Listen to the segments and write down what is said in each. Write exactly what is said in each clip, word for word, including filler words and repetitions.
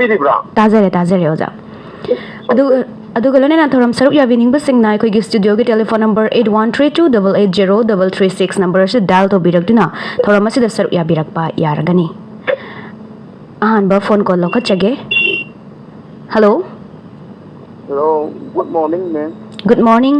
ꯄꯤꯔꯤꯕ꯭ꯔꯥ? ꯇꯥꯖꯔꯦ, ꯇꯥꯖꯔꯦ, ꯑꯣꯖꯥ꯫ ꯑꯗꯨ, ꯑꯗꯨꯒ ꯂꯣꯏꯅꯅ ꯊꯧꯔꯝ ꯁꯔꯨꯛ ꯌꯥꯕꯤꯅꯤꯡꯕꯁꯤꯡꯅ ꯑꯩꯈꯣꯏꯒꯤ studioꯒꯤ telephone number eight one three two double eight zero double three six number ꯑꯁꯤꯗ dial ꯇꯧꯕꯤꯔꯛꯇꯨꯅ ꯊꯧꯔꯝ ꯑꯁꯤꯗ ꯁꯔꯨꯛ ꯌꯥꯕꯤꯔꯛꯄ ꯌꯥꯔꯒꯅꯤ꯫ ꯑꯍꯥꯟꯕ phone call ꯂꯧꯈꯠꯆꯒꯦ꯫ Hello꯫ Hello, good morning, ma'am. Good morning꯫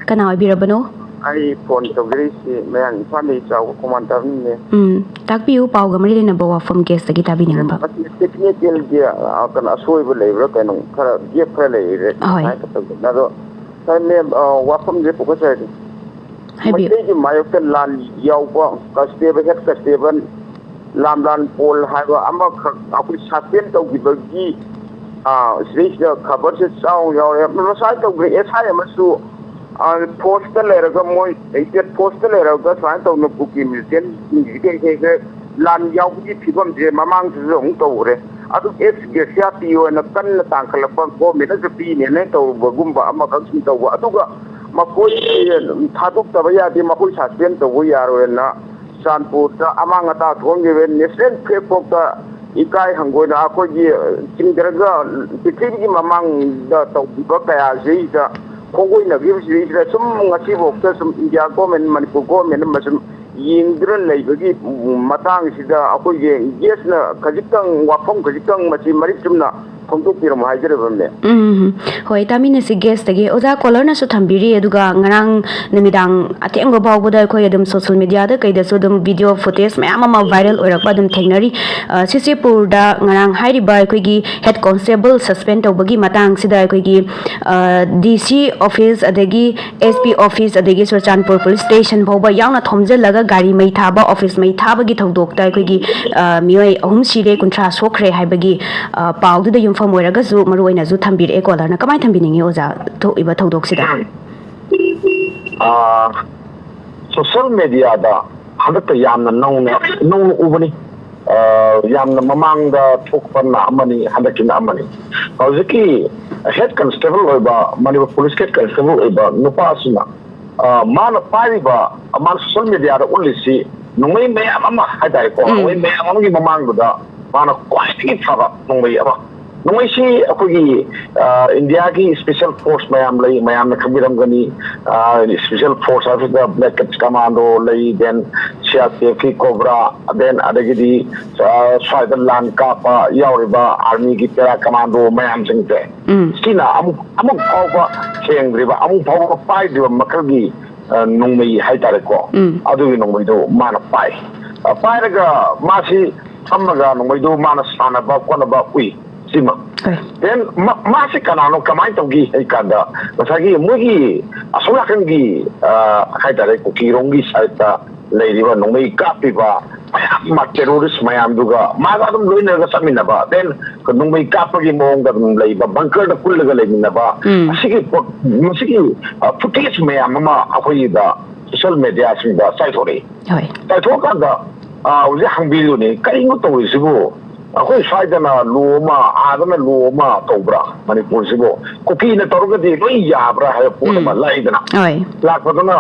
ꯀꯅꯥ ꯑꯣꯏꯕꯤꯔꯕꯅꯣ? ꯑꯩ phone ꯇꯧꯖꯔꯛꯏꯁꯤ ꯃꯌꯥꯡ ꯏꯝꯐꯥꯜꯗꯒꯤ ꯆꯥꯎꯕ ꯈꯣꯡꯃꯥꯟ ꯇꯥꯕꯅꯤꯅꯦ꯫ ꯎꯝ, ꯇꯥꯛꯄꯤꯌꯨ, ꯄꯥꯎꯒ ꯃꯔꯤ ꯂꯩꯅꯕ ꯋꯥꯐꯝ guestꯇꯒꯤ ꯇꯥꯕꯤꯅꯤꯡꯕ꯫ ꯃꯁꯤ technicalꯒꯤ, ꯑ, ꯀꯩꯅꯣ, ꯑꯁꯣꯏꯕ ꯂꯩꯕ꯭ꯔꯥ ꯀꯩꯅꯣ, ꯈꯔ gap ꯈꯔ ꯂꯩꯔꯦ꯫ ꯍꯣꯏ꯫ ꯁꯨꯃꯥꯏꯅ ꯇꯧꯗꯅ꯫ ꯑꯗꯣ, ꯁꯥꯔ, ꯃꯦꯝ, ꯑ, ꯋꯥꯐꯝꯁꯦ ꯄꯨꯈꯠꯆꯔꯗꯤ, ꯍꯥꯏꯕꯤꯌꯨ꯫ ꯃꯩꯇꯩꯒꯤ ꯃꯥꯌꯣꯛꯇ ꯂꯥꯟ ꯌꯥꯎꯕ constable, head constable ꯂꯥꯝꯂꯥꯟ ꯄꯣꯜ ꯍꯥꯏꯕ ꯑꯃꯈꯛ ꯑꯩꯈꯣꯏ suspend ꯇꯧꯈꯤꯕꯒꯤ, ꯑ, ꯁꯤꯗꯩꯁꯤꯗ ꯈꯕꯔꯁꯦ ꯆꯥꯎꯅ ꯌꯥꯎꯔꯦ꯫ ꯉꯁꯥꯏ ꯇꯧꯈ꯭ꯔꯦ, S I ꯑꯃꯁꯨ, ꯑ, forceꯇ ꯂꯩꯔꯒ, ꯃꯣꯏ state forceꯇ ꯂꯩꯔꯒ ꯁꯨꯃꯥꯏꯅ ꯇꯧꯗꯅ ꯀꯨꯀꯤ militantꯁꯤꯡꯁꯤꯒ ꯍꯦꯛ ꯍꯦꯛ ꯂꯥꯟ ꯌꯥꯎꯕꯒꯤ ꯐꯤꯕꯝꯁꯦ ꯃꯃꯥꯡꯗꯁꯨ ꯑꯃꯨꯛ ꯇꯧꯈ꯭ꯔꯦ꯫ ꯑꯗꯨ ex gratia ꯄꯤꯌꯣꯅ ꯀꯟꯅ ꯇꯥꯡꯈꯠꯂꯛꯄ, governmentꯅꯁꯨ ꯄꯤꯅꯦꯅ ꯇꯧꯕꯒꯨꯝꯕ ꯑꯃꯈꯛ ꯁꯨꯝ ꯇꯧꯕ꯫ ꯑꯗꯨꯒ ꯃꯈꯣꯏ ꯊꯥꯗꯣꯛꯇꯕ ꯌꯥꯗꯦ, ꯃꯈꯣꯏ suspend ꯇꯧꯕ ꯌꯥꯔꯣꯏꯅ ꯆꯥꯟꯄꯨꯔꯗ ꯑꯃꯥꯡ ꯑꯇꯥ ꯊꯣꯛꯍꯟꯈꯤꯕ National Flag ꯐꯥꯎꯗ ꯏꯀꯥꯏ ꯍꯪꯒꯣꯏꯅ ꯑꯩꯈꯣꯏꯒꯤ ꯆꯤꯡꯊꯔꯒ ꯄ꯭ꯔꯤꯊꯤꯕꯤꯒꯤ ꯃꯃꯥꯡꯗ ꯇꯧꯈꯤꯕ ꯀꯌꯥꯁꯤꯗꯩꯁꯤꯗ ꯈꯣꯡꯒꯣꯏꯅꯈꯤꯕꯁꯤꯗꯩꯁꯤꯗ ꯁꯨꯝ ꯉꯁꯤꯐꯥꯎꯗ ꯁꯨꯝ India government, ꯃꯅꯤꯄꯨꯔ government ꯑꯃ ꯁꯨꯝ ꯌꯦꯡꯗꯨꯅ ꯂꯩꯕꯒꯤ ꯃꯇꯥꯡꯁꯤꯗ ꯑꯩꯈꯣꯏꯒꯤ guestꯅ ꯈꯖꯤꯛꯇꯪ ꯋꯥꯐꯝ ꯈꯖꯤꯛꯇꯪ ꯃꯁꯤ ꯃꯔꯤꯛ ꯆꯨꯝꯅ ꯐꯣꯡꯗꯣꯛꯄꯤꯔꯝꯃꯣ ꯍꯥꯏꯖꯔꯕꯅꯦ꯫ ꯎꯝ, ꯍꯣꯏ, ꯇꯥꯃꯤꯟꯅꯁꯤ guestꯇꯒꯤ꯫ ꯑꯣꯖꯥ, callerꯅꯁꯨ ꯊꯝꯕꯤꯔꯤ, ꯑꯗꯨꯒ ꯉꯔꯥꯡ ꯅꯨꯃꯤꯗꯥꯡ ꯑꯊꯦꯡꯕ ꯐꯥꯎꯕꯗ ꯑꯩꯈꯣꯏ ꯑꯗꯨꯝ social mediaꯗ ꯀꯩꯗꯁꯨ ꯑꯗꯨꯝ video footage ꯃꯌꯥꯝ ꯑꯃ viral ꯑꯣꯏꯔꯛꯄ ꯑꯗꯨꯝ ꯊꯦꯡꯅꯔꯤ꯫ ꯑ, ꯁꯤꯁꯤꯄꯨꯔꯗ ꯉꯔꯥꯡ ꯍꯥꯏꯔꯤꯕ ꯑꯩꯈꯣꯏꯒꯤ head constable suspend ꯇꯧꯕꯒꯤ ꯃꯇꯥꯡꯁꯤꯗ ꯑꯩꯈꯣꯏꯒꯤ, ꯑ, D C office, ꯑꯗꯒꯤ S P office, ꯑꯗꯒꯤ ꯆꯨꯔꯆꯥꯟꯄꯨꯔ police station ꯐꯥꯎꯕ ꯌꯥꯎꯅ ꯊꯣꯝꯖꯤꯜꯂꯒ ꯒꯥꯔꯤ ꯃꯩ ꯊꯥꯕ, office ꯃꯩ ꯊꯥꯕꯒꯤ ꯊꯧꯗꯣꯛꯇ ꯑꯩꯈꯣꯏꯒꯤ, ꯑ, ꯃꯤꯑꯣꯏ ꯑꯍꯨꯝ ꯁꯤꯔꯦ, ꯀꯨꯟꯊ꯭ꯔꯥ ꯁꯣꯛꯈ꯭ꯔꯦ ꯍꯥꯏꯕꯒꯤ, ꯑ, ꯄꯥꯎꯗꯨꯗ ꯌꯨꯝꯐꯝ ꯑꯣꯏꯔꯒꯁꯨ ꯃꯔꯨ ꯑꯣꯏꯅꯁꯨ ꯊꯝꯕꯤꯔꯛꯑꯦ callerꯅ꯫ ꯀꯃꯥꯏꯅ ꯊꯝꯕꯤꯅꯤꯡꯉꯤ ꯑꯣꯖꯥ, ꯊꯣꯛꯏꯕ ꯊꯧꯗꯣꯛꯁꯤꯗ? ꯑꯥ, social mediaꯗ ꯍꯟꯗꯛꯇ ꯌꯥꯝꯅ ꯅꯧꯅ, ꯅꯧꯅ ꯎꯕꯅꯤ꯫ ꯑꯥ, ꯌꯥꯝꯅ ꯃꯃꯥꯡꯗ ꯊꯣꯛꯄꯅ ꯑꯃꯅꯤ, ꯍꯟꯗꯛꯀꯤꯅ ꯑꯃꯅꯤ꯫ ꯍꯧꯖꯤꯛꯀꯤ head constable ꯑꯣꯏꯕ, ꯃꯅꯤꯄꯨꯔ police head constable ꯑꯣꯏꯕ ꯅꯨꯄꯥꯁꯤꯅ, ꯑꯥ, ꯃꯥꯅ ꯄꯥꯏꯔꯤꯕ, ꯃꯥꯅ social mediaꯗ ꯎꯠꯂꯤꯁꯤ ꯅꯣꯡꯃꯩ ꯃꯌꯥꯝ ꯑꯃ ꯍꯥꯏꯇꯥꯔꯦꯀꯣ, ꯎꯝ꯫ ꯅꯣꯡꯃꯩ ꯃꯌꯥꯝ ꯑꯃꯒꯤ ꯃꯃꯥꯡꯗꯨꯗ ꯃꯥꯅ ꯈ꯭ꯋꯥꯏꯗꯒꯤ ꯐꯕ ꯅꯣꯡꯃꯩ ꯑꯃ꯫ ꯅꯣꯡꯃꯩꯁꯤ ꯑꯩꯈꯣꯏꯒꯤ ꯏꯟꯗꯤꯌꯥꯒꯤ ꯏꯁꯄꯤꯁꯦꯜ ꯐꯣꯔꯁ ꯃꯌꯥꯝ ꯂꯩ, ꯃꯌꯥꯝꯅ ꯈꯪꯕꯤꯔꯝꯒꯅꯤ꯫ ꯏꯁꯄꯤꯁꯦꯜ ꯐꯣꯔꯁ ꯍꯥꯏꯕꯁꯤꯗ ꯕ꯭ꯂꯦꯛ ꯀꯃꯥꯟꯗꯣ ꯂꯩ, ꯗꯦꯟ ꯁꯤ ꯑꯥꯔ ꯄꯤ ꯑꯦꯐꯀꯤ ꯀꯣꯕ꯭ꯔꯥ, ꯗꯦꯟ ꯑꯗꯒꯤꯗꯤ ꯁ꯭ꯋꯥꯏꯗ ꯂꯥꯟ ꯀꯥꯞꯄ ꯌꯥꯎꯔꯤꯕ ꯑꯥꯔꯃꯤꯒꯤ ꯄꯦꯔꯥ ꯀꯃꯥꯟꯗꯣ ꯃꯌꯥꯝꯁꯤꯡꯁꯦ꯫ ꯎꯝ꯫ ꯁꯤꯅ ꯑꯃꯨꯛ ꯑꯃꯨꯛ ꯐꯥꯎꯕ ꯊꯦꯡꯗ꯭ꯔꯤꯕ, ꯑꯃꯨꯛ ꯐꯥꯎꯕ ꯄꯥꯏꯗ꯭ꯔꯤꯕ ꯃꯈꯜꯒꯤ ꯅꯣꯡꯃꯩ ꯍꯥꯏꯇꯥꯔꯦꯀꯣ꯫ ꯎꯝ꯫ ꯑꯗꯨꯒꯤ ꯅꯣꯡꯃꯩꯗꯣ ꯃꯥꯅ ꯄꯥꯏ꯫ ꯄꯥꯏꯔꯒ ꯃꯥꯁꯤ ꯐꯝꯃꯒ ꯅꯣꯡꯃꯩꯗꯣ ꯃꯥꯅ ꯁꯥꯟꯅꯕ ꯈꯣꯠꯅꯕ ꯎꯏ꯫ ꯁꯤꯃ꯫ ꯍꯣꯏ꯫ ꯗꯦꯟ ꯃꯥꯁꯤ ꯀꯅꯥꯅꯣ, ꯀꯃꯥꯏꯅ ꯇꯧꯈꯤ ꯍꯥꯏ ꯀꯥꯟꯗ, ꯉꯁꯥꯏꯒꯤ ꯃꯣꯏꯒꯤ ꯑꯁꯣꯝ ꯅꯥꯀꯟꯒꯤ ꯍꯥꯏꯇꯥꯔꯦ, ꯀꯨꯀꯤꯔꯣꯝꯒꯤ ꯁꯥꯏꯠꯇ ꯂꯩꯔꯤꯕ ꯅꯣꯡꯃꯩ ꯀꯥꯞꯄꯤꯕ ꯃꯌꯥꯝ ꯑꯃ, ꯇꯦꯔꯣꯔꯤꯁ ꯃꯌꯥꯝꯗꯨꯒ ꯃꯥꯒ ꯑꯗꯨꯝ ꯂꯣꯏꯅꯔꯒ ꯆꯠꯃꯤꯟꯅꯕ, ꯗꯦꯟ ꯅꯣꯡꯃꯩ ꯀꯥꯞꯄꯒꯤ ꯃꯑꯣꯡꯗ ꯑꯗꯨꯝ ꯂꯩꯕ, ꯕꯪꯀꯔꯗ ꯀꯨꯜꯂꯒ ꯂꯩꯃꯤꯟꯅꯕ, ꯎꯝ꯫ ꯑꯁꯤꯒꯤ ꯄꯣꯠ, ꯃꯁꯤꯒꯤ ꯐꯨꯇꯦꯖ ꯃꯌꯥꯝ ꯑꯃ ꯑꯩꯈꯣꯏꯒꯤꯗ ꯁꯣꯁꯤꯌꯦꯜ ꯃꯦꯗꯤꯌꯥꯁꯤꯡꯗ ꯆꯥꯏꯊꯣꯔꯛꯏ꯫ ꯍꯣꯏ꯫ ꯆꯥꯏꯊꯣꯛꯑꯀꯥꯟꯗ ꯍꯧꯖꯤꯛ ꯍꯪꯕꯤꯔꯨꯅꯦ, ꯀꯔꯤꯅꯣ ꯇꯧꯔꯤꯁꯤꯕꯨ? ꯑꯩꯈꯣꯏ ꯁ꯭ꯋꯥꯏꯗꯅ ꯂꯣ ꯑꯃ, ꯑꯥꯗꯅ ꯂꯣ ꯑꯃ ꯇꯧꯕ꯭ꯔꯥ? ꯃꯅꯤꯄꯨꯔꯁꯤꯕꯨ ꯀꯨꯀꯤꯅ ꯇꯧꯔꯒꯗꯤ ꯂꯣꯏ ꯌꯥꯕ꯭ꯔꯥ ꯍꯥꯏꯕ ꯄꯣꯠ ꯑꯃ ꯎꯝ꯫ ꯂꯥꯛꯏꯗꯅ꯫ ꯍꯣꯏ꯫ ꯂꯥꯛꯄꯗꯨꯅ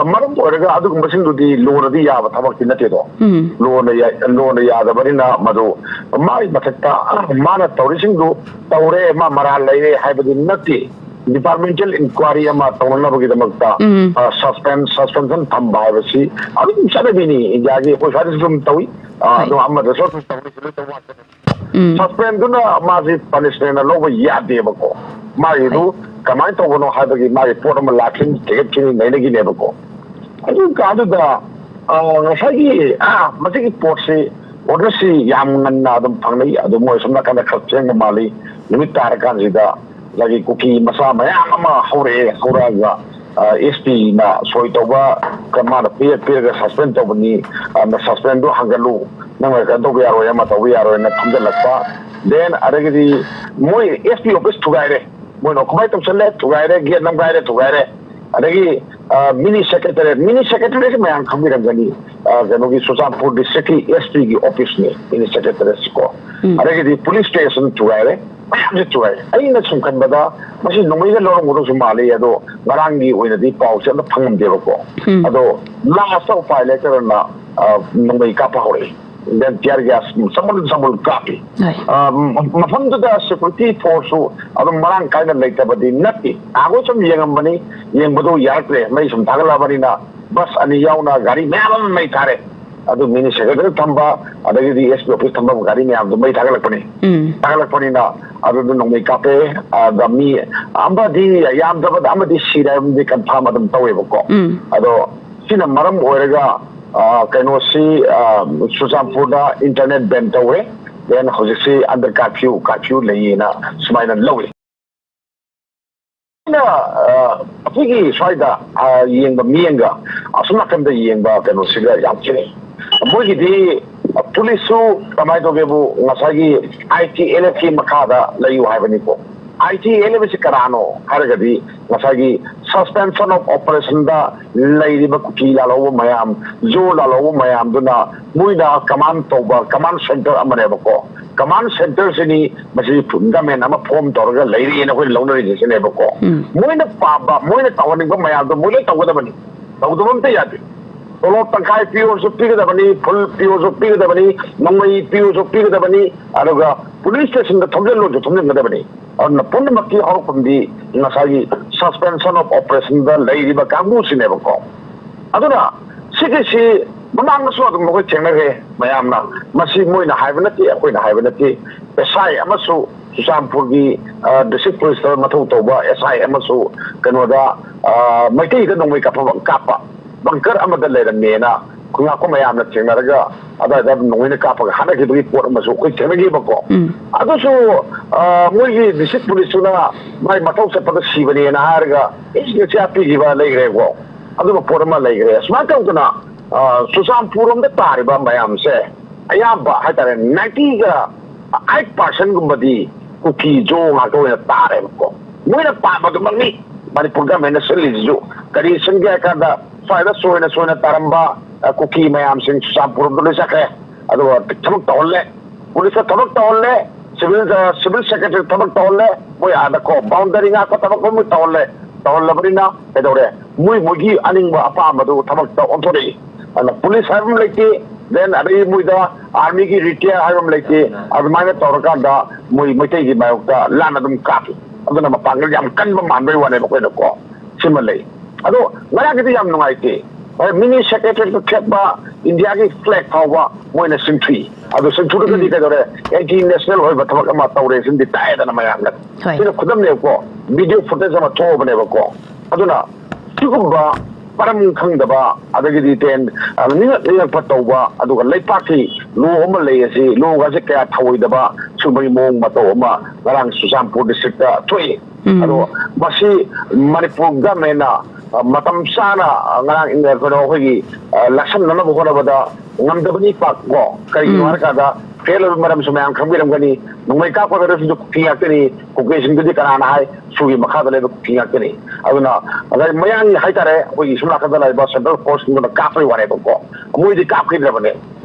ꯃꯔꯝ ꯑꯣꯏꯔꯒ ꯑꯗꯨꯒꯨꯝꯕꯁꯤꯡꯗꯨꯗꯤ ꯂꯣꯅꯗꯤ ꯌꯥꯕ ꯊꯕꯛꯇꯤ ꯅꯠꯇꯦꯗꯣ꯫ ꯎꯝ꯫ ꯂꯣꯅ ꯌꯥ-, ꯂꯣꯅ ꯌꯥꯗꯕꯅꯤꯅ ꯃꯗꯨ ꯃꯥꯒꯤ ꯃꯊꯛꯇ, ꯑ, ꯃꯥꯅ ꯇꯧꯔꯤꯁꯤꯡꯗꯨ ꯇꯧꯔꯦ, ꯃꯥ ꯃꯔꯥꯜ ꯂꯩꯔꯦ ꯍꯥꯏꯕꯗꯤ ꯅꯠꯇꯦ꯫ ꯗꯤꯄꯥꯔꯠꯃꯦꯟꯇꯦꯜ ꯏꯟꯀ꯭ꯋꯥꯏꯔꯤ ꯑꯃ ꯇꯧꯅꯅꯕꯒꯤꯗꯃꯛꯇ, ꯎꯝ꯫ ꯑ, ꯁꯁꯄꯦꯟ-, ꯁꯁꯄꯦꯟꯁꯟ ꯊꯝꯕ ꯍꯥꯏꯕꯁꯤ ꯑꯗꯨꯝ ꯆꯠꯅꯕꯤꯅꯤ꯫ ꯏꯟꯗꯤꯌꯥꯒꯤ ꯑꯩꯈꯣꯏ ꯁ꯭ꯋꯥꯏꯗꯁꯨ ꯑꯗꯨꯝ ꯇꯧꯏ꯫ ꯑ, ꯍꯣꯏ꯫ ꯑꯗꯣ ꯑꯃꯗꯁꯨ ꯑꯗꯨꯝ ꯇꯧꯅꯤ, ꯁꯤꯗ ꯇꯧꯕ ꯉꯥꯛꯇꯅꯤ꯫ ꯎꯝ꯫ ꯁꯁꯄꯦꯟꯗꯨꯅ ꯃꯥꯁꯤ ꯄꯅꯤꯁꯃꯦꯟ ꯂꯧꯕ ꯌꯥꯗꯦꯕꯀꯣ꯫ ꯃꯥꯒꯤꯗꯨ ꯍꯣꯏ꯫ ꯀꯃꯥꯏꯅ ꯇꯧꯕꯅꯣ ꯍꯥꯏꯕꯒꯤ ꯃꯥꯒꯤ ꯄꯣꯠ ꯑꯃ ꯂꯥꯛꯈꯤꯅꯤ, ꯊꯦꯒꯠꯈꯤꯅꯤ, ꯅꯩꯅꯈꯤꯅꯦꯕꯀꯣ꯫ ꯑꯗꯨ ꯀꯥꯟꯗꯨꯗ, ꯑ, ꯉꯁꯥꯏꯒꯤ, ꯑ, ꯃꯁꯤꯒꯤ ꯄꯣꯠꯁꯤ, ꯑꯣꯔꯗꯔꯁꯤ ꯌꯥꯝ ꯉꯟꯅ ꯑꯗꯨꯝ ꯐꯪꯅꯩ꯫ ꯑꯗꯨ ꯃꯣꯏ ꯁꯣꯝ ꯅꯥꯀꯟꯗ ꯈꯔ ꯊꯦꯡꯕ ꯃꯥꯜꯂꯤ꯫ ꯅꯨꯃꯤꯠ ꯇꯥꯔꯀꯥꯟꯁꯤꯗ ꯉꯁꯥꯏꯒꯤ ꯀꯨꯀꯤ ꯃꯆꯥ ꯃꯌꯥꯝ ꯑꯃ ꯍꯧꯔꯛꯑꯦ꯫ ꯍꯧꯔꯛꯑꯒ, ꯑ, ꯑꯦꯁ ꯄꯤꯅ ꯁꯣꯏ ꯇꯧꯕ, ꯀ-, ꯃꯥꯅ ꯄꯤꯔ-, ꯄꯤꯔꯒ ꯁꯁꯄꯦꯟ ꯇꯧꯕꯅꯤ, ꯑ, ꯁꯁꯄꯦꯟꯗꯣ ꯍꯟꯒꯠꯂꯨ, ꯅꯪꯅ ꯀꯩꯅꯣ ꯇꯧꯕ ꯌꯥꯔꯣꯏ, ꯑꯃ ꯇꯧꯕ ꯌꯥꯔꯣꯏꯅ ꯊꯝꯖꯤꯜꯂꯛꯄ꯫ ꯗꯦꯟ ꯑꯗꯒꯤꯗꯤ ꯃꯣꯏ ꯑꯦꯁ ꯄꯤ ꯑꯣꯐꯤꯁ ꯊꯨꯒꯥꯏꯔꯦ, ꯃꯣꯏꯅ ꯀꯃꯥꯏꯅ ꯇꯧꯁꯜꯂꯦ, ꯊꯨꯒꯥꯏꯔꯦ, ꯒꯦꯠ ꯅꯝꯒꯥꯏꯔꯦ, ꯊꯨꯒꯥꯏꯔꯦ꯫ ꯑꯗꯒꯤ, ꯑ, ꯃꯤꯅꯤ ꯁꯦꯀ꯭ꯔꯦꯇꯔꯤꯌꯦꯠ, ꯃꯤꯅꯤ ꯁꯦꯀ꯭ꯔꯦꯇꯔꯤꯌꯦꯠꯁꯤ ꯃꯌꯥꯝ ꯈꯪꯕꯤꯔꯝꯒꯅꯤ꯫ ꯑ, ꯀꯩꯅꯣꯒꯤ ꯆꯨꯔꯆꯥꯟꯄꯨꯔ ꯗꯤꯁꯇ꯭ꯔꯤꯛꯀꯤ ꯑꯦꯁ ꯄꯤꯒꯤ ꯑꯣꯐꯤꯁꯅꯤ ꯃꯤꯅꯤ ꯁꯦꯀ꯭ꯔꯦꯇꯔꯤꯌꯦꯠꯁꯤ ꯀꯣ꯫ ꯎꯝ꯫ ꯑꯗꯒꯤꯗꯤ ꯄꯨꯂꯤꯁ ꯁ꯭ꯇꯦꯁꯟ ꯊꯨꯒꯥꯏꯔꯦ, ꯃꯌꯥꯝꯁꯦ ꯊꯨꯒꯥꯏꯔꯦ꯫ ꯑꯩꯅ ꯁꯨꯝ ꯈꯟꯕꯗ ꯃꯁꯤ ꯅꯣꯡꯃꯩꯅ ꯂꯧꯔꯝꯒꯗꯧꯁꯨ ꯃꯥꯜꯂꯤ, ꯑꯗꯣ ꯉꯔꯥꯡꯒꯤ ꯑꯣꯏꯅꯗꯤ ꯄꯥꯎꯁꯦ ꯑꯝꯇ ꯐꯪꯉꯝꯗꯦꯕꯀꯣ꯫ ꯎꯝ꯫ ꯑꯗꯣ ꯂꯥꯁꯇ ꯎꯄꯥꯏ ꯂꯩꯇꯗꯅ, ꯑ, ꯅꯣꯡꯃꯩ ꯀꯥꯞꯄ ꯍꯧꯔꯛꯏ꯫ ꯇꯤꯌꯥꯔ ꯒ꯭ꯌꯥꯁ ꯆꯃꯨꯜ ꯆꯃꯨꯜ ꯀꯥꯞꯄꯤ꯫ ꯍꯣꯏ꯫ ꯑ, ꯃꯐꯝꯗꯨꯗ ꯁꯦꯀ꯭ꯌꯨꯔꯤꯇꯤ ꯐꯣꯔꯁꯁꯨ ꯑꯗꯨꯝ ꯃꯔꯥꯡ ꯀꯥꯏꯅ ꯂꯩꯇꯕꯗꯤ ꯅꯠꯇꯦ꯫ ꯅꯍꯥꯟꯈꯣꯏ ꯁꯨꯝ ꯌꯦꯡꯉꯝꯕꯅꯤ, ꯌꯦꯡꯕꯗꯣ ꯌꯥꯔꯛꯇ꯭ꯔꯦ, ꯃꯩ ꯁꯨꯝ ꯊꯥꯒꯠꯂꯛꯑꯕꯅꯤꯅ꯫ ꯕꯁ ꯑꯅꯤ ꯌꯥꯎꯅ ꯒꯥꯔꯤ ꯃꯌꯥꯝ ꯑꯃ ꯃꯩ ꯊꯥꯔꯦ꯫ ꯑꯗꯨ ꯃꯤꯅꯤ ꯁꯦꯀ꯭ꯔꯦꯇꯔꯤ ꯊꯝꯕ, ꯑꯗꯒꯤꯗꯤ ꯑꯦꯁ ꯄꯤ ꯑꯣꯐꯤꯁ ꯊꯝꯕ ꯒꯥꯔꯤ ꯃꯌꯥꯝꯗꯣ ꯃꯩ ꯊꯥꯒꯠꯂꯛꯄꯅꯤ꯫ ꯎꯝ꯫ ꯊꯥꯒꯠꯂꯛꯄꯅꯤꯅ ꯑꯗꯨꯗ ꯅꯣꯡꯃꯩ ꯀꯥꯞꯄꯦ꯫ ꯑꯗ ꯃꯤ ꯑꯃꯗꯤ, ꯌꯥꯝꯗ꯭ꯔꯕꯗ ꯑꯃꯗꯤ ꯁꯤꯔꯦ ꯍꯥꯏꯕꯗꯤ ꯀꯟꯐꯥꯔꯝ ꯑꯗꯨꯝ ꯇꯧꯋꯦꯕꯀꯣ꯫ ꯎꯝ꯫ ꯑꯗꯣ ꯁꯤꯅ ꯃꯔꯝ ꯑꯣꯏꯔꯒ, ꯑ, ꯀꯩꯅꯣꯁꯤ, ꯑ, ꯆꯨꯔꯆꯥꯟꯄꯨꯔꯗ ꯏꯟꯇꯔꯅꯦꯠ ꯕꯦꯟ ꯇꯧꯋꯦ꯫ ꯗꯦꯟ ꯍꯧꯖꯤꯛꯁꯤ ꯑꯟꯗꯔ ꯀꯥꯔꯐ꯭ꯌꯨ, ꯀꯥꯔꯐ꯭ꯌꯨ ꯂꯩꯌꯦꯅ ꯁꯨꯃꯥꯏꯅ ꯂꯧꯏ꯫ ꯑꯩꯅ, ꯑ, ꯑꯩꯈꯣꯏꯒꯤ ꯁ꯭ꯋꯥꯏꯗ, ꯑ, ꯌꯦꯡꯕ ꯃꯤꯠꯌꯦꯡꯒ ꯑꯁꯣꯝ ꯅꯥꯀꯟꯗ ꯌꯦꯡꯕ ꯀꯩꯅꯣꯁꯤꯒ ꯌꯥꯝ ꯈꯦꯠꯅꯩ꯫ ꯃꯣꯏꯒꯤꯗꯤ, ꯑ, ꯄꯨꯂꯤꯁꯁꯨ ꯀꯃꯥꯏꯅ ꯇꯧꯒꯦꯕꯨ, ꯉꯁꯥꯏꯒꯤ ꯑꯥꯏ ꯇꯤ ꯑꯦꯜ ꯑꯦꯐꯀꯤ ꯃꯈꯥꯗ ꯂꯩꯌꯨ ꯍꯥꯏꯕꯅꯤꯀꯣ꯫ ꯑꯥꯏ ꯇꯤ ꯑꯦꯜ ꯑꯦꯐ ꯑꯁꯤ ꯀꯅꯥꯅꯣ ꯍꯥꯏꯔꯒꯗꯤ, ꯉꯁꯥꯏꯒꯤ ꯁꯁꯄꯦꯟꯁꯟ ꯑꯣꯐ ꯑꯣꯄꯔꯦꯁꯟꯗ ꯂꯩꯔꯤꯕ ꯀꯨꯀꯤ ꯂꯥꯜꯍꯧꯕ ꯃꯌꯥꯝ, ꯖꯣ ꯂꯥꯜꯍꯧꯕ ꯃꯌꯥꯝꯗꯨꯅ ꯃꯣꯏꯅ ꯀꯃꯥꯟ ꯇꯧꯕ ꯀꯃꯥꯟ ꯁꯦꯟꯇꯔ ꯑꯃꯅꯦꯕꯀꯣ꯫ ꯀꯃꯥꯟ ꯁꯦꯟꯇꯔꯁꯤꯅꯤ ꯃꯁꯤ ꯒꯃꯦꯟ ꯑꯃ ꯐꯣꯝ ꯇꯧꯔꯒ ꯂꯩꯔꯤꯅ ꯑꯩꯈꯣꯏꯅ ꯂꯧꯅꯔꯤꯁꯦ ꯁꯤꯅꯦꯕꯀꯣ꯫ ꯎꯝ꯫ ꯃꯣꯏꯅ ꯄꯥꯝꯕ, ꯃꯣꯏꯅ ꯇꯧꯍꯟꯅꯤꯡꯕ ꯃꯌꯥꯝꯗꯣ ꯃꯣꯏ ꯂꯣꯏ ꯇꯧꯒꯗꯕꯅꯤ, ꯇꯧꯗꯕ ꯑꯝꯇ ꯌꯥꯗꯦ꯫ ꯇꯣꯂꯣꯞ ꯇꯪꯈꯥꯏ ꯄꯤꯌꯣꯁꯨ ꯄꯤꯒꯗꯕꯅꯤ, ꯐꯨꯜ ꯄꯤꯌꯣꯁꯨ ꯄꯤꯒꯗꯕꯅꯤ, ꯅꯣꯡꯃꯩ ꯄꯤꯌꯣꯁꯨ ꯄꯤꯒꯗꯕꯅꯤ, ꯑꯗꯨꯒ ꯄꯨꯂꯤꯁ ꯁ꯭ꯇꯦꯁꯟꯗ ꯊꯣꯝꯖꯤꯜꯂꯣꯁꯨ ꯊꯣꯝꯖꯤꯟꯒꯗꯕꯅꯤ꯫ ꯑꯗꯨꯅ ꯄꯨꯝꯅꯃꯛꯀꯤ ꯍꯧꯔꯛꯐꯝꯗꯤ ꯉꯁꯥꯏꯒꯤ ꯁꯁꯄꯦꯟꯁꯟ ꯑꯣꯐ ꯑꯣꯄꯔꯦꯁꯟꯗ ꯂꯩꯔꯤꯕ ꯀꯥꯡꯕꯨꯁꯤꯅꯦꯕꯀꯣ꯫ ꯑꯗꯨꯅ ꯁꯤꯒꯤꯁꯤ ꯃꯃꯥꯡꯗꯁꯨ ꯑꯗꯨꯝ ꯑꯩꯈꯣꯏ ꯊꯦꯡꯅꯈ꯭ꯔꯦ ꯃꯌꯥꯝꯅ꯫ ꯃꯁꯤ ꯃꯣꯏꯅ ꯍꯥꯏꯕ ꯅꯠꯇꯦ, ꯑꯩꯈꯣꯏꯅ ꯍꯥꯏꯕ ꯅꯠꯇꯦ꯫ ꯑꯦꯁ ꯑꯥꯏ ꯑꯃꯁꯨ ꯆꯨꯔꯆꯥꯟꯄꯨꯔꯒꯤ, ꯑ, ꯗꯤꯁꯇ꯭ꯔꯤꯛ ꯄꯨꯂꯤꯁꯇ ꯃꯊꯧ ꯇꯧꯕ ꯑꯦꯁ ꯑꯥꯏ ꯑꯃꯁꯨ ꯀꯩꯅꯣꯗ, ꯑ, ꯃꯩꯇꯩꯗ ꯅꯣꯡꯃꯩ ꯀꯥꯞꯄ, ꯀꯥꯞꯄ ꯕꯪꯀꯔ ꯑꯃꯗ ꯂꯩꯔꯝꯃꯦꯅ ꯑꯩꯈꯣꯏ ꯉꯥꯛꯄ ꯃꯌꯥꯝꯅ ꯊꯦꯡꯅꯔꯒ ꯑꯗꯨꯋꯥꯏꯗ ꯑꯗꯨꯝ ꯅꯣꯡꯃꯩꯅ ꯀꯥꯞꯄꯒ ꯍꯥꯠꯅꯈꯤꯕꯒꯤ ꯄꯣꯠ ꯑꯃꯁꯨ ꯑꯩꯈꯣꯏ ꯊꯦꯡꯅꯈꯤꯕꯀꯣ꯫ ꯎꯝ꯫ ꯑꯗꯨꯁꯨ, ꯑ, ꯃꯣꯏꯒꯤ ꯗꯤꯁꯇ꯭ꯔꯤꯛ ꯄꯨꯂꯤꯁꯇꯨꯅ ꯃꯥꯏ ꯃꯊꯧ ꯆꯠꯄꯗ ꯁꯤꯕꯅꯦꯅ ꯍꯥꯏꯔꯒ ꯏꯁ ꯉꯁꯤ ꯍꯥꯠꯄꯤꯈꯤꯕ ꯂꯩꯈ꯭ꯔꯦꯀꯣ꯫ ꯑꯗꯨꯒ ꯄꯣꯠ ꯑꯃ ꯂꯩꯈ꯭ꯔꯦ꯫ ꯁꯨꯃꯥꯏꯅ ꯇꯧꯗꯅ, ꯑ, ꯆꯨꯔꯆꯥꯟꯄꯨꯔ ꯔꯣꯝꯗ ꯇꯥꯔꯤꯕ ꯃꯌꯥꯝꯁꯦ ꯑꯌꯥꯝꯕ ꯍꯥꯏꯇꯥꯔꯦ, ꯅꯥꯏꯟꯇꯤꯒ ꯑꯩꯠ ꯄꯥꯔꯁꯦꯟꯒꯨꯝꯕꯗꯤ ꯀꯨꯀꯤ ꯖꯣ ꯉꯥꯛꯇ ꯑꯣꯏꯅ ꯇꯥꯔꯦꯕꯀꯣ꯫ ꯃꯣꯏꯅ ꯄꯥꯝꯕꯗꯨꯃꯛꯅꯤ ꯃꯅꯤꯄꯨꯔ ꯒꯃꯦꯟꯅ ꯁꯤꯜꯂꯤꯁꯤꯁꯨ꯫ ꯀꯔꯤ ꯁꯤꯟꯒꯦ ꯍꯥꯏ ꯀꯥꯟꯗ ꯁ꯭ꯋꯥꯏꯗ ꯆꯣꯏꯅ ꯆꯣꯏꯅ ꯇꯥꯔꯝꯕ, ꯑ, ꯀꯨꯀꯤ ꯃꯌꯥꯝꯁꯤꯡ ꯆꯨꯔꯆꯥꯟꯄꯨꯔ ꯔꯣꯝꯗ ꯂꯣꯏ ꯆꯠꯈ꯭ꯔꯦ꯫ ꯑꯗꯨꯒ ꯊꯕꯛ ꯇꯧꯍꯜꯂꯦ, ꯄꯨꯂꯤꯁꯇ ꯊꯕꯛ ꯇꯧꯍꯜꯂꯦ, ꯁꯤꯚꯤꯜ, ꯑ, ꯁꯤꯚꯤꯜ ꯁꯦꯀ꯭ꯔꯦꯇꯔꯤ ꯊꯕꯛ ꯇꯧꯍꯜꯂꯦ, ꯃꯣꯏ ꯑꯥꯗꯀꯣ ꯕꯥꯎꯟꯗꯔꯤ ꯉꯥꯛꯄ ꯊꯕꯛ ꯂꯣꯏꯅꯃꯛ ꯇꯧꯍꯜꯂꯦ꯫ ꯇꯧꯍꯜꯂꯕꯅꯤꯅ ꯀꯩꯗꯧꯔꯦ? ꯃꯣꯏ ꯃꯣꯏꯒꯤ ꯑꯅꯤꯡꯕ ꯑꯄꯥꯝꯕꯗꯨ ꯊꯕꯛꯇ ꯑꯣꯟꯊꯣꯔꯛꯏ꯫ ꯑꯗꯨꯅ ꯄꯨꯂꯤꯁ ꯍꯥꯏꯕ ꯑꯃ ꯂꯩꯇꯦ, Then ꯑꯗꯩ ꯃꯣꯏꯗ army ꯒꯤ retire ꯍꯥꯏꯕ ꯑꯃ ꯂꯩꯇꯦ꯫ ꯑꯗꯨꯃꯥꯏꯅ ꯇꯧꯔꯀꯥꯟꯗ ꯃꯣꯏ ꯃꯩꯇꯩꯒꯤ ꯃꯥꯌꯣꯛꯇ ꯂꯥꯟ ꯑꯗꯨꯝ ꯀꯥꯞꯄꯤ꯫ ꯑꯗꯨꯅ ꯃꯄꯥꯡꯒꯜ ꯌꯥꯝ ꯀꯟꯕ ꯃꯥꯟꯕꯩ ꯋꯥꯅꯦꯕ ꯑꯩꯈꯣꯏꯅꯀꯣ꯫ ꯁꯤꯃ ꯂꯩ꯫ ꯑꯗꯣ ꯉꯔꯥꯡꯒꯤꯗꯤ ꯌꯥꯝ ꯅꯨꯡꯉꯥꯏꯇꯦ꯫ ꯍꯣꯏ, mini secretariat ꯇ ꯊꯦꯠꯄ ꯏꯟꯗꯤꯌꯥꯒꯤ flag ꯐꯥꯎꯕ ꯃꯣꯏꯅ ꯆꯤꯡꯊꯨꯏ꯫ ꯑꯗꯨ ꯆꯤꯡꯊꯨꯔꯒꯗꯤ ꯎꯝ꯫ ꯀꯩꯗꯧꯔꯦ? Anti national ꯑꯣꯏꯕ ꯊꯕꯛ ꯑꯃ ꯇꯧꯔꯦ ꯁꯤꯃꯗꯤ ꯇꯥꯏꯗꯅ ꯃꯌꯥꯝꯅ꯫ ꯍꯣꯏ꯫ ꯁꯤꯅ ꯈꯨꯗꯝꯅꯦꯕꯀꯣ, video footage ꯑꯃ ꯊꯣꯛꯑꯕꯅꯦꯕꯀꯣ꯫ ꯑꯗꯨꯅ ꯁꯤꯒꯨꯝꯕ ꯃꯔꯝ ꯈꯪꯗꯕ, ꯑꯗꯒꯤꯗꯤ ꯇꯦꯟ, ꯑ, ꯅꯤꯡꯉꯛ ꯅꯤꯡꯉꯛꯄ ꯇꯧꯕ, ꯑꯗꯨꯒ ꯂꯩꯄꯥꯛꯀꯤ law ꯑꯃ ꯂꯩ ꯑꯁꯤ, law ꯒꯁꯦ ꯀꯌꯥ ꯊꯧꯑꯣꯏꯗꯕ ꯁꯨꯝꯕꯒꯤ ꯃꯑꯣꯡ ꯃꯇꯧ ꯑꯃ ꯉꯔꯥꯡ ꯆꯨꯔꯆꯥꯟꯄꯨꯔ district ꯇ ꯊꯣꯛꯏ꯫ ꯎꯝ꯫ ꯑꯗꯣ ꯃꯁꯤ ꯃꯅꯤꯄꯨꯔ government ꯅ, ꯑ, ꯃꯇꯝ ꯆꯥꯅ, ꯑ, ꯉꯔꯥꯡ, ꯑ, ꯀꯩꯅꯣ, ꯑꯩꯈꯣꯏꯒꯤ, ꯑ, ꯂꯥꯛꯁꯟꯅꯅꯕ ꯍꯣꯠꯅꯕꯗ ꯉꯝꯗꯕꯅꯤ ꯄꯥꯛ ꯀꯣ꯫ ꯀꯔꯤꯒꯤꯅꯣ ꯎꯝ꯫ ꯍꯥꯏꯔꯀꯥꯟꯗ, fail ꯑꯣꯏꯕ ꯃꯔꯝꯁꯨ ꯃꯌꯥꯝ ꯈꯪꯕꯤꯔꯝꯒꯅꯤ꯫ ꯅꯣꯡꯃꯩ ꯀꯥꯞꯀꯗꯧꯔꯤꯁꯤꯡꯗꯨ ꯀꯨꯀꯤ ꯉꯥꯛꯇꯅꯤ, ꯀꯨꯀꯤꯁꯤꯡꯗꯨꯗꯤ ꯀꯅꯥꯅ ꯍꯥꯏ? ꯁꯨꯒꯤ ꯃꯈꯥꯗ ꯂꯩꯕ ꯀꯨꯀꯤ ꯉꯥꯛꯇꯅꯤ꯫ ꯑꯗꯨꯅ ꯉꯁꯥꯏ ꯃꯌꯥꯡꯒꯤ ꯍꯥꯏꯇꯥꯔꯦ, ꯑꯩꯈꯣꯏꯒꯤ ꯁꯣꯝ ꯅꯥꯀꯟꯗ ꯂꯩꯕ central force ꯁꯤꯡꯗꯨꯅ ꯀꯥꯞꯄꯩ ꯋꯥꯅꯦꯕꯀꯣ, ꯃꯣꯏꯗꯤ ꯀꯥꯞꯈꯤꯗ꯭ꯔꯕꯅꯦ꯫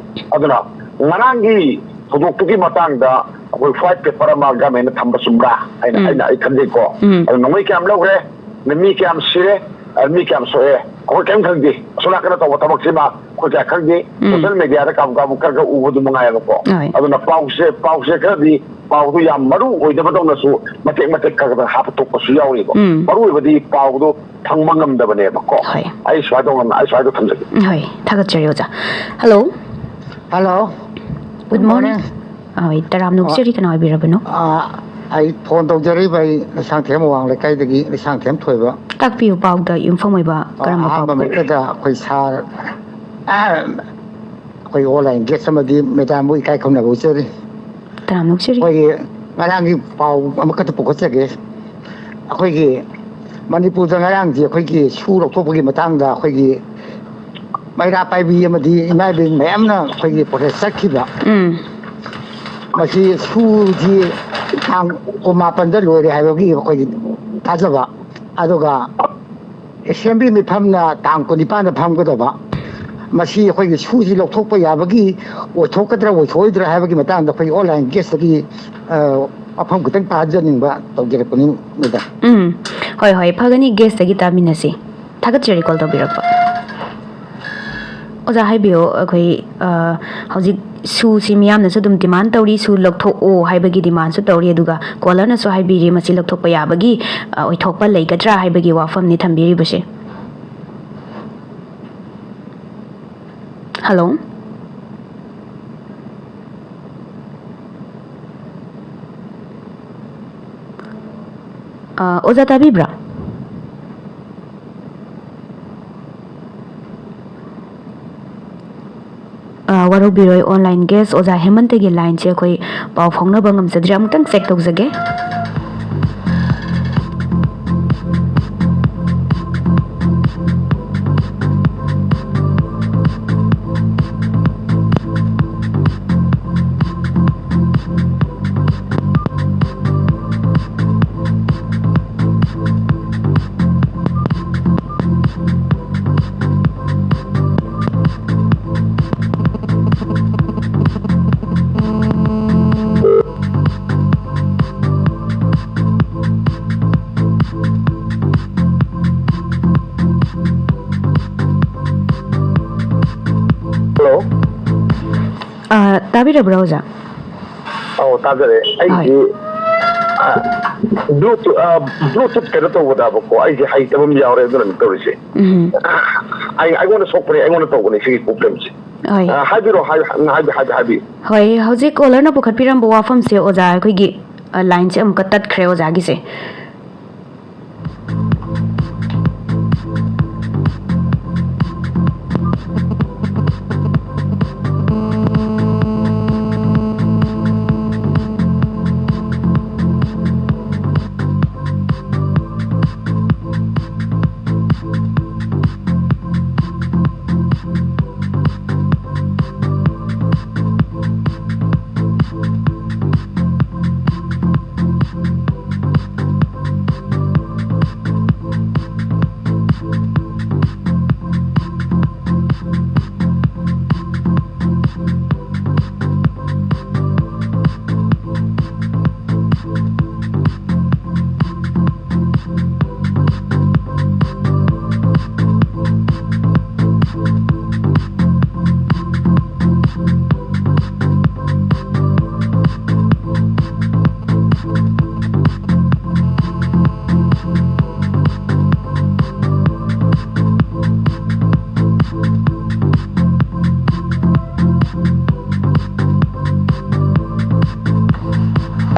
ꯑꯗꯨꯅ ꯉꯔꯥꯡꯒꯤ ꯊꯧꯗꯣꯛꯇꯨꯒꯤ ꯃꯇꯥꯡꯗ ꯑꯩꯈꯣꯏ white paper ꯑꯃ government ꯅ ꯊꯝꯕ ꯆꯨꯝꯕ꯭ꯔꯥ ꯍꯥꯏꯅ ꯎꯝ꯫ ꯑꯩꯅ, ꯑꯩ ꯈꯟꯖꯩꯀꯣ꯫ ꯎꯝ꯫ ꯑꯗꯨ ꯅꯣꯡꯃꯩ ꯀꯌꯥꯝ ꯂꯧꯈ꯭ꯔꯦ, ꯃꯤ ꯀꯌꯥꯝ ꯁꯤꯔꯦ, ꯃꯤ ꯀꯌꯥꯝ ꯁꯣꯛꯑꯦ, ꯑꯩꯈꯣꯏ ꯀꯔꯤꯝ ꯈꯪꯗꯦ꯫ ꯑꯁꯣꯝ ꯅꯥꯀꯟꯗ ꯇꯧꯕ ꯊꯕꯛꯁꯤꯃ ꯑꯩꯈꯣꯏ ꯀꯌꯥ ꯈꯪꯗꯦ꯫ ꯎꯝ꯫ Social media ꯗ ꯀꯥꯕꯨ ꯀꯥꯕꯨ ꯈꯔ ꯈꯔ ꯎꯕꯗꯨ ꯃꯉꯥꯏꯕꯀꯣ꯫ ꯍꯣꯏ꯫ ꯑꯗꯨꯅ ꯄꯥꯎꯁꯦ, ꯄꯥꯎꯁꯦ ꯈꯔꯗꯤ, ꯄꯥꯎꯗꯨ ꯌꯥꯝ ꯃꯔꯨ ꯑꯣꯏꯗꯕꯗꯧꯅꯁꯨ ꯃꯇꯦꯛ ꯃꯇꯦꯛ ꯈꯔ ꯈꯔ ꯍꯥꯞꯄ ꯇꯣꯛꯄꯁꯨ ꯌꯥꯎꯔꯤꯕ꯫ ꯎꯝ꯫ ꯃꯔꯨ ꯑꯣꯏꯕꯗꯤ ꯄꯥꯎꯗꯣ ꯐꯪꯕ ꯉꯝꯗꯕꯅꯦꯕꯀꯣ꯫ ꯍꯣꯏ꯫ ꯑꯩ ꯁ꯭ꯋꯥꯏꯗ ꯉꯝ-, ꯑꯩ ꯁ꯭ꯋꯥꯏꯗ ꯊꯝꯖꯒꯦ꯫ ꯍꯣꯏ, ꯊꯥꯒꯠꯆꯔꯤ ꯑꯣꯖꯥ꯫ Hello꯫ Hello꯫ Good Good morning꯫ Morning꯫ ꯍꯣꯏ, ꯇꯔꯥꯝꯅ ꯑꯣꯛꯆꯔꯤ, ꯀꯅꯥ ꯑꯣꯏꯕꯤꯔꯕꯅꯣ? ꯑ, ꯑꯩ phone ꯇꯧꯖꯔꯛꯏꯕ, ꯑꯩ ꯂꯩꯁꯥꯡꯊꯦꯝ ꯑꯋꯥꯡ ꯂꯩꯀꯥꯏꯗꯒꯤ ꯂꯩꯁꯥꯡꯊꯦꯝ ꯊꯣꯏꯕ꯫ ꯇꯥꯛꯄꯤꯌꯨ, ꯄꯥꯎꯗ ꯌꯨꯝꯐꯝ ꯑꯣꯏꯕ ꯑ, ꯀꯔꯝꯕ ꯄꯥꯎ ꯑꯍꯥꯟꯕ ꯄꯨꯔꯛꯏ? ꯃꯛꯇꯗ ꯑꯩꯈꯣꯏ sir, ꯑ, ꯑꯩꯈꯣꯏ online guest ꯑꯃꯗꯤ madam ꯕꯨ ꯏꯀꯥꯏ ꯈꯨꯝꯅꯕ ꯎꯠꯆꯔꯤ꯫ ꯇꯔꯥꯝꯅ ꯑꯣꯛꯆꯔꯤ꯫ ꯑꯩꯈꯣꯏꯒꯤ ꯉꯔꯥꯡꯒꯤ ꯄꯥꯎ ꯑꯃꯈꯛꯇ ꯄꯨꯈꯠꯆꯒꯦ꯫ ꯑꯩꯈꯣꯏꯒꯤ ꯃꯅꯤꯄꯨꯔꯗ ꯉꯔꯥꯡꯁꯦ ꯑꯩꯈꯣꯏꯒꯤ ꯁꯨ ꯂꯧꯊꯣꯛꯄꯒꯤ ꯃꯇꯥꯡꯗ ꯑꯩꯈꯣꯏꯒꯤ ꯃꯩꯔꯥ ꯄꯥꯏꯕꯤ ꯑꯃꯗꯤ ꯏꯃꯥ ꯏꯕꯦꯟ ꯃꯌꯥꯝꯅ ꯑꯩꯈꯣꯏꯒꯤ protest ꯆꯠꯈꯤꯕ꯫ ꯎꯝ꯫ ꯃꯁꯤ ꯁꯨꯁꯤ ꯇꯥꯡ ꯀꯨꯟꯃꯥꯄꯟꯗ ꯂꯣꯏꯔꯦ ꯍꯥꯏꯕꯒꯤ ꯑꯩꯈꯣꯏꯒꯤ ꯊꯥꯖꯕ꯫ ꯑꯗꯨꯒ assembly ꯃꯤꯐꯝꯅ ꯇꯥꯡ ꯀꯨꯟꯅꯤꯄꯥꯟꯗ ꯐꯝꯒꯗꯕ꯫ ꯃꯁꯤ ꯑꯩꯈꯣꯏꯒꯤ ꯁꯨꯁꯤ ꯂꯧꯊꯣꯛꯄ ꯌꯥꯕꯒꯤ ꯑꯣꯏꯊꯣꯛꯀꯗ꯭ꯔꯥ ꯑꯣꯏꯊꯣꯛꯑꯣꯏꯗ꯭ꯔꯥ ꯍꯥꯏꯕꯒꯤ ꯃꯇꯥꯡꯗ ꯑꯩꯈꯣꯏꯒꯤ online guest ꯇꯒꯤ, ꯑ, ꯋꯥꯐꯝ ꯈꯤꯇꯪ ꯇꯥꯖꯅꯤꯡꯕ ꯇꯧꯖꯔꯛꯄꯅꯤ, madam꯫ ꯎꯝ꯫ ꯍꯣꯏ, ꯍꯣꯏ, ꯐꯒꯅꯤ, guest ꯇꯒꯤ ꯇꯥꯃꯤꯟꯅꯁꯤ꯫ ꯊꯥꯒꯠꯆꯔꯤ call ꯇꯧꯕꯤꯔꯛꯄ꯫ ꯑꯣꯖꯥ ꯍꯥꯏꯕꯤꯌꯨ, ꯑꯩꯈꯣꯏ, ꯑ, ꯍꯧꯖꯤꯛ ꯁꯨꯁꯤ ꯃꯤꯌꯥꯝꯅꯁꯨ ꯑꯗꯨꯝ demand ꯇꯧꯔꯤ, ꯁꯨ ꯂꯧꯊꯣꯛꯑꯣ ꯍꯥꯏꯕꯒꯤ demandꯁꯨ ꯇꯧꯔꯤ, ꯑꯗꯨꯒ callerꯅꯁꯨ ꯍꯥꯏꯕꯤꯔꯤ, ꯃꯁꯤ ꯂꯧꯊꯣꯛꯄ ꯌꯥꯕꯒꯤ, ꯑ, ꯑꯣꯏꯊꯣꯛꯄ ꯂꯩꯒꯗ꯭ꯔꯥ ꯍꯥꯏꯕꯒꯤ ꯋꯥꯐꯝꯅꯤ ꯊꯝꯕꯤꯔꯤꯕꯁꯦ꯫ Hello? ꯑ, ꯑꯣꯖꯥ ꯇꯥꯕꯤꯕ꯭ꯔꯥ? ꯑ, ꯋꯥꯔꯧꯕꯤꯔꯣꯏ, online guest ꯑꯣꯖꯥ ꯍꯦꯃꯟꯇꯒꯤ lineꯁꯦ ꯑꯩꯈꯣꯏ ꯄꯥꯎ ꯐꯥꯎꯅꯕ ꯉꯝꯖꯗ꯭ꯔꯦ꯫ ꯑꯃꯨꯛꯇꯪ check ꯇꯧꯖꯒꯦ꯫ Hello? ꯑ, ꯇꯥꯕꯤꯔꯕ꯭ꯔꯥ, ꯑꯣꯖꯥ? ꯑꯧ, ꯇꯥꯖꯔꯦ꯫ ꯑꯩꯒꯤ, ꯍꯣꯏ꯫ ꯑ, Bluetooth, ꯑ, Bluetooth ꯀꯩꯅꯣ ꯇꯧꯕꯗꯕꯀꯣ, ꯑꯩꯁꯦ ꯍꯩꯇꯕ ꯑꯃ ꯌꯥꯎꯔꯦ, ꯑꯗꯨꯅꯅꯤ ꯇꯧꯔꯤꯁꯦ꯫ ꯎꯝ꯫ ꯑꯩ, ꯑꯩꯉꯣꯟꯗ ꯁꯣꯛꯄꯅꯦ, ꯑꯩꯉꯣꯟꯗ ꯇꯧꯕꯅꯦ ꯁꯤꯒꯤ problemꯁꯦ꯫ ꯍꯣꯏ꯫ ꯑ, ꯍꯥꯏꯕꯤꯔꯣ, ꯍꯥꯏ-, ꯍꯥꯏꯕꯤ-, ꯍꯥꯏꯕꯤ-, ꯍꯥꯏꯕꯤꯌꯨ꯫ ꯍꯣꯏ, ꯍꯧꯖꯤꯛ callerꯅ ꯄꯨꯈꯠꯄꯤꯔꯝꯕ ꯋꯥꯐꯝꯁꯦ, ꯑꯣꯖꯥ, ꯑꯩꯈꯣꯏꯒꯤ, ꯑ, lineꯁꯦ ꯑꯃꯨꯛꯀ ꯇꯠꯈ꯭ꯔꯦ ꯑꯣꯖꯥꯒꯤꯁꯦ꯫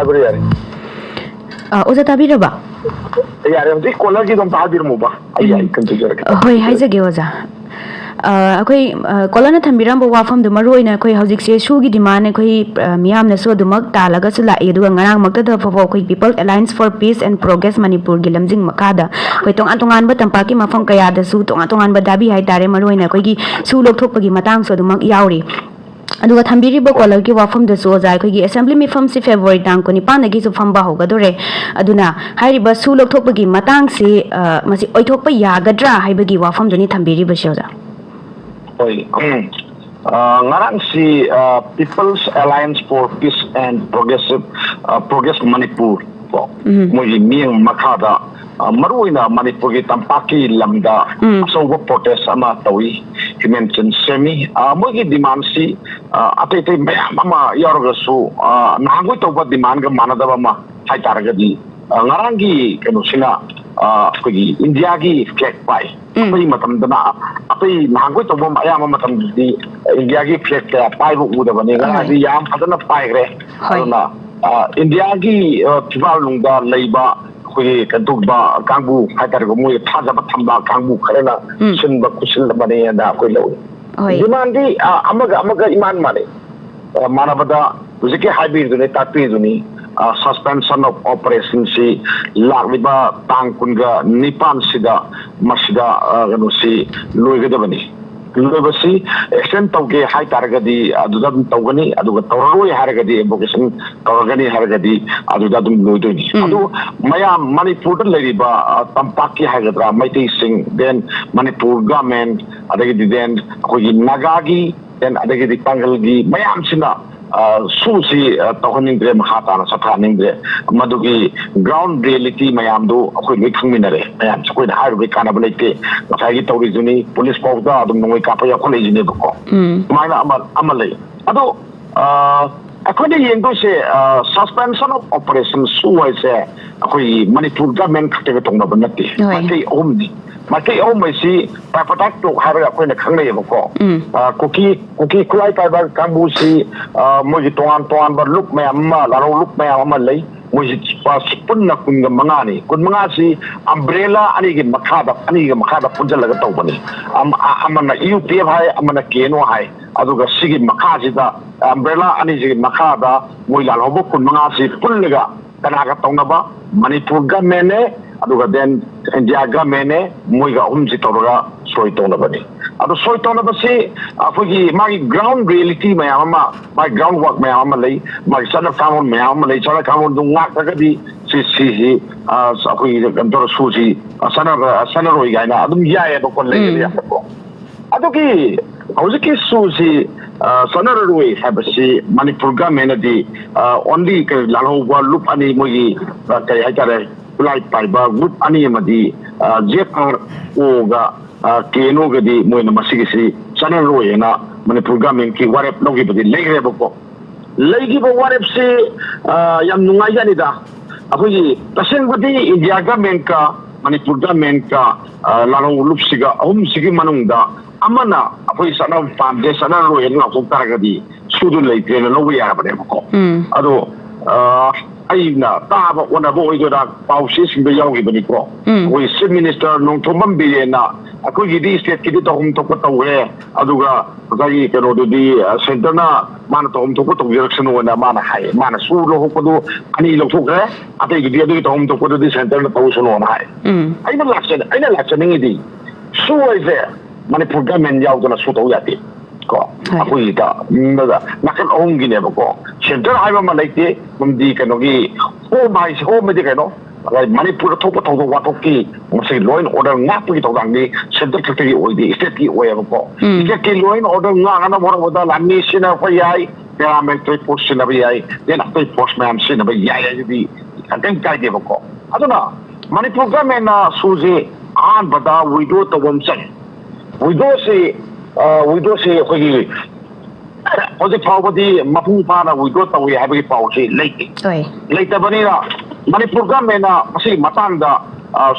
ꯍꯥꯏꯕꯤꯔꯣ, ꯌꯥꯔꯦ꯫ ꯑ, ꯑꯣꯖꯥ ꯇꯥꯕꯤꯔꯕ? ꯌꯥꯔꯦ, ꯍꯧꯖꯤꯛ ꯀꯣꯂꯔꯒꯤꯗꯣ ꯑꯝꯇ ꯍꯥꯏꯕꯤꯔꯝꯃꯨꯕ, ꯑꯩ ꯑꯩ ꯀꯩꯅꯣ ꯇꯧꯖꯔꯛꯀꯦ꯫ ꯑ, ꯍꯣꯏ, ꯍꯥꯏꯖꯒꯦ ꯑꯣꯖꯥ꯫ ꯑ, ꯑꯩꯈꯣꯏ, ꯑ, ꯀꯣꯂꯔꯅ ꯊꯝꯕꯤꯔꯝꯕ ꯋꯥꯐꯝꯗꯨ ꯃꯔꯨ ꯑꯣꯏꯅ ꯑꯩꯈꯣꯏ ꯍꯧꯖꯤꯛꯁꯦ ꯁꯨꯒꯤ ꯗꯤꯃꯥꯟ ꯑꯩꯈꯣꯏ, ꯑ, ꯃꯤꯌꯥꯝꯅꯁꯨ ꯑꯗꯨꯃꯛ ꯇꯥꯜꯂꯒꯁꯨ ꯂꯥꯛꯏ, ꯑꯗꯨꯒ ꯉꯔꯥꯡꯃꯛꯇꯗ ꯐꯥꯎꯕ ꯑꯩꯈꯣꯏ People Alliance for Peace and Progress ꯃꯅꯤꯄꯨꯔꯒꯤ ꯂꯝꯖꯤꯡ ꯃꯈꯥꯗ ꯑꯩꯈꯣꯏ ꯇꯣꯉꯥꯟ ꯇꯣꯉꯥꯟꯕ ꯇꯝꯄꯥꯛꯀꯤ ꯃꯐꯝ ꯀꯌꯥꯗꯁꯨ ꯇꯣꯉꯥꯟ ꯇꯣꯉꯥꯟꯕ ꯗꯥꯕꯤ ꯍꯥꯏꯇꯥꯔꯦ, ꯃꯔꯨ ꯑꯣꯏꯅ ꯑꯩꯈꯣꯏꯒꯤ ꯁꯨ ꯂꯧꯊꯣꯛꯄꯒꯤ ꯃꯇꯥꯡꯁꯨ ꯑꯗꯨꯃꯛ ꯌꯥꯎꯔꯤ꯫ ꯑꯗꯨꯒ ꯊꯝꯕꯤꯔꯤꯕ ꯀꯣꯂꯔꯒꯤ ꯋꯥꯐꯝꯗꯁꯨ ꯑꯣꯖꯥ, ꯑꯩꯈꯣꯏꯒꯤ ꯑꯦꯁꯦꯝꯕ꯭ꯂꯤ ꯃꯤꯐꯝꯁꯤ ꯐꯦꯕ꯭ꯔꯨꯋꯥꯔꯤ ꯇꯥꯡ ꯀꯨꯟꯅꯤꯄꯥꯟꯗꯒꯤꯁꯨ ꯐꯝꯕ ꯍꯧꯒꯗꯣꯔꯦ꯫ ꯑꯗꯨꯅ ꯍꯥꯏꯔꯤꯕ ꯁꯨ ꯂꯧꯊꯣꯛꯄꯒꯤ ꯃꯇꯥꯡꯁꯤ, ꯑ, ꯃꯁꯤ ꯑꯣꯏꯊꯣꯛꯄ ꯌꯥꯒꯗ꯭ꯔꯥ ꯍꯥꯏꯕꯒꯤ ꯋꯥꯐꯝꯗꯨꯅꯤ ꯊꯝꯕꯤꯔꯤꯕꯁꯤ, ꯑꯣꯖꯥ꯫ ꯍꯣꯏ, ꯎꯝ꯫ ꯑ, ꯉꯔꯥꯡꯁꯤ, ꯑ, People's Alliance for Peace and Progressive, ꯑ, Progress ꯃꯅꯤꯄꯨꯔ ꯀꯣ, ꯎꯝ꯫ ꯃꯣꯏꯒꯤ ꯃꯤꯠꯌꯦꯡ ꯃꯈꯥꯗ, ꯑ, ꯃꯔꯨꯑꯣꯏꯅ ꯃꯅꯤꯄꯨꯔꯒꯤ ꯇꯝꯄꯥꯛꯀꯤ ꯂꯝꯗ ꯎꯝ꯫ ꯑꯆꯧꯕ ꯄ꯭ꯔꯣꯇꯦꯁ ꯑꯃ ꯇꯧꯏ, ꯍ꯭ꯌꯨꯃꯦꯟ ꯆꯦꯟ ꯁꯦꯝꯃꯤ꯫ ꯑ, ꯃꯣꯏꯒꯤ ꯗꯤꯃꯥꯟꯁꯤ, ꯑ, ꯑꯇꯩ ꯑꯇꯩ ꯃꯌꯥꯝ ꯑꯃ ꯌꯥꯎꯔꯒꯁꯨ, ꯑ, ꯅꯍꯥꯟꯈꯣꯏ ꯇꯧꯕ ꯗꯤꯃꯥꯟꯒ ꯃꯥꯟꯅꯗꯕ ꯑꯃ ꯍꯥꯏꯇꯥꯔꯒꯗꯤ, ꯑ, ꯉꯔꯥꯡꯒꯤ ꯀꯩꯅꯣꯁꯤꯅ, ꯑ, ꯑꯩꯈꯣꯏꯒꯤ ꯏꯟꯗꯤꯌꯥꯒꯤ ꯐ꯭ꯂꯦꯛ ꯄꯥꯏ꯫ ꯎꯝ꯫ ꯑꯇꯩ ꯃꯇꯝꯗꯅ, ꯑꯇꯩ ꯅꯍꯥꯟꯈꯣꯏ ꯇꯧꯕ ꯑꯌꯥꯝꯕ ꯃꯇꯝꯗꯗꯤ ꯏꯟꯗꯤꯌꯥꯒꯤ ꯐ꯭ꯂꯦꯛ ꯀꯌꯥ ꯄꯥꯏꯕ ꯎꯗꯕꯅꯤ꯫ ꯉꯔꯥꯡꯗꯤ ꯌꯥꯝ ꯐꯖꯅ ꯄꯥꯏꯈ꯭ꯔꯦ꯫ ꯍꯣꯏ꯫ ꯑꯗꯨꯅ, ꯑ, ꯏꯟꯗꯤꯌꯥꯒꯤ, ꯑ, ꯐꯤꯕꯥꯜ ꯅꯨꯡꯗ ꯂꯩꯕ ꯑꯩꯈꯣꯏꯒꯤ ꯀꯩꯅꯣ ꯇꯧꯕ ꯀꯥꯡꯕꯨ ꯍꯥꯏꯇꯥꯔꯦꯀꯣ, ꯃꯣꯏ ꯊꯥꯖꯕ ꯊꯝꯕ ꯀꯥꯡꯕꯨ ꯈꯔꯅ ꯎꯝ꯫ ꯁꯤꯟꯕ ꯈꯨꯠꯁꯤꯟꯕꯅꯦꯅ ꯑꯩꯈꯣꯏ ꯂꯧꯏ꯫ ꯍꯣꯏ꯫ ꯗꯤꯃꯥꯟꯗꯤ, ꯑ, ꯑꯃꯒ ꯑꯃꯒ ꯏꯃꯥꯟ ꯃꯥꯟꯅꯩ꯫ ꯑ, ꯃꯥꯟꯅꯕꯗ ꯍꯧꯖꯤꯛꯀꯤ ꯍꯥꯏꯕꯤꯗꯨꯅꯤ, ꯇꯥꯛꯄꯤꯗꯨꯅꯤ, ꯑ, suspension of operationꯁꯤ ꯂꯥꯛꯂꯤꯕ ꯇꯥꯡ ꯀꯨꯟꯒ ꯅꯤꯄꯥꯟꯁꯤꯗ ꯃꯁꯤꯗ, ꯑ, ꯀꯩꯅꯣꯁꯤ ꯂꯣꯏꯒꯗꯕꯅꯤ꯫ ꯂꯣꯏꯕꯁꯤ extend ꯇꯧꯒꯦ ꯍꯥꯏꯇꯥꯔꯒꯗꯤ ꯑꯗꯨꯗ ꯑꯗꯨꯝ ꯇꯧꯒꯅꯤ, ꯑꯗꯨꯒ ꯇꯧꯔꯔꯣꯏ ꯍꯥꯏꯔꯒꯗꯤ, invocation ꯇꯧꯔꯒꯅꯤ ꯍꯥꯏꯔꯒꯗꯤ ꯑꯗꯨꯗ ꯑꯗꯨꯝ ꯂꯣꯏꯗꯣꯏꯅꯤ꯫ ꯎꯝ꯫ ꯑꯗꯨ ꯃꯌꯥꯝ ꯃꯅꯤꯄꯨꯔꯗ ꯂꯩꯔꯤꯕ, ꯑ, ꯇꯝꯄꯥꯛꯀꯤ ꯍꯥꯏꯒꯗ꯭ꯔꯥ, ꯃꯩꯇꯩꯁꯤꯡ, then ꯃꯅꯤꯄꯨꯔ government, ꯑꯗꯒꯤꯗꯤ then ꯑꯩꯈꯣꯏꯒꯤ ꯅꯥꯒꯥꯒꯤ, then ꯑꯗꯒꯤꯗꯤ ꯄꯥꯡꯒꯜꯒꯤ ꯃꯌꯥꯝꯁꯤꯅ, ꯑ, ꯁꯨꯁꯤ, ꯑ, ꯇꯧꯍꯟꯅꯤꯡꯗ꯭ꯔꯦ, ꯃꯈꯥ ꯇꯥꯅ ꯆꯠꯊꯍꯟꯅꯤꯡꯗ꯭ꯔꯦ꯫ ꯃꯗꯨꯒꯤ ground reality ꯃꯌꯥꯝꯗꯨ ꯑꯩꯈꯣꯏ ꯂꯣꯏ ꯈꯪꯃꯤꯟꯅꯔꯦ꯫ ꯃꯌꯥꯝꯁꯦ ꯑꯩꯈꯣꯏꯅ ꯍꯥꯏꯔꯨꯕꯩ ꯀꯥꯟꯅꯕ ꯂꯩꯇꯦ꯫ ꯉꯁꯥꯏꯒꯤ ꯇꯧꯔꯤꯗꯨꯅꯤ, ꯄꯨꯂꯤꯁ ꯐꯥꯎꯗ ꯑꯗꯨꯝ ꯅꯣꯡꯃꯩ ꯀꯥꯞꯄ ꯌꯥꯎꯈꯠꯂꯛꯏꯁꯤꯅꯦꯕꯀꯣ꯫ ꯎꯝ꯫ ꯁꯨꯃꯥꯏꯅ ꯑꯃ, ꯑꯃ ꯂꯩ꯫ ꯑꯗꯣ, ꯑ, ꯑꯩꯈꯣꯏꯅ ꯌꯦꯡꯗꯣꯏꯁꯦ, ꯑ, suspension of operation ꯁꯨ ꯍꯥꯏꯁꯦ ꯑꯩꯈꯣꯏꯒꯤ ꯃꯅꯤꯄꯨꯔ government ꯈꯛꯇꯒ ꯇꯧꯅꯕ ꯅꯠꯇꯦ꯫ ꯍꯣꯏ꯫ ꯃꯥꯏꯀꯩ ꯑꯍꯨꯝꯅꯤ꯫ ꯃꯥꯏꯀꯩ ꯑꯍꯨꯝ ꯍꯥꯏꯁꯤ tripartite talk ꯍꯥꯏꯔꯒ ꯑꯩꯈꯣꯏꯅ ꯈꯪꯅꯩꯌꯦꯕꯀꯣ꯫ ꯎꯝ꯫ ꯑ, ꯀꯨꯀꯤ, ꯀꯨꯀꯤ ꯈꯨꯠꯂꯥꯏ ꯄꯥꯏꯕ ꯀꯥꯡꯕꯨꯁꯤ, ꯑ, ꯃꯣꯏꯒꯤ ꯇꯣꯉꯥꯟ ꯇꯣꯉꯥꯟꯕ ꯂꯨꯞ ꯃꯌꯥꯝ ꯑꯃ, ꯂꯥꯜꯍꯧ ꯂꯨꯞ ꯃꯌꯥꯝ ꯑꯃ ꯂꯩ꯫ ꯃꯣꯏꯁꯤ ꯄꯨꯟꯅ ꯀꯨꯟꯒ ꯃꯉꯥꯅꯤ꯫ ꯀꯨꯟꯃꯉꯥꯁꯤ umbrella ꯑꯅꯤꯒꯤ ꯃꯈꯥꯗ, ꯑꯅꯤꯒꯤ ꯃꯈꯥꯗ ꯄꯨꯟꯁꯤꯜꯂꯒ ꯇꯧꯕꯅꯤ꯫ ꯑꯝ-, ꯑ-, ꯑꯃꯅ ꯌꯨ ꯄꯤ ꯑꯦꯐ ꯍꯥꯏ, ꯑꯃꯅ ꯀꯦ ꯑꯦꯟ ꯑꯣ ꯍꯥꯏ꯫ ꯑꯗꯨꯒ ꯁꯤꯒꯤ ꯃꯈꯥꯁꯤꯗ, umbrella ꯑꯅꯤꯁꯤꯒꯤ ꯃꯈꯥꯗ ꯃꯣꯏ ꯂꯥꯜꯍꯧꯕ ꯀꯨꯟꯃꯉꯥꯁꯤ ꯄꯨꯜꯂꯒ ꯀꯅꯥꯒ ꯇꯧꯅꯕ? ꯃꯅꯤꯄꯨꯔ government ꯅꯦ, ꯑꯗꯨꯒ then ꯏꯟꯗꯤꯌꯥ government ꯅꯦ, ꯃꯣꯏꯒ ꯑꯍꯨꯝꯁꯤ ꯇꯧꯔꯒ ꯁꯣꯏ ꯇꯧꯅꯕꯅꯤ꯫ ꯑꯗꯣ ꯁꯣꯏ ꯇꯧꯅꯕꯁꯤ ꯑꯩꯈꯣꯏꯒꯤ ꯃꯥꯒꯤ ground reality ꯃꯌꯥꯝ ꯑꯃ, ꯃꯥꯒꯤ ground work ꯃꯌꯥꯝ ꯑꯃ ꯂꯩ, ꯃꯥꯒꯤ ꯆꯠꯅ ꯀꯥꯡꯂꯣꯟ ꯃꯌꯥꯝ ꯑꯃ ꯂꯩ, ꯆꯠꯅ ꯀꯥꯡꯂꯣꯟꯗꯨ ꯉꯥꯛꯇ꯭ꯔꯒꯗꯤ ꯁꯤ, ꯁꯤꯁꯤ, ꯑ, ꯑꯩꯈꯣꯏꯒꯤ ꯀꯩꯅꯣ ꯇꯧꯔ ꯁꯨꯁꯤ, ꯑ, ꯆꯠꯅꯔ-, ꯆꯠꯅꯔꯣꯏ ꯀꯥꯏꯅ ꯑꯗꯨꯝ ꯌꯥꯏꯑꯕꯀꯣ, ꯂꯩꯕꯗꯤ ꯎꯝ꯫ ꯌꯥꯕꯀꯣ꯫ ꯑꯗꯨꯒꯤ ꯍꯧꯖꯤꯛꯀꯤ ꯁꯨꯁꯤ, ꯑ, ꯆꯠꯅꯔꯔꯣꯏ ꯍꯥꯏꯕꯁꯤ ꯃꯅꯤꯄꯨꯔ government ꯅꯗꯤ, ꯑ, only ꯀꯔꯤ ꯂꯥꯜꯍꯧꯕ ꯂꯨꯞ ꯑꯅꯤ ꯃꯣꯏꯒꯤ, ꯑ, ꯀꯔꯤ ꯍꯥꯏꯇꯥꯔꯦ, ꯈꯨꯠꯂꯥꯏ ꯄꯥꯏꯕ group ꯑꯅꯤ ꯑꯃꯗꯤ, ꯑ, ꯖꯦꯠ ꯑꯥꯔ ꯑꯣꯒ, ꯑ, ꯀꯦ ꯑꯦꯟ ꯑꯣꯒꯗꯤ ꯃꯣꯏꯅ ꯃꯁꯤꯒꯤꯁꯤ ꯆꯠꯅꯔꯣꯏ ꯍꯥꯏꯅ ꯃꯅꯤꯄꯨꯔ government ꯀꯤ ꯋꯥꯔꯦꯞ ꯂꯧꯈꯤꯕꯗꯤ ꯂꯩꯈ꯭ꯔꯦꯕꯀꯣ꯫ ꯂꯩꯈꯤꯕ ꯋꯥꯔꯦꯞꯁꯤ, ꯑ, ꯌꯥꯝ ꯅꯨꯡꯉꯥꯏꯖꯅꯤꯗ꯫ ꯑꯩꯈꯣꯏꯒꯤ ꯇꯁꯦꯡꯕꯗꯤ ꯏꯟꯗꯤꯌꯥ government ꯀ ꯃꯅꯤꯄꯨꯔ government ꯀ, ꯑ, ꯂꯥꯜꯍꯧ ꯂꯨꯞꯁꯤꯒ ꯑꯍꯨꯝꯁꯤꯒꯤ ꯃꯅꯨꯡꯗ ꯑꯃꯅ ꯑꯩꯈꯣꯏ ꯆꯠꯅꯕ ꯄꯥꯝꯗꯦ, ꯆꯠꯅꯔꯣꯏ ꯍꯥꯏꯅ ꯂꯥꯎꯊꯣꯛ ꯇꯥꯔꯒꯗꯤ ꯁꯨꯗꯨ ꯂꯩꯇ꯭ꯔꯦꯅ ꯂꯧꯕ ꯌꯥꯔꯕꯅꯦꯕꯀꯣ꯫ ꯎꯝ꯫ ꯑꯗꯣ, ꯑ, ꯑꯩꯅ ꯇꯥꯕ ꯑꯣꯟꯅꯕ ꯑꯣꯏꯗꯣꯏꯔꯥ, ꯄꯥꯎꯆꯦꯁꯤꯡꯗ ꯌꯥꯎꯈꯤꯕꯅꯤꯀꯣ꯫ ꯎꯝ꯫ ꯑꯩꯈꯣꯏ Chief Minister ꯅꯣꯡꯊꯣꯝꯕꯝ ꯕꯤꯔꯦꯟꯅ ꯑꯩꯈꯣꯏꯒꯤꯗꯤ state ꯀꯤꯗꯤ ꯇꯧꯐꯝ ꯊꯣꯛꯄ ꯇꯧꯈ꯭ꯔꯦ, ꯑꯗꯨꯒ ꯉꯁꯥꯏꯒꯤ ꯀꯩꯅꯣꯗꯨꯗꯤ, ꯑ, centre ꯅ ꯃꯥꯅ ꯇꯧꯐꯝ ꯊꯣꯛꯄ ꯇꯧꯖꯔꯛꯁꯅꯨꯅ ꯃꯥꯅ ꯍꯥꯏ꯫ ꯃꯥꯅ ꯁꯨ ꯂꯧꯊꯣꯛꯄꯗꯨ ꯑꯅꯤ ꯂꯧꯊꯣꯛꯈ꯭ꯔꯦ, ꯑꯇꯩꯗꯨꯗꯤ ꯑꯗꯨꯒꯤ ꯇꯧꯐꯝ ꯊꯣꯛꯄꯗꯨꯗꯤ centre ꯅ ꯇꯧꯁꯅꯨꯅ ꯍꯥꯏ꯫ ꯎꯝ꯫ ꯑꯩꯅ ꯂꯥꯛꯆ-, ꯑꯩꯅ ꯂꯥꯛꯆꯅꯤꯡꯉꯤꯗꯤ ꯁꯨ ꯍꯥꯏꯁꯦ ꯃꯅꯤꯄꯨꯔ government ꯌꯥꯎꯗꯅ ꯁꯨ ꯇꯧ ꯌꯥꯗꯦ꯫ ꯀꯣ, ꯍꯣꯏ꯫ ꯑꯩꯈꯣꯏꯒꯤꯗ, ꯎꯝ, ꯅꯥꯀꯟ ꯑꯍꯨꯝꯒꯤꯅꯦꯕꯀꯣ꯫ Centre ꯍꯥꯏꯕ ꯑꯃ ꯂꯩꯇꯦ, ꯃꯔꯝꯗꯤ ꯀꯩꯅꯣꯒꯤ, ꯍꯣꯝ ꯍꯥꯏꯁꯦ, ꯍꯣꯝ ꯍꯥꯏꯗꯤ ꯀꯩꯅꯣ? ꯉꯁꯥꯏ ꯃꯅꯤꯄꯨꯔꯗ ꯊꯣꯛꯄ ꯊꯧꯗꯣꯛ ꯋꯥꯊꯣꯛꯀꯤ ꯉꯁꯤ law and order ꯉꯥꯛꯄꯒꯤ ꯊꯧꯗꯥꯡꯗꯤ centre ꯈꯛꯇꯒꯤ ꯑꯣꯏꯗꯦ, state ꯀꯤ ꯑꯣꯏꯌꯦꯕꯀꯣ꯫ ꯎꯝ꯫ State ꯀꯤ law and order ꯉꯥꯛꯅꯕ ꯍꯣꯠꯅꯕꯗ ꯂꯥꯟꯃꯤ ꯁꯤꯖꯤꯟꯅꯔꯛꯄ ꯌꯥꯏ, paramilitary force ꯁꯤꯖꯤꯟꯅꯕ ꯌꯥꯏ, then ꯑꯇꯩ force ꯃꯌꯥꯝ ꯁꯤꯖꯤꯟꯅꯕ ꯌꯥꯏ ꯍꯥꯏꯁꯤꯗꯤ ꯀꯩꯝ ꯀꯥꯏꯗꯦꯕꯀꯣ꯫ ꯑꯗꯨꯅ ꯃꯅꯤꯄꯨꯔ government ꯅ ꯁꯨꯁꯦ ꯑꯍꯥꯟꯕꯗ withdraw ꯇꯧꯕ ꯑꯃ ꯆꯪꯉꯤ꯫ Withdraw ꯁꯤ, ꯑ, withdraw ꯁꯤ ꯑꯩꯈꯣꯏꯒꯤ ꯍꯧꯖꯤꯛ ꯐꯥꯎꯕꯗꯤ ꯃꯄꯨꯡ ꯐꯥꯅ withdraw ꯇꯧꯏ ꯍꯥꯏꯕꯒꯤ ꯄꯥꯎꯁꯤ ꯂꯩꯇꯦ꯫ ꯍꯣꯏ꯫ ꯂꯩꯇꯕꯅꯤꯅ ꯃꯅꯤꯄꯨꯔ government ꯅ ꯃꯁꯤꯒꯤ ꯃꯇꯥꯡꯗ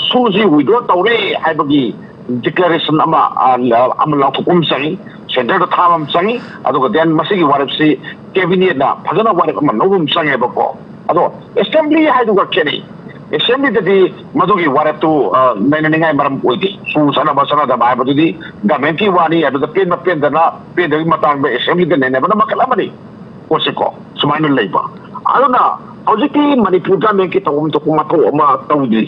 ꯁꯨꯁꯤ ꯋꯤꯗ꯭ꯔꯣ ꯇꯧꯔꯦ ꯍꯥꯏꯕꯒꯤ ꯗꯤꯀ꯭ꯂꯥꯔꯦꯁꯟ ꯑꯃ ꯑꯃ ꯂꯥꯎꯊꯣꯛꯄ ꯑꯃ ꯆꯪꯉꯤ, ꯁꯦꯟꯇꯔꯗ ꯊꯥꯕ ꯑꯃ ꯆꯪꯉꯤ꯫ ꯑꯗꯨꯒ ꯗꯦꯟ ꯃꯁꯤꯒꯤ ꯋꯥꯔꯦꯞꯁꯤ ꯀꯦꯕꯤꯅꯦꯠꯅ ꯐꯖꯅ ꯋꯥꯔꯦꯞ ꯑꯃ ꯂꯧꯕ ꯑꯃ ꯆꯪꯉꯦꯕꯀꯣ꯫ ꯑꯗꯣ ꯑꯦꯁꯦꯝꯕ꯭ꯂꯤ ꯍꯥꯏꯗꯨꯒ ꯈꯦꯠꯅꯩ꯫ ꯑꯦꯁꯦꯝꯕ꯭ꯂꯤꯗꯗꯤ ꯃꯗꯨꯒꯤ ꯋꯥꯔꯦꯞꯇꯨ ꯅꯩꯅꯅꯤꯡꯉꯥꯏ ꯃꯔꯝ ꯑꯣꯏꯗꯦ꯫ ꯁꯨ ꯆꯠꯅꯕ ꯆꯠꯅꯗꯕ ꯍꯥꯏꯕꯗꯨꯗꯤ ꯒꯃꯦꯟꯀꯤ ꯋꯥꯅꯤ꯫ ꯑꯗꯨꯗ ꯄꯦꯟꯕ ꯄꯦꯟꯗꯅ ꯄꯦꯟꯗꯕꯒꯤ ꯃꯇꯥꯡꯗ ꯑꯦꯁꯦꯝꯕ꯭ꯂꯤꯗ ꯅꯩꯅꯕꯅ ꯃꯈꯜ ꯑꯃꯅꯤ꯫ ꯄꯣꯠꯁꯦꯀꯣ ꯁꯨꯃꯥꯏꯅ ꯂꯩꯕ꯫ ꯑꯗꯨꯅ ꯍꯧꯖꯤꯛꯇꯤ ꯃꯅꯤꯄꯨꯔ ꯒꯃꯦꯟꯀꯤ ꯇꯧꯐꯝ ꯊꯣꯛꯄ ꯃꯊꯧ ꯑꯃ ꯇꯧꯗ꯭ꯔꯤ꯫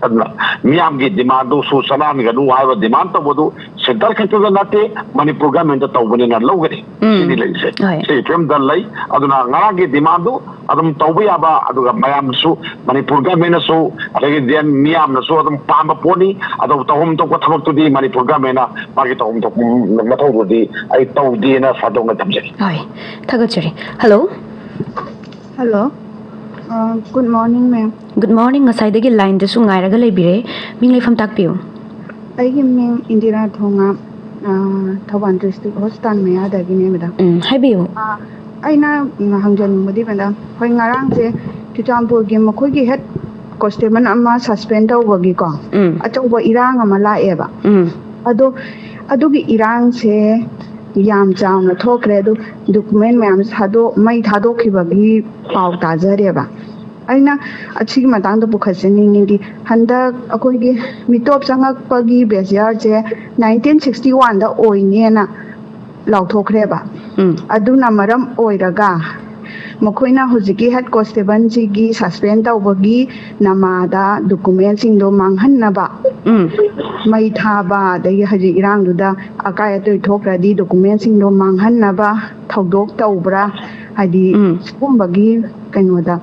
ꯑꯗꯨꯅ ꯃꯤꯌꯥꯝꯒꯤ ꯗꯤꯃꯥꯟꯗꯨ ꯁꯨ ꯆꯠꯅꯍꯟꯒꯅꯨ ꯍꯥꯏꯕ ꯗꯤꯃꯥꯟ ꯇꯧꯕꯗꯨ ꯁꯦꯟꯇꯔ ꯈꯛꯇꯗ ꯅꯠꯇꯦ, ꯃꯅꯤꯄꯨꯔ ꯒꯃꯦꯟꯗ ꯇꯧꯕꯅꯤꯅ ꯂꯧꯒꯅꯤ꯫ ꯎꯝ꯫ ꯁꯤꯅꯤ ꯂꯩꯔꯤꯁꯦ꯫ ꯍꯣꯏ꯫ ꯁꯤ ꯐꯤꯕꯝꯗ ꯂꯩ꯫ ꯑꯗꯨꯅ ꯉꯔꯥꯡꯒꯤ ꯗꯤꯃꯥꯟꯗꯨ ꯑꯗꯨꯝ ꯇꯧꯕ ꯌꯥꯕ, ꯑꯗꯨꯒ ꯃꯌꯥꯝꯁꯨ, ꯃꯅꯤꯄꯨꯔ ꯒꯃꯦꯟꯅꯁꯨ, ꯑꯗꯒꯤ ꯗꯦꯟ ꯃꯤꯌꯥꯝꯅꯁꯨ ꯑꯗꯨꯝ ꯄꯥꯝꯕ ꯄꯣꯠꯅꯤ꯫ ꯑꯗꯨ ꯇꯧꯐꯝ ꯊꯣꯛꯄ ꯊꯕꯛꯇꯨꯗꯤ ꯃꯅꯤꯄꯨꯔ ꯒꯃꯦꯟꯅ ꯃꯥꯒꯤ ꯇꯧꯐꯝ ꯊꯣꯛꯄ ꯃꯊꯧꯗꯨꯗꯤ ꯑꯩ ꯇꯧꯗꯦꯅ ꯁꯟꯗꯣꯛꯅ ꯊꯝꯖꯒꯦ꯫ ꯍꯣꯏ, ꯊꯥꯒꯠꯆꯔꯤ꯫ Hello. Hello. Uh, good morning, ma'am. Good morning. ꯉꯁꯥꯏꯗꯒꯤ ꯂꯥꯏꯟꯗꯁꯨ ꯉꯥꯏꯔꯒ ꯂꯩꯕꯤꯔꯦ꯫ ꯃꯤꯡ ꯂꯩꯐꯝ ꯇꯥꯛꯄꯤꯌꯨ꯫ ꯑꯩꯒꯤ ꯃꯤꯡ ꯏꯟꯗꯤꯔꯥ ꯊꯣꯉꯥꯝ, ꯑ, ꯊꯧꯕꯥꯜ ꯗꯤꯁꯇ꯭ꯔꯤꯛ ꯍꯣꯁꯄꯤꯇꯥꯜ ꯃꯌꯥꯗꯒꯤꯅꯦ, ꯃꯦꯗꯥꯝ꯫ ꯎꯝ, ꯍꯥꯏꯕꯤꯌꯨ꯫ ꯑ, ꯑꯩꯅ ꯍꯪꯖꯅꯤꯡꯕꯗꯤ, ꯃꯦꯗꯥꯝ, ꯍꯣꯏ, ꯉꯔꯥꯡꯁꯦ ꯆꯨꯔꯆꯥꯟꯄꯨꯔꯒꯤ ꯃꯈꯣꯏꯒꯤ ꯍꯦꯗ ꯀꯣꯟꯁꯇꯦꯕꯜ ꯑꯃ ꯁꯁꯄꯦꯟ ꯇꯧꯕꯒꯤꯀꯣ, ꯎꯝ꯫ ꯑꯆꯧꯕ ꯏꯔꯥꯡ ꯑꯃ ꯂꯥꯛꯑꯦꯕ꯫ ꯎꯝ꯫ ꯑꯗꯣ ꯑꯗꯨꯒꯤ ꯏꯔꯥꯡꯁꯦ ꯌꯥꯝ ꯆꯥꯎꯅ ꯊꯣꯛꯈ꯭ꯔꯦ꯫ ꯑꯗꯨ ꯗꯣꯀꯨꯃꯦꯟ ꯃꯌꯥꯝꯁꯦ ꯊꯥꯗꯣꯛ-, ꯃꯩ ꯊꯥꯗꯣꯛꯈꯤꯕꯒꯤ ꯄꯥꯎ ꯇꯥꯖꯔꯦꯕ꯫ ꯑꯩꯅ ꯑꯁꯤꯒꯤ ꯃꯇꯥꯡꯗ ꯄꯨꯈꯠꯆꯅꯤꯡꯉꯤꯗꯤ, ꯍꯟꯗꯛ ꯑꯩꯈꯣꯏꯒꯤ ꯃꯤꯇꯣꯞ ꯆꯪꯉꯛꯄꯒꯤ ꯕꯦꯖꯤꯌꯥꯔꯁꯦ ꯅꯥꯏꯟꯇꯤꯟ ꯁꯤꯛꯁꯇꯤ ꯋꯥꯟꯗ ꯑꯣꯏꯅꯦꯅ ꯂꯥꯎꯊꯣꯛꯈ꯭ꯔꯦꯕ꯫ ꯎꯝ꯫ ꯑꯗꯨꯅ ꯃꯔꯝ ꯑꯣꯏꯔꯒ ꯃꯈꯣꯏꯅ ꯍꯧꯖꯤꯛꯀꯤ ꯍꯦꯗ ꯀꯣꯟꯁꯇꯦꯕꯜꯁꯤꯒꯤ ꯁꯁꯄꯦꯟ ꯇꯧꯕꯒꯤ ꯅꯃꯥꯗ ꯗꯣꯀꯨꯃꯦꯟꯁꯤꯡꯗꯣ ꯃꯥꯡꯍꯟꯅꯕ, ꯎꯝ꯫ ꯃꯩ ꯊꯥꯕ, ꯑꯗꯒꯤ ꯍꯧꯖꯤꯛ ꯏꯔꯥꯡꯗꯨꯗ ꯑꯀꯥꯏ ꯑꯇꯣꯏ ꯊꯣꯛꯈ꯭ꯔꯗꯤ ꯗꯣꯀꯨꯃꯦꯟꯁꯤꯡꯗꯣ ꯃꯥꯡꯍꯟꯅꯕ ꯊꯧꯗꯣꯛ ꯇꯧꯕ꯭ꯔꯥ? ꯍꯥꯏꯗꯤ, ꯎꯝ꯫ ꯁꯤꯒꯨꯝꯕꯒꯤ ꯀꯩꯅꯣꯗ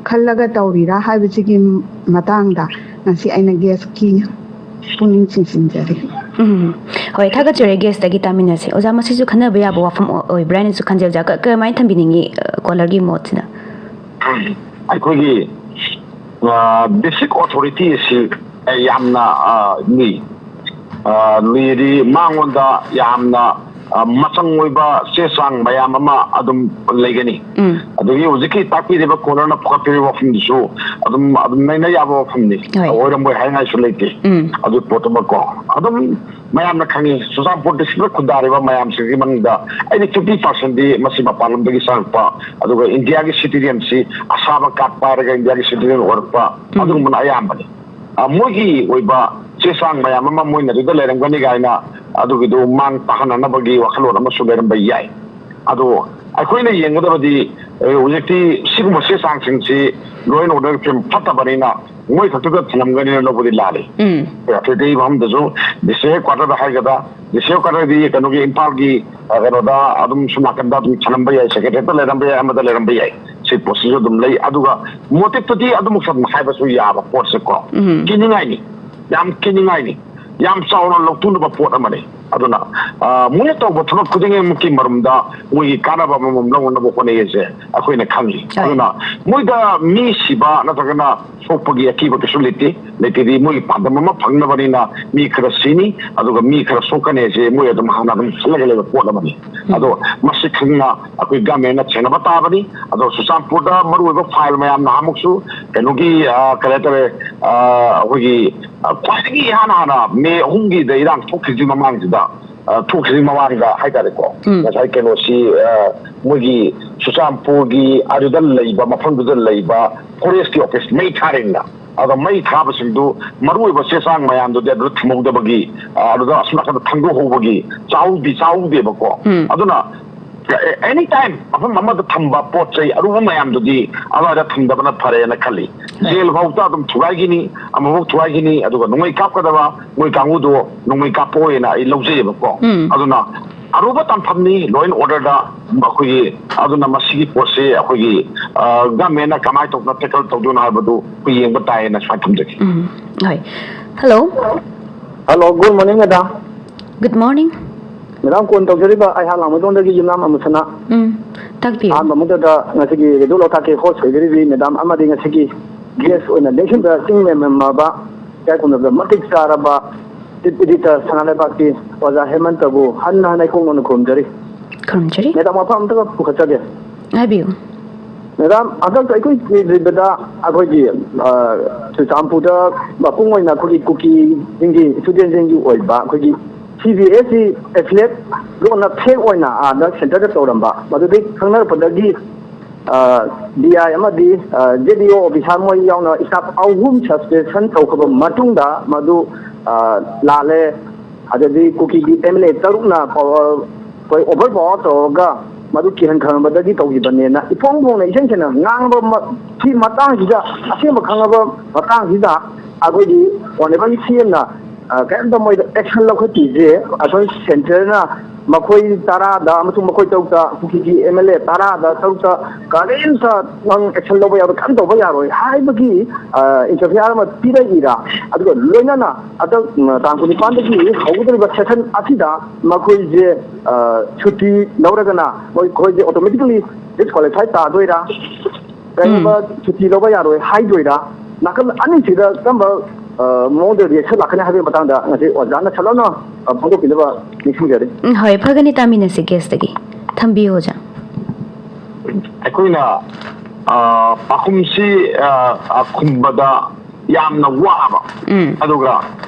ꯈꯜꯂꯒ ꯇꯧꯔꯤꯔꯥ ꯍꯥꯏꯕꯁꯤꯒꯤ ꯃꯇꯥꯡꯗ ꯉꯁꯤ ꯑꯩꯅ ꯒꯦꯁꯀꯤ ꯄꯨꯛꯅꯤꯡ ꯆꯤꯡꯁꯤꯟꯖꯔꯤ꯫ ꯎꯝ꯫ ꯍꯣꯏ, ꯊꯥꯒꯠꯆꯔꯤ꯫ ꯒꯦꯁꯇꯒꯤ ꯇꯥꯃꯤꯟꯅꯁꯤ꯫ ꯑꯣꯖꯥ, ꯃꯁꯤꯁꯨ ꯈꯟꯅꯕ ꯌꯥꯕ ꯋꯥꯐꯝ ꯑꯣꯏ-, ꯑꯣꯏꯕ꯭ꯔꯥ ꯍꯥꯏꯅꯁꯨ ꯈꯟꯖꯩ꯫ ꯑꯣꯖꯥ, ꯀ-, ꯀꯃꯥꯏꯅ ꯊꯝꯕꯤꯅꯤꯡꯉꯤ, ꯑ, ꯀꯣꯂꯔꯒꯤ ꯃꯣꯠꯁꯤꯗ? ꯑꯩꯈꯣꯏꯒꯤ, ꯑ, ꯕꯦꯁꯤꯛ ꯑꯣꯊꯣꯔꯤꯇꯤ ꯑꯁꯤ, ꯑ, ꯌꯥꯝꯅ, ꯑ, ꯂꯨꯏ꯫ ꯑ, ꯂꯨꯏꯗꯤ ꯃꯉꯣꯟꯗ ꯌꯥꯝꯅ, ꯑ, ꯃꯆꯪ ꯑꯣꯏꯕ ꯆꯦ ꯆꯥꯡ ꯃꯌꯥꯝ ꯑꯃ ꯑꯗꯨꯝ ꯂꯩꯒꯅꯤ꯫ ꯎꯝ꯫ ꯑꯗꯒꯤ ꯍꯧꯖꯤꯛꯀꯤ ꯇꯥꯛꯄꯤꯔꯤꯕ caller ꯅ ꯄꯨꯈꯠꯄꯤꯔꯤꯕ ꯋꯥꯐꯝꯗꯨꯁꯨ ꯑꯗꯨꯝ, ꯑꯗꯨꯝ ꯅꯩꯅ ꯌꯥꯕ ꯋꯥꯐꯝꯅꯤ꯫ ꯍꯣꯏ꯫ ꯑꯣꯏꯔꯝꯃꯣꯏ ꯍꯥꯏꯅꯤꯡꯉꯥꯏꯁꯨ ꯂꯩꯇꯦ꯫ ꯎꯝ꯫ ꯑꯗꯨ ꯄꯣꯠꯇꯨꯃꯀꯣ꯫ ꯑꯗꯨꯝ ꯃꯌꯥꯝꯅ ꯈꯪꯉꯤ, ꯆꯨꯔꯆꯥꯟꯄꯨꯔ district ꯇ ꯈꯨꯟꯗꯥꯔꯤꯕ ꯃꯌꯥꯝꯁꯤꯡꯒꯤ ꯃꯅꯨꯡꯗ ꯑꯩꯗꯤ fifty percent ꯗꯤ ꯃꯁꯤ ꯃꯄꯥꯟ ꯂꯝꯗꯒꯤ ꯆꯪꯉꯛꯄ, ꯑꯗꯨꯒ ꯏꯟꯗꯤꯌꯥꯒꯤ citizenship, ꯑꯁꯥꯕ card ꯄꯥꯏꯔꯒ ꯏꯟꯗꯤꯌꯥꯒꯤ citizen ꯑꯣꯏꯔꯛꯄ, ꯎꯝ꯫ ꯑꯗꯨꯒꯨꯝꯕꯅ ꯑꯌꯥꯝꯕꯅꯤ꯫ ꯑ, ꯃꯣꯏꯒꯤ ꯑꯣꯏꯕ ꯆꯦ ꯆꯥꯡ ꯃꯌꯥꯝ ꯑꯃ ꯃꯣꯏꯅ ꯑꯗꯨꯗ ꯂꯩꯔꯝꯒꯅꯤ ꯀꯥꯏꯅ ꯑꯗꯨꯒꯤꯗꯨ ꯃꯥꯡ ꯇꯥꯍꯟꯅꯅꯕꯒꯤ ꯋꯥꯈꯜꯂꯣꯟ ꯑꯃꯁꯨ ꯂꯩꯔꯝꯕ ꯌꯥꯏ꯫ ꯑꯗꯣ ꯑꯩꯈꯣꯏꯅ ꯌꯦꯡꯒꯗꯕꯗꯤ, ꯑ, ꯍꯧꯖꯤꯛꯇꯤ ꯁꯤꯒꯨꯝꯕ ꯆꯦ ꯆꯥꯡꯁꯤꯡꯁꯤ law and order ꯐꯤꯕꯝ ꯐꯠꯇꯕꯅꯤꯅ ꯃꯣꯏ ꯈꯛꯇꯗ ꯊꯝꯂꯝꯒꯅꯤꯅ ꯂꯧꯕꯗꯤ ꯂꯥꯜꯂꯤ꯫ ꯎꯝ꯫ ꯑꯇꯩ ꯑꯇꯩ ꯃꯐꯝꯗꯁꯨ district headquarter ꯗ ꯍꯥꯏꯒꯗ꯭ꯔꯥ, district headquarter ꯗꯤ ꯀꯩꯅꯣꯒꯤ ꯏꯝꯐꯥꯜꯒꯤ, ꯑ, ꯀꯩꯅꯣꯗ ꯑꯗꯨꯝ ꯁꯣꯝ ꯅꯥꯀꯟꯗ ꯑꯗꯨꯝ ꯊꯝꯂꯝꯕ ꯌꯥꯏ, secretariat ꯇ ꯂꯩꯔꯝꯕ ꯌꯥꯏ, ꯑꯃꯗ ꯂꯩꯔꯝꯕ ꯌꯥꯏ꯫ ꯁꯤ ꯄꯣꯠꯁꯤꯁꯨ ꯑꯗꯨꯝ ꯂꯩ꯫ ꯑꯗꯨꯒ motive ꯇꯨꯗꯤ ꯑꯗꯨꯃꯛ ꯁꯝꯅ ꯍꯥꯏꯕꯁꯨ ꯌꯥꯕ ꯄꯣꯠꯁꯦꯀꯣ꯫ ꯎꯝ꯫ ꯀꯤꯅꯤꯡꯉꯥꯏꯅꯤ, ꯌꯥꯝ ꯀꯤꯅꯤꯡꯉꯥꯏꯅꯤ, ꯌꯥꯝ ꯆꯥꯎꯅ ꯂꯧꯇꯨꯅꯕ ꯄꯣꯠ ꯑꯃꯅꯤ꯫ ꯑꯗꯨꯅ, ꯑ, ꯃꯣꯏꯅ ꯇꯧꯕ ꯊꯕꯛ ꯈꯨꯗꯤꯡꯃꯛꯀꯤ ꯃꯔꯨꯝꯗ ꯃꯣꯏꯒꯤ ꯀꯥꯟꯅꯕ ꯑꯃꯃꯝ ꯂꯧꯅꯅꯕ ꯍꯣꯠꯅꯩ ꯍꯥꯏꯁꯦ ꯑꯩꯈꯣꯏꯅ ꯈꯪꯉꯤ꯫ ꯍꯣꯏ꯫ ꯑꯗꯨꯅ ꯃꯣꯏꯗ ꯃꯤ ꯁꯤꯕ ꯅꯠꯇ꯭ꯔꯒꯅ ꯁꯣꯛꯄꯒꯤ ꯑꯀꯤꯕ ꯀꯩꯁꯨ ꯂꯩꯇꯦ꯫ ꯂꯩꯇꯦꯗꯤ ꯃꯣꯏꯒꯤ ꯄꯥꯟꯗꯝ ꯑꯃ ꯐꯪꯅꯕꯅꯤꯅ ꯃꯤ ꯈꯔ ꯁꯤꯅꯤ, ꯑꯗꯨꯒ ꯃꯤ ꯈꯔ ꯁꯣꯛꯀꯅꯤ ꯍꯥꯏꯁꯦ ꯃꯣꯏ ꯑꯗꯨꯝ ꯍꯥꯟꯅ ꯑꯗꯨꯝ ꯈꯜꯂꯒ ꯂꯩꯕ ꯄꯣꯠ ꯑꯃꯅꯤ꯫ ꯎꯝ꯫ ꯑꯗꯣ ꯃꯁꯤ ꯈꯪꯅ ꯑꯩꯈꯣꯏ government ꯅ ꯊꯦꯡꯅꯕ ꯇꯥꯕꯅꯤ꯫ ꯑꯗꯣ ꯆꯨꯔꯆꯥꯟꯄꯨꯔꯗ ꯃꯔꯨꯑꯣꯏꯕ file ꯃꯌꯥꯝ ꯅꯍꯥꯟꯃꯨꯛꯁꯨ ꯀꯩꯅꯣꯒꯤ, ꯑ, ꯀꯔꯤ ꯍꯥꯏꯇꯥꯔꯦ, ꯑ, ꯑꯩꯈꯣꯏꯒꯤ, ꯑ, ꯈ꯭ꯋꯥꯏꯗꯒꯤ ꯏꯍꯥꯟ ꯍꯥꯟꯅ May ꯑꯍꯨꯝꯒꯤꯗ ꯏꯔꯥꯡ ꯊꯣꯛꯈꯤꯕꯒꯤ ꯃꯃꯥꯡꯁꯤꯗ, ꯑ, ꯊꯣꯛꯈꯤꯕꯒꯤ ꯃꯃꯥꯡꯗ ꯍꯥꯏꯇꯥꯔꯦꯀꯣ, ꯎꯝ꯫ ꯉꯁꯥꯏ ꯀꯩꯅꯣꯁꯤ, ꯑ, ꯃꯣꯏꯒꯤ ꯆꯨꯔꯆꯥꯟꯄꯨꯔꯒꯤ ꯑꯗꯨꯗ ꯂꯩꯕ, ꯃꯐꯝꯗꯨꯗ ꯂꯩꯕ forest ꯀꯤ office ꯃꯩ ꯊꯥꯔꯦꯗꯅ꯫ ꯑꯗꯣ ꯃꯩ ꯊꯥꯕꯁꯤꯡꯗꯨ ꯃꯔꯨꯑꯣꯏꯕ ꯆꯦ ꯆꯥꯡ ꯃꯌꯥꯝꯗꯨꯗꯤ ꯑꯗꯨꯗ ꯊꯝꯍꯧꯗꯕꯒꯤ, ꯑ, ꯑꯗꯨꯗ ꯑꯁꯣꯝ ꯅꯥꯀꯟꯗ ꯊꯥꯡꯗꯣꯛꯍꯧꯕꯒꯤ ꯆꯥꯍꯧꯗꯤ ꯆꯥꯍꯧꯗꯦꯕꯀꯣ꯫ ꯎꯝ꯫ ꯑꯗꯨꯅ, ꯑ, any time ꯃꯐꯝ ꯑꯃꯗ ꯊꯝꯕ ꯄꯣꯠ ꯆꯩ ꯑꯔꯨꯕ ꯃꯌꯥꯝꯗꯨꯗꯤ ꯑꯗꯨꯋꯥꯏꯗ ꯊꯝꯗꯕꯅ ꯐꯔꯦꯅ ꯈꯜꯂꯤ꯫ ꯍꯣꯏ꯫ Jail ꯐꯥꯎꯗ ꯑꯗꯨꯝ ꯊꯨꯒꯥꯏꯈꯤꯅꯤ, ꯑꯃꯐꯥꯎ ꯊꯨꯒꯥꯏꯈꯤꯅꯤ, ꯑꯗꯨꯒ ꯅꯣꯡꯃꯩ ꯀꯥꯞꯀꯗꯕ ꯃꯣꯏ ꯀꯥꯡꯕꯨꯗꯣ ꯅꯣꯡꯃꯩ ꯀꯥꯞꯄꯣꯏꯅ ꯑꯩ ꯂꯧꯖꯩꯑꯕꯀꯣ꯫ ꯎꯝ꯫ ꯑꯗꯨꯅ ꯑꯔꯨꯕ ꯇꯥꯟꯐꯝꯅꯤ law and order ꯗ ꯑꯩꯈꯣꯏꯒꯤ꯫ ꯑꯗꯨꯅ ꯃꯁꯤꯒꯤ ꯄꯣꯠꯁꯤ ꯑꯩꯈꯣꯏꯒꯤ, ꯑ, government ꯅ ꯀꯃꯥꯏꯅ ꯇꯧꯗꯅ tackle ꯇꯧꯗꯣꯏꯅꯣ ꯍꯥꯏꯕꯗꯨ ꯑꯩꯈꯣꯏ ꯌꯦꯡꯕ ꯇꯥꯏꯌꯦꯅ ꯁꯨꯃꯥꯏꯅ ꯊꯝꯖꯒꯦ꯫ ꯎꯝ, ꯍꯣꯏ꯫ Hello꯫ Hello, good morning, madam꯫ Good morning꯫ Madam, call ꯇꯧꯖꯔꯤꯕ ꯑꯩꯍꯥꯛ ꯂꯥꯡꯃꯩꯗꯣꯡꯗꯒꯤ ꯌꯨꯝꯅꯥꯝ ꯑꯃꯨꯁꯅꯥ꯫ ꯎꯝ, ꯇꯥꯛꯄꯤꯌꯨ꯫ ꯑꯍꯥꯟꯕ ꯃꯛꯇꯗ ꯉꯁꯤꯒꯤ ꯔꯦꯗꯤꯑꯣ ꯂꯣꯛꯇꯥꯛꯀꯤ host ꯑꯣꯏꯕꯤꯔꯤꯕꯤ madam ꯑꯃꯗꯤ ꯉꯁꯤꯒꯤ guest ꯑꯣꯏꯅ ꯂꯦꯡꯁꯤꯟꯕ ꯆꯤꯡ ꯂꯦꯝꯂꯝꯃꯕ ꯏꯀꯥꯏ ꯈꯨꯝꯅꯕꯗ ꯃꯇꯤꯛ ꯆꯥꯔꯕ ꯆꯤꯐ ꯏꯗꯤꯇꯔ ꯁꯅꯥ ꯂꯩꯕꯥꯛꯀꯤ ꯑꯣꯖꯥ ꯍꯦꯃꯟꯇꯕꯨ ꯍꯟꯅ ꯍꯟꯅ ꯏꯀꯣꯛ ꯅꯧꯅ ꯈꯨꯔꯨꯝꯖꯔꯤ꯫ ꯈꯨꯔꯨꯝꯖꯔꯤ꯫ ꯃꯦꯗꯥꯝ, ꯋꯥꯐꯝ ꯑꯝꯇꯒ ꯄꯨꯈꯠꯆꯒꯦ꯫ ꯍꯥꯏꯕꯤꯌꯨ꯫ ꯃꯦꯗꯥꯝ, ꯍꯟꯗꯛꯇ ꯑꯩꯈꯣꯏ ꯀꯨꯏꯗ꯭ꯔꯤꯕꯗ ꯑꯩꯈꯣꯏꯒꯤ, ꯑ, ꯆꯨꯔꯆꯥꯟꯄꯨꯔꯗ ꯃꯄꯨꯡ ꯑꯣꯏꯅ ꯑꯩꯈꯣꯏꯒꯤ ꯀꯨꯀꯤꯁꯤꯡꯒꯤ, ꯏꯁꯇꯨꯗꯦꯟꯁꯤꯡꯒꯤ ꯑꯣꯏꯕ ꯑꯩꯈꯣꯏꯒꯤ ꯁꯤ ꯕꯤ ꯑꯦꯁ ꯏ ꯑꯦꯐꯤꯂꯦꯠ ꯂꯣꯟꯅ ꯐꯦꯛ ꯑꯣꯏꯅ ꯑꯥꯗ ꯁꯦꯟꯇꯔꯗ ꯇꯧꯔꯝꯕ, ꯃꯗꯨꯗꯒꯤ ꯈꯪꯅꯔꯛꯄꯗꯒꯤ, ꯑ, ꯗꯤ ꯑꯥꯏ ꯑꯃꯗꯤ, ꯑ, ꯖꯦ ꯗꯤ ꯑꯣ ꯑꯣꯐꯤꯁꯥꯔ ꯃꯣꯏ ꯌꯥꯎꯅ ꯏꯁꯇꯥꯐ ꯑꯍꯨꯝ ꯁꯁꯄꯦꯟꯁꯟ ꯇꯧꯈ꯭ꯔꯕ ꯃꯇꯨꯡꯗ ꯃꯗꯨ, ꯑ, ꯂꯥꯜꯂꯦ꯫ ꯑꯗꯒꯤ ꯀꯨꯀꯤꯒꯤ ꯑꯦꯝ ꯑꯦꯜ ꯑꯦ ꯇꯔꯨꯛꯅ ꯄꯋꯥꯔ, ꯑꯩꯈꯣꯏ ꯑꯣꯚꯔ ꯄꯋꯥꯔ ꯇꯧꯔꯒ ꯃꯗꯨ ꯀꯤꯍꯟ ꯈꯪꯍꯟꯕꯗꯒꯤ ꯇꯧꯈꯤꯕꯅꯦꯅ ꯏꯐꯣꯡ ꯐꯣꯡꯅ ꯏꯁꯦꯡ ꯁꯦꯡꯅ ꯉꯥꯡꯕ ꯃ-, ꯁꯤ ꯃꯇꯥꯡꯁꯤꯗ, ꯑꯁꯦꯡꯕ ꯈꯪꯉꯕ ꯃꯇꯥꯡꯁꯤꯗ ꯑꯩꯈꯣꯏꯒꯤ ꯑꯣꯅꯦꯕꯜ ꯁꯤ ꯑꯦꯝꯅ, ꯑ, ꯀꯔꯤꯝꯇ ꯃꯣꯏꯗ ꯑꯦꯛꯁꯟ ꯂꯧꯈꯠꯄꯤꯗ꯭ꯔꯦ꯫ ꯑꯩꯈꯣꯏ ꯁꯦꯟꯇꯔꯅ ꯃꯈꯣꯏ ꯇꯔꯥꯗ ꯑꯃꯁꯨꯡ ꯃꯈꯣꯏ ꯇꯔꯨꯛꯇ, ꯀꯨꯀꯤꯒꯤ ꯑꯦꯝ ꯑꯦꯜ ꯑꯦ ꯇꯔꯥꯗ ꯇꯔꯨꯛꯇ ꯀꯔꯤꯝꯇ ꯅꯪ ꯑꯦꯛꯁꯟ ꯂꯧꯕ ꯌꯥꯔꯣꯏ, ꯀꯔꯤꯝ ꯇꯧꯕ ꯌꯥꯔꯣꯏ ꯍꯥꯏꯕꯒꯤ, ꯑ, ꯏꯟꯇꯔꯐꯤꯌꯥꯔ ꯑꯃ ꯄꯤꯔꯛꯏꯔꯥ? ꯑꯗꯨꯒ ꯂꯣꯏꯅꯅ ꯍꯟꯗꯛ, ꯎꯝ, ꯇꯥꯡ ꯀꯨꯟꯅꯤꯄꯥꯟꯗꯒꯤ ꯍꯧꯒꯗꯧꯔꯤꯕ ꯁꯦꯁꯟ ꯑꯁꯤꯗ ꯃꯈꯣꯏꯁꯦ, ꯑ, ꯁꯨꯇꯤ ꯂꯧꯔꯒꯅ ꯃꯈꯣꯏꯁꯦ ꯑꯣꯇꯣꯃꯦꯇꯤꯀꯦꯂꯤ ꯗꯤꯁꯀ꯭ꯋꯥꯂꯤꯐꯥꯏ ꯇꯥꯗꯣꯏꯔꯥ? ꯀꯔꯤꯒꯨꯝꯕ ꯁꯨꯇꯤ ꯂꯧꯕ ꯌꯥꯔꯣꯏ ꯍꯥꯏꯗꯣꯏꯔꯥ? ꯅꯥꯀꯜ ꯑꯅꯤꯁꯤꯗ ꯀꯔꯝꯕ, ꯑ, ꯃꯑꯣꯡꯗ ꯔꯤꯌꯦꯛꯁꯟ ꯂꯥꯛꯀꯅꯤ ꯍꯥꯏꯕꯒꯤ ꯃꯇꯥꯡꯗ ꯉꯁꯤ ꯑꯣꯖꯥꯅ ꯁꯂꯣꯟꯅ, ꯑ, ꯐꯣꯡꯗꯣꯛꯄꯤꯅꯕ ꯅꯤꯡꯁꯤꯡꯖꯔꯤ꯫ ꯎꯝ, ꯍꯣꯏ, ꯐꯒꯅꯤ, ꯇꯥꯃꯤꯟꯅꯁꯤ ꯒꯦꯁꯇꯒꯤ꯫ ꯊꯝꯕꯤꯌꯨ, ꯑꯣꯖꯥ꯫ ꯑꯩꯈꯣꯏꯅ, ꯑ, ꯄꯥꯎꯈꯨꯝꯁꯤ, ꯑ, ꯑ, ꯈꯨꯝꯕꯗ ꯌꯥꯝꯅ ꯋꯥꯕ, ꯎꯝ꯫ ꯑꯗꯨꯒ,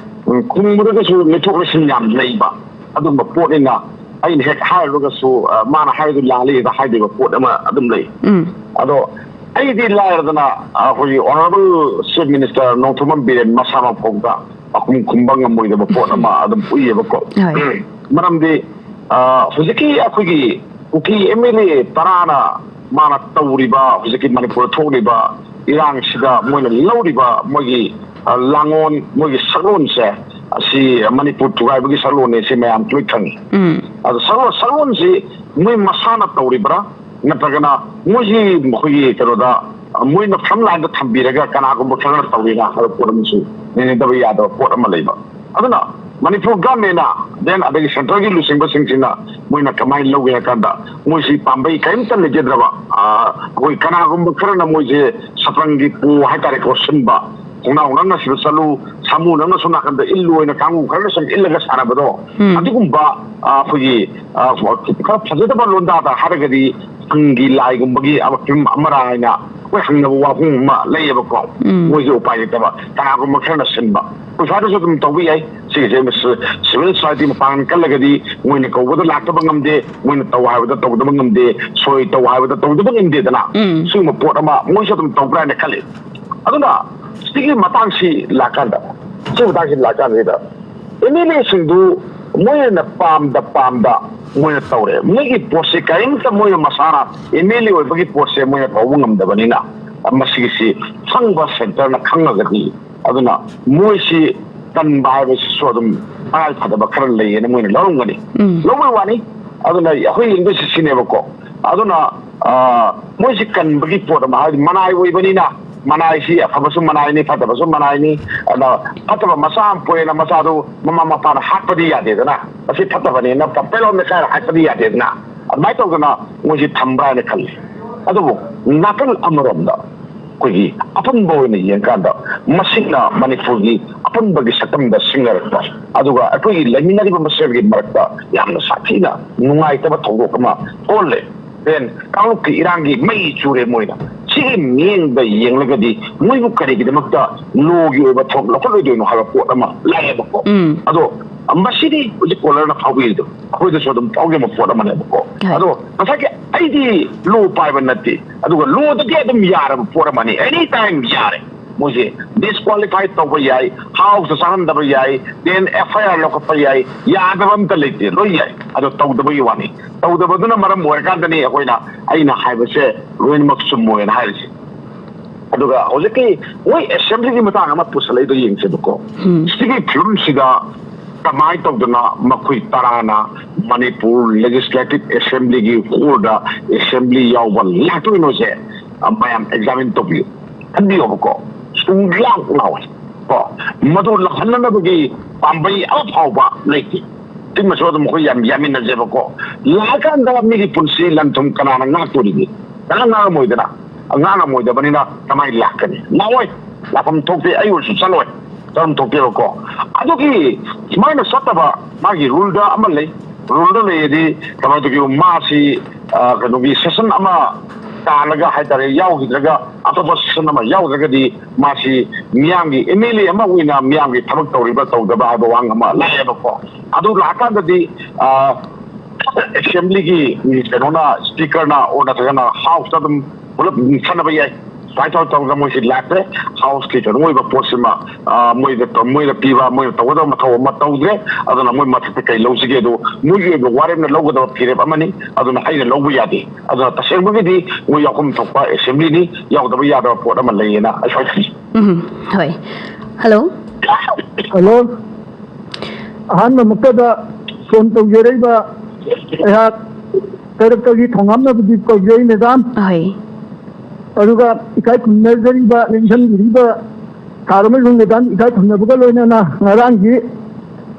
ꯎꯝ, ꯈꯨꯝꯕꯗꯒꯁꯨ ꯂꯩꯊꯣꯛ ꯂꯩꯁꯤꯟ ꯌꯥꯝ ꯂꯩꯕ ꯑꯗꯨꯝꯕ ꯄꯣꯠꯅꯤꯅ, ꯑꯩꯅ ꯍꯦꯛ ꯍꯥꯏꯔꯨꯔꯒꯁꯨ, ꯑ, ꯃꯥꯅ ꯍꯥꯏꯔꯤꯗꯨ ꯂꯥꯜꯂꯤ ꯍꯦꯛꯇ ꯍꯥꯏꯗꯣꯏꯕ ꯄꯣꯠ ꯑꯃ ꯑꯗꯨꯝ ꯂꯩ꯫ ꯎꯝ꯫ ꯑꯗꯣ ꯑꯩꯗꯤ ꯂꯥꯏꯔꯗꯅ, ꯑ, ꯑꯩꯈꯣꯏꯒꯤ honourable chief minister Nongthombam Biren ꯃꯁꯥꯃꯛ ꯐꯥꯎꯗ ꯄꯥꯎꯈꯨꯝ ꯈꯨꯝꯕ ꯉꯝꯃꯣꯏꯗꯕ ꯄꯣꯠ ꯑꯃ ꯑꯗꯨꯝ ꯎꯏꯌꯦꯕꯀꯣ꯫ ꯍꯣꯏ꯫ ꯃꯔꯝꯗꯤ, ꯑ, ꯍꯧꯖꯤꯛꯀꯤ ꯑꯩꯈꯣꯏꯒꯤ ꯀꯨꯀꯤ ꯑꯦꯝ ꯑꯦꯜ ꯑꯦ ꯇꯔꯥꯅ ꯃꯥꯅ ꯇꯧꯔꯤꯕ, ꯍꯧꯖꯤꯛꯀꯤ ꯃꯅꯤꯄꯨꯔꯗ ꯊꯣꯛꯂꯤꯕ ꯏꯔꯥꯡꯁꯤꯗ ꯃꯣꯏꯅ ꯂꯧꯔꯤꯕ ꯃꯣꯏꯒꯤ, ꯑ, ꯂꯥꯡꯂꯣꯟ, ꯃꯣꯏꯒꯤ ꯁꯛꯂꯣꯟꯁꯦ, ꯑꯁꯤ ꯃꯅꯤꯄꯨꯔ ꯊꯨꯒꯥꯏꯕꯒꯤ ꯁꯛꯂꯣꯟꯅꯦ, ꯁꯤ ꯃꯌꯥꯝ ꯂꯣꯏ ꯈꯪꯉꯤ꯫ ꯎꯝ꯫ ꯑꯗꯣ ꯁꯛꯂꯣꯟ, ꯁꯛꯂꯣꯟꯁꯤ ꯃꯣꯏ ꯃꯁꯥꯅ ꯇꯧꯔꯤꯕ꯭ꯔꯥ, ꯅꯠꯇ꯭ꯔꯒꯅ ꯃꯣꯏꯁꯤ ꯃꯈꯣꯏꯒꯤ ꯀꯩꯅꯣꯗ, ꯑ, ꯃꯣꯏꯅ ꯐ꯭ꯔꯟ ꯂꯥꯏꯟꯗ ꯊꯝꯕꯤꯔꯒ ꯀꯅꯥꯒꯨꯝꯕ ꯈꯔꯅ ꯇꯧꯔꯤꯔꯥ ꯍꯥꯏꯕ ꯄꯣꯠ ꯑꯃꯁꯨ ꯅꯩꯅꯗꯕ ꯌꯥꯗꯕ ꯄꯣꯠ ꯑꯃ ꯂꯩꯕ꯫ ꯑꯗꯨꯅ ꯃꯅꯤꯄꯨꯔ ꯒꯚꯔꯟꯃꯦꯟꯅ, then ꯑꯗꯒꯤ ꯁꯦꯟꯇ꯭ꯔꯦꯜꯒꯤ ꯂꯨꯆꯤꯡꯕꯁꯤꯡꯁꯤꯅ ꯃꯣꯏꯅ ꯀꯃꯥꯏꯅ ꯂꯧꯒꯦ ꯍꯥꯏ ꯀꯥꯟꯗ, ꯃꯣꯏꯁꯤ ꯄꯥꯝꯕꯩ ꯀꯔꯤꯝꯇ ꯂꯩꯖꯗ꯭ꯔꯕ, ꯑ, ꯑꯩꯈꯣꯏ ꯀꯅꯥꯒꯨꯝꯕ ꯈꯔꯅ ꯃꯣꯏꯁꯦ ꯁꯇ꯭ꯔꯪꯒꯤ ꯄꯣ ꯍꯥꯏꯇꯥꯔꯦꯀꯣ, ꯁꯤꯟꯕ, ꯈꯣꯡꯅꯥꯎ ꯅꯪꯅ ꯁꯤꯗ ꯆꯠꯂꯨ, ꯁꯥꯃꯨ ꯅꯪꯅ ꯁꯣꯝ ꯅꯥꯀꯟꯗ ꯏꯜꯂꯨ ꯍꯥꯏꯅ ꯀꯥꯡꯕꯨ ꯈꯔꯅ ꯁꯨꯝ ꯏꯜꯂꯒ ꯁꯥꯟꯅꯕꯗꯣ, ꯎꯝ꯫ ꯑꯗꯨꯒꯨꯝꯕ, ꯑ, ꯑꯩꯈꯣꯏꯒꯤ, ꯑ, ꯈꯔ ꯐꯖꯗꯕ ꯂꯣꯟꯗꯥꯗ ꯍꯥꯏꯔꯒꯗꯤ ꯁꯪꯒꯤ ꯂꯥꯏꯒꯨꯝꯕꯒꯤ ꯑꯃ ꯐꯤꯂꯝ ꯑꯃꯔꯥ ꯍꯥꯏꯅ ꯑꯩꯈꯣꯏ ꯍꯪꯅꯕ ꯋꯥꯐꯝ ꯑꯃ ꯂꯩꯌꯦꯕꯀꯣ꯫ ꯎꯝ꯫ ꯃꯣꯏꯁꯦ ꯎꯄꯥꯏ ꯂꯩꯇꯕ, ꯀꯅꯥꯒꯨꯝꯕ ꯈꯔꯅ ꯁꯤꯟꯕ꯫ ꯑꯩꯈꯣꯏ ꯁ꯭ꯋꯥꯏꯗꯁꯨ ꯑꯗꯨꯝ ꯇꯧꯕ ꯌꯥꯏ꯫ ꯁꯤꯒꯤꯁꯦ ꯁꯤꯚꯤꯜ ꯁꯣꯁꯥꯏꯇꯤ ꯃꯄꯥꯡꯒꯜ ꯀꯜꯂꯒꯗꯤ ꯃꯣꯏꯅ ꯀꯧꯕꯗ ꯂꯥꯛꯇꯕ ꯉꯝꯗꯦ, ꯃꯣꯏꯅ ꯇꯧ ꯍꯥꯏꯕꯗ ꯇꯧꯗꯕ ꯉꯝꯗꯦ, ꯁꯣꯏ ꯇꯧ ꯍꯥꯏꯕꯗ ꯇꯧꯗꯕ ꯉꯝꯗꯦꯗꯅ꯫ ꯎꯝ꯫ ꯁꯤꯒꯨꯝꯕ ꯄꯣꯠ ꯑꯃ ꯃꯣꯏꯁꯨ ꯑꯗꯨꯝ ꯇꯧꯕ꯭ꯔꯥ ꯍꯥꯏꯅ ꯈꯜꯂꯤ꯫ ꯑꯗꯨꯅ ꯁꯤꯒꯤ ꯃꯇꯥꯡꯁꯤ ꯂꯥꯛꯀꯥꯟꯗ, ꯁꯤꯒꯤ ꯃꯇꯥꯡꯁꯤ ꯂꯥꯛꯀꯥꯟꯁꯤꯗ ꯑꯦꯝ ꯑꯦꯜ ꯑꯦꯁꯤꯡꯗꯨ ꯃꯣꯏꯅ ꯄꯥꯝꯗ ꯄꯥꯝꯗ ꯃꯣꯏꯅ ꯇꯧꯔꯦ꯫ ꯃꯣꯏꯒꯤ ꯄꯣꯠꯁꯦ ꯀꯔꯤꯝꯇ ꯃꯣꯏꯅ ꯃꯁꯥꯅ ꯑꯦꯝ ꯑꯦꯜ ꯑꯦ ꯑꯣꯏꯕꯒꯤ ꯄꯣꯠꯁꯦ ꯃꯣꯏꯅ ꯇꯧꯕ ꯉꯝꯗꯕꯅꯤꯅ, ꯃꯁꯤꯒꯤꯁꯤ ꯈꯪꯕ ꯁꯦꯟꯇꯔꯅ ꯈꯪꯉꯒꯗꯤ, ꯑꯗꯨꯅ ꯃꯣꯏꯁꯤ ꯇꯟꯕ ꯍꯥꯏꯕꯁꯤꯁꯨ ꯑꯗꯨꯝ ꯇꯉꯥꯏ ꯐꯗꯕ ꯈꯔ ꯂꯩꯌꯦꯅ ꯃꯣꯏꯅ ꯂꯧꯔꯝꯒꯅꯤ꯫ ꯎꯝ꯫ ꯂꯧꯕꯩ ꯋꯥꯅꯤ꯫ ꯑꯗꯨꯅ ꯑꯩꯈꯣꯏ ꯌꯦꯡꯗꯣꯏꯁꯤ ꯁꯤꯅꯦꯕꯀꯣ꯫ ꯑꯗꯨꯅ, ꯑ, ꯃꯣꯏꯁꯤ ꯀꯟꯕꯒꯤ ꯄꯣꯠ ꯑꯃ, ꯍꯥꯏꯕꯗꯤ ꯃꯅꯥꯏ ꯑꯣꯏꯕꯅꯤꯅ, ꯃꯅꯥꯏꯁꯤ ꯑꯐꯕꯁꯨ ꯃꯅꯥꯏꯅꯤ, ꯐꯠꯇꯕꯁꯨ ꯃꯅꯥꯏꯅꯤ꯫ ꯑꯗ ꯐꯠꯇꯕ ꯃꯆꯥ ꯑꯃ ꯄꯣꯛꯑꯦꯅ ꯃꯆꯥꯗꯨ ꯃꯃꯥ ꯃꯄꯥꯅ ꯍꯥꯠꯄꯗꯤ ꯌꯥꯗꯦꯗꯅ, ꯃꯁꯤ ꯐꯠꯇꯕꯅꯦꯅ ꯄꯦꯂꯥꯎ ꯅꯦꯠꯈꯥꯏꯔ ꯍꯥꯠꯄꯗꯤ ꯌꯥꯗꯦꯗꯅ꯫ ꯑꯗꯨꯃꯥꯏꯅ ꯇꯧꯗꯅ ꯃꯣꯏꯁꯤ ꯊꯝꯕ꯭ꯔꯥ ꯍꯥꯏꯅ ꯈꯜꯂꯤ꯫ ꯑꯗꯨꯕꯨ ꯅꯥꯀꯜ ꯑꯃꯔꯣꯝꯗ ꯑꯩꯈꯣꯏꯒꯤ ꯑꯄꯨꯟꯕ ꯑꯣꯏꯅ ꯌꯦꯡꯀꯥꯟꯗ, ꯃꯁꯤꯅ ꯃꯅꯤꯄꯨꯔꯒꯤ ꯑꯄꯨꯟꯕꯒꯤ ꯁꯛꯇꯝꯗ ꯁꯤꯡꯅꯔꯛꯄ, ꯑꯗꯨꯒ ꯑꯩꯈꯣꯏꯒꯤ ꯂꯩꯃꯤꯟꯅꯔꯤꯕ ꯃꯁꯦꯜꯒꯤ ꯃꯔꯛꯇ ꯌꯥꯝꯅ ꯁꯥꯊꯤꯅ ꯅꯨꯡꯉꯥꯏꯇꯕ ꯊꯧꯗꯣꯛ ꯑꯃ ꯑꯣꯜꯂꯦ꯫ ꯗꯦꯟ ꯀꯥꯡꯂꯨꯞꯀꯤ ꯏꯔꯥꯡꯒꯤ ꯃꯩ ꯆꯨꯔꯦ ꯃꯣꯏꯅ꯫ ꯁꯤꯒꯤ ꯃꯤꯠꯌꯦꯡꯗ ꯌꯦꯡꯂꯒꯗꯤ ꯃꯣꯏꯕꯨ ꯀꯔꯤꯒꯤꯗꯃꯛꯇ ꯂꯣꯒꯤ ꯑꯣꯏꯕ ꯊꯕꯛ ꯂꯧꯈꯠꯂꯣꯏꯗꯣꯏꯅꯣ ꯍꯥꯏꯕ ꯄꯣꯠ ꯑꯃ ꯂꯥꯛꯑꯦꯕꯀꯣ꯫ ꯎꯝ꯫ ꯑꯗꯣ ꯃꯁꯤꯗꯤ ꯍꯧꯖꯤꯛ ꯀꯣꯂꯔꯅ ꯐꯥꯎꯕꯤꯔꯤꯗꯣ ꯑꯩꯈꯣꯏꯗꯁꯨ ꯑꯗꯨꯝ ꯐꯥꯎꯖꯕ ꯄꯣꯠ ꯑꯃꯅꯦꯕꯀꯣ꯫ ꯍꯣꯏ꯫ ꯑꯗꯣ ꯉꯁꯥꯏꯒꯤ ꯑꯩꯗꯤ ꯂꯣ ꯄꯥꯏꯕ ꯅꯠꯇꯦ, ꯑꯗꯨꯒ ꯂꯣꯗꯗꯤ ꯑꯗꯨꯝ ꯌꯥꯔꯕ ꯄꯣꯠ ꯑꯃꯅꯤ, ꯑꯦꯅꯤ ꯇꯥꯏꯝ ꯌꯥꯔꯦ꯫ ꯃꯣꯏꯁꯦ ꯗꯤꯁꯀ꯭ꯋꯥꯂꯤꯐꯥꯏ ꯇꯧꯕ ꯌꯥꯏ, ꯍꯥꯎꯁꯇ ꯆꯪꯍꯟꯗꯕ ꯌꯥꯏ, ꯗꯦꯟ ꯑꯦꯐ ꯑꯥꯏ ꯑꯥꯔ ꯂꯧꯈꯠꯄ ꯌꯥꯏ, ꯌꯥꯗꯕ ꯑꯝꯇ ꯂꯩꯇꯦ, ꯂꯣꯏ ꯌꯥꯏ꯫ ꯑꯗꯣ ꯇꯧꯗꯕꯒꯤ ꯋꯥꯅꯤ꯫ ꯇꯧꯗꯕꯗꯨꯅ ꯃꯔꯝ ꯑꯣꯏꯔꯀꯥꯟꯗꯅꯤ ꯑꯩꯈꯣꯏꯅ, ꯑꯩꯅ ꯍꯥꯏꯕꯁꯦ ꯂꯣꯏꯅꯃꯛ ꯆꯨꯝꯃꯣꯏꯅ ꯍꯥꯏꯔꯤꯁꯦ꯫ ꯑꯗꯨꯒ ꯍꯧꯖꯤꯛꯀꯤ ꯃꯣꯏ ꯑꯦꯁꯦꯝꯕ꯭ꯂꯤꯒꯤ ꯃꯇꯥꯡ ꯑꯃ ꯄꯨꯁꯜꯂꯛꯏꯗꯣ ꯌꯦꯡꯁꯦꯕꯀꯣ꯫ ꯎꯝ꯫ ꯁꯤꯒꯤ ꯐꯤꯕꯝꯁꯤꯗ ꯀꯃꯥꯏꯅ ꯇꯧꯗꯅ ꯃꯈꯣꯏ ꯇꯔꯥꯅ ꯃꯅꯤꯄꯨꯔ ꯂꯦꯖꯤꯁꯂꯦꯇꯤꯚ ꯑꯦꯁꯦꯝꯕ꯭ꯂꯤꯒꯤ ꯍꯣꯜꯗ ꯑꯦꯁꯦꯝꯕ꯭ꯂꯤ ꯌꯥꯎꯕ ꯂꯥꯛꯇꯣꯏꯅꯣꯁꯦ, ꯑ, ꯃꯌꯥꯝ ꯑꯦꯛꯖꯥꯃꯤꯟ ꯇꯧꯕꯤꯌꯨ, ꯈꯟꯕꯤꯌꯣꯕꯀꯣ꯫ ꯁꯨꯡꯂꯥꯛ ꯂꯥꯛꯑꯣꯏ ꯀꯣ꯫ ꯃꯗꯨ ꯂꯥꯛꯍꯟꯅꯕꯒꯤ ꯄꯥꯝꯕꯩ ꯑꯃ ꯐꯥꯎꯕ ꯂꯩꯇꯦ꯫ ꯁꯤꯃꯁꯨ ꯑꯗꯨꯝ ꯑꯩꯈꯣꯏ ꯌꯥꯝ ꯌꯥꯃꯤꯟꯅꯁꯦꯕꯀꯣ꯫ ꯂꯥꯛꯑꯀꯥꯟꯗ ꯃꯤꯒꯤ ꯄꯨꯟꯁꯤ ꯂꯟ ꯊꯨꯝ ꯀꯅꯥꯅ ꯉꯥꯛꯇꯣꯔꯤꯒꯦ? ꯀꯅꯥ ꯉꯥꯡꯉꯝꯃꯣꯏꯗꯅ? ꯉꯥꯡꯉꯝꯃꯣꯏꯗꯕꯅꯤꯅ ꯀꯃꯥꯏꯅ ꯂꯥꯛꯀꯅꯤ? ꯂꯥꯛꯑꯣꯏ꯫ ꯂꯥꯛꯐꯝ ꯊꯣꯛꯇꯦ, ꯑꯩ ꯑꯣꯏꯔꯁꯨ ꯆꯠꯂꯣꯏ, ꯆꯠꯐꯝ ꯊꯣꯛꯇꯦꯕꯀꯣ꯫ ꯑꯗꯨꯒꯤ ꯁꯨꯃꯥꯏꯅ ꯆꯠꯇꯕ ꯃꯥꯒꯤ ꯔꯨꯜꯗ ꯑꯃ ꯂꯩ꯫ ꯔꯨꯜꯗ ꯂꯩꯔꯗꯤ ꯀꯃꯥꯏꯅ ꯇꯧꯒꯦ? ꯃꯥꯁꯤ, ꯑ, ꯀꯩꯅꯣꯒꯤ ꯁꯦꯁꯟ ꯑꯃ ꯇꯥꯜꯂꯒ ꯍꯥꯏꯇꯥꯔꯦ, ꯌꯥꯎꯈꯤꯗ꯭ꯔꯒ, ꯑꯇꯣꯞꯄ ꯁꯦꯁꯟ ꯑꯃ ꯌꯥꯎꯗ꯭ꯔꯒꯗꯤ ꯃꯥꯁꯤ ꯃꯤꯌꯥꯝꯒꯤ ꯑꯦꯝ ꯑꯦꯜ ꯑꯦ ꯑꯃ ꯑꯣꯏꯅ ꯃꯤꯌꯥꯝꯒꯤ ꯊꯕꯛ ꯇꯧꯔꯤꯕ ꯇꯧꯗꯕ ꯍꯥꯏꯕ ꯋꯥꯍꯪ ꯑꯃ ꯂꯥꯛꯑꯦꯕꯀꯣ꯫ ꯑꯗꯨ ꯂꯥꯛꯑꯀꯥꯟꯗꯗꯤ, ꯑ, ꯑꯦꯁꯦꯝꯕ꯭ꯂꯤꯒꯤ ꯀꯩꯅꯣꯅ, ꯁ꯭ꯄꯤꯀꯔꯅ ꯑꯣꯔ ꯅꯠꯇ꯭ꯔꯒꯅ ꯍꯥꯎꯁꯇ ꯑꯗꯨꯝ ꯄꯨꯂꯞ ꯈꯟꯅꯕ ꯌꯥꯏ꯫ ꯁꯨꯃꯥꯏꯅ ꯇꯧꯔ ꯇꯧꯔꯒ ꯃꯣꯏꯁꯤ ꯂꯥꯛꯇ꯭ꯔꯦ, ꯍꯥꯎꯁꯀꯤ ꯀꯩꯅꯣ ꯑꯣꯏꯕ ꯄꯣꯠꯁꯤꯃ, ꯑ, ꯃꯣꯏꯗ ꯇꯧ-, ꯃꯣꯏꯗ ꯄꯤꯕ, ꯃꯣꯏꯅ ꯇꯧꯒꯗꯕ ꯃꯊꯧ ꯑꯃ ꯇꯧꯗ꯭ꯔꯦ꯫ ꯑꯗꯨꯅ ꯃꯣꯏ ꯃꯊꯛꯇ ꯀꯩ ꯂꯧꯁꯤꯒꯦ? ꯑꯗꯨ ꯃꯣꯏꯒꯤ ꯑꯣꯏꯕ ꯋꯥꯔꯦꯞꯅ ꯂꯧꯒꯗꯕ ꯐꯤꯔꯦꯞ ꯑꯃꯅꯤ꯫ ꯑꯗꯨꯅ ꯑꯩꯅ ꯂꯧꯕ ꯌꯥꯗꯦ꯫ ꯑꯗꯨꯅ ꯇꯁꯦꯡꯕꯒꯤꯗꯤ ꯃꯣꯏ ꯌꯥꯎꯐꯝ ꯊꯣꯛꯄ ꯑꯦꯁꯦꯝꯕ꯭ꯂꯤꯅꯤ, ꯌꯥꯎꯗꯕ ꯌꯥꯗꯕ ꯄꯣꯠ ꯑꯃ ꯂꯩꯌꯦꯅ ꯑꯩ ꯍꯥꯏꯖꯔꯤ꯫ ꯎꯝ, ꯍꯣꯏ꯫ ꯍꯜꯂꯣ꯫ ꯍꯜꯂꯣ꯫ ꯑꯍꯥꯟꯕꯃꯛꯇꯗ ꯐꯣꯟ ꯇꯧꯖꯔꯛꯏꯕ ꯑꯩꯍꯥꯛ ꯀꯩꯔꯛꯇꯒꯤ ꯊꯣꯉꯥꯝꯅꯕꯗꯤ ꯀꯧꯖꯩ, ꯃꯦꯗꯥꯝ꯫ ꯍꯣꯏ꯫ ꯑꯗꯨꯒ ꯏꯀꯥꯏ ꯈꯨꯝꯅꯖꯔꯤꯕ, ꯅꯤꯡꯁꯤꯡꯕꯤꯔꯤꯕ ꯁꯥꯔ ꯑꯃꯁꯨꯡ ꯃꯦꯗꯥꯝ, ꯏꯀꯥꯏ ꯈꯨꯝꯅꯕꯒ ꯂꯣꯏꯅꯅ ꯉꯔꯥꯡꯒꯤ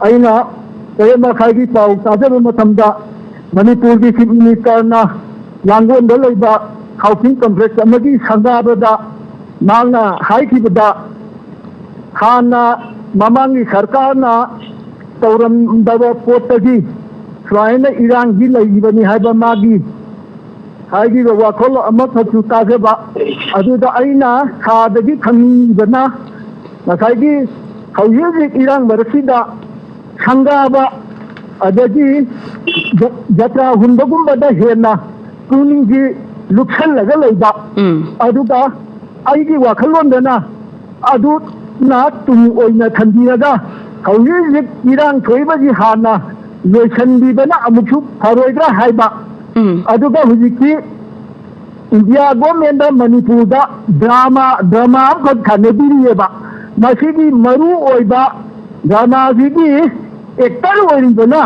ꯑꯩꯅ ꯇꯔꯦꯠ ꯃꯈꯥꯏꯒꯤ ꯄꯥꯎ ꯇꯥꯖꯕ ꯃꯇꯝꯗ ꯃꯅꯤꯄꯨꯔꯒꯤ ꯆꯤꯐ ꯃꯤꯅꯤꯁꯇꯔꯅ ꯌꯥꯡꯒꯣꯟꯗ ꯂꯩꯕ ꯍꯥꯎꯁꯤꯡ ꯀꯝꯄ꯭ꯂꯦꯛꯁ ꯑꯃꯒꯤ ꯁꯪꯒꯥꯕꯗ ꯃꯍꯥꯛꯅ ꯍꯥꯏꯈꯤꯕꯗ, ꯍꯥꯟꯅ ꯃꯃꯥꯡꯒꯤ ꯁꯔꯀꯥꯔꯅ ꯇꯧꯔꯝꯗꯕ ꯄꯣꯠꯇꯒꯤ ꯁꯨꯃꯥꯏꯅ ꯏꯔꯥꯡꯗꯤ ꯂꯩꯔꯤꯕꯅꯤ ꯍꯥꯏꯕ ꯃꯥꯒꯤ ꯍꯥꯏꯈꯤꯕ ꯋꯥꯈꯜ ꯑꯃꯈꯛꯁꯨ ꯇꯥꯖꯕ꯫ ꯑꯗꯨꯗ ꯑꯩꯅ ꯁꯥꯔꯗꯒꯤ ꯈꯪꯅꯤꯡꯕꯅ, ꯉꯁꯥꯏꯒꯤ ꯍꯧꯖꯤꯛ ꯍꯧꯖꯤꯛ ꯏꯔꯥꯡ ꯃꯔꯛꯁꯤꯗ ꯁꯪꯒꯥꯕ ꯑꯗꯒꯤ ꯖ-, ꯖꯇ꯭ꯔꯥ ꯍꯨꯟꯕꯒꯨꯝꯕꯗ ꯍꯦꯟꯅ ꯄꯨꯛꯅꯤꯡꯁꯤ ꯂꯨꯞꯁꯜꯂꯒ ꯂꯩꯕ꯫ ꯎꯝ꯫ ꯑꯗꯨꯒ ꯑꯩꯒꯤ ꯋꯥꯈꯜꯂꯣꯟꯗꯅ ꯑꯗꯨꯅ ꯇꯨꯡ ꯑꯣꯏꯅ ꯊꯝꯕꯤꯔꯒ ꯍꯧꯖꯤꯛ ꯍꯧꯖꯤꯛ ꯏꯔꯥꯡ ꯊꯣꯛꯏꯕꯁꯤ ꯍꯥꯟꯅ ꯂꯣꯏꯁꯤꯟꯕꯤꯕꯅ ꯑꯃꯨꯛꯁꯨ ꯐꯔꯣꯏꯗ꯭ꯔꯥ ꯍꯥꯏꯕ꯫ ꯎꯝ꯫ ꯑꯗꯨꯒ ꯍꯧꯖꯤꯛꯇꯤ ꯏꯟꯗꯤꯌꯥ ꯒꯣꯔꯃꯦꯟꯗ ꯃꯅꯤꯄꯨꯔꯗ ꯗ꯭ꯔꯃꯥ, ꯗ꯭ꯔꯃꯥ ꯑꯃꯈꯛ ꯁꯥꯟꯅꯕꯤꯔꯤꯑꯕ꯫ ꯃꯁꯤꯒꯤ ꯃꯔꯨ ꯑꯣꯏꯕ ꯗ꯭ꯔꯃꯥꯁꯤꯒꯤ ꯑꯦꯛꯇꯔ ꯑꯣꯏꯔꯤꯕꯅ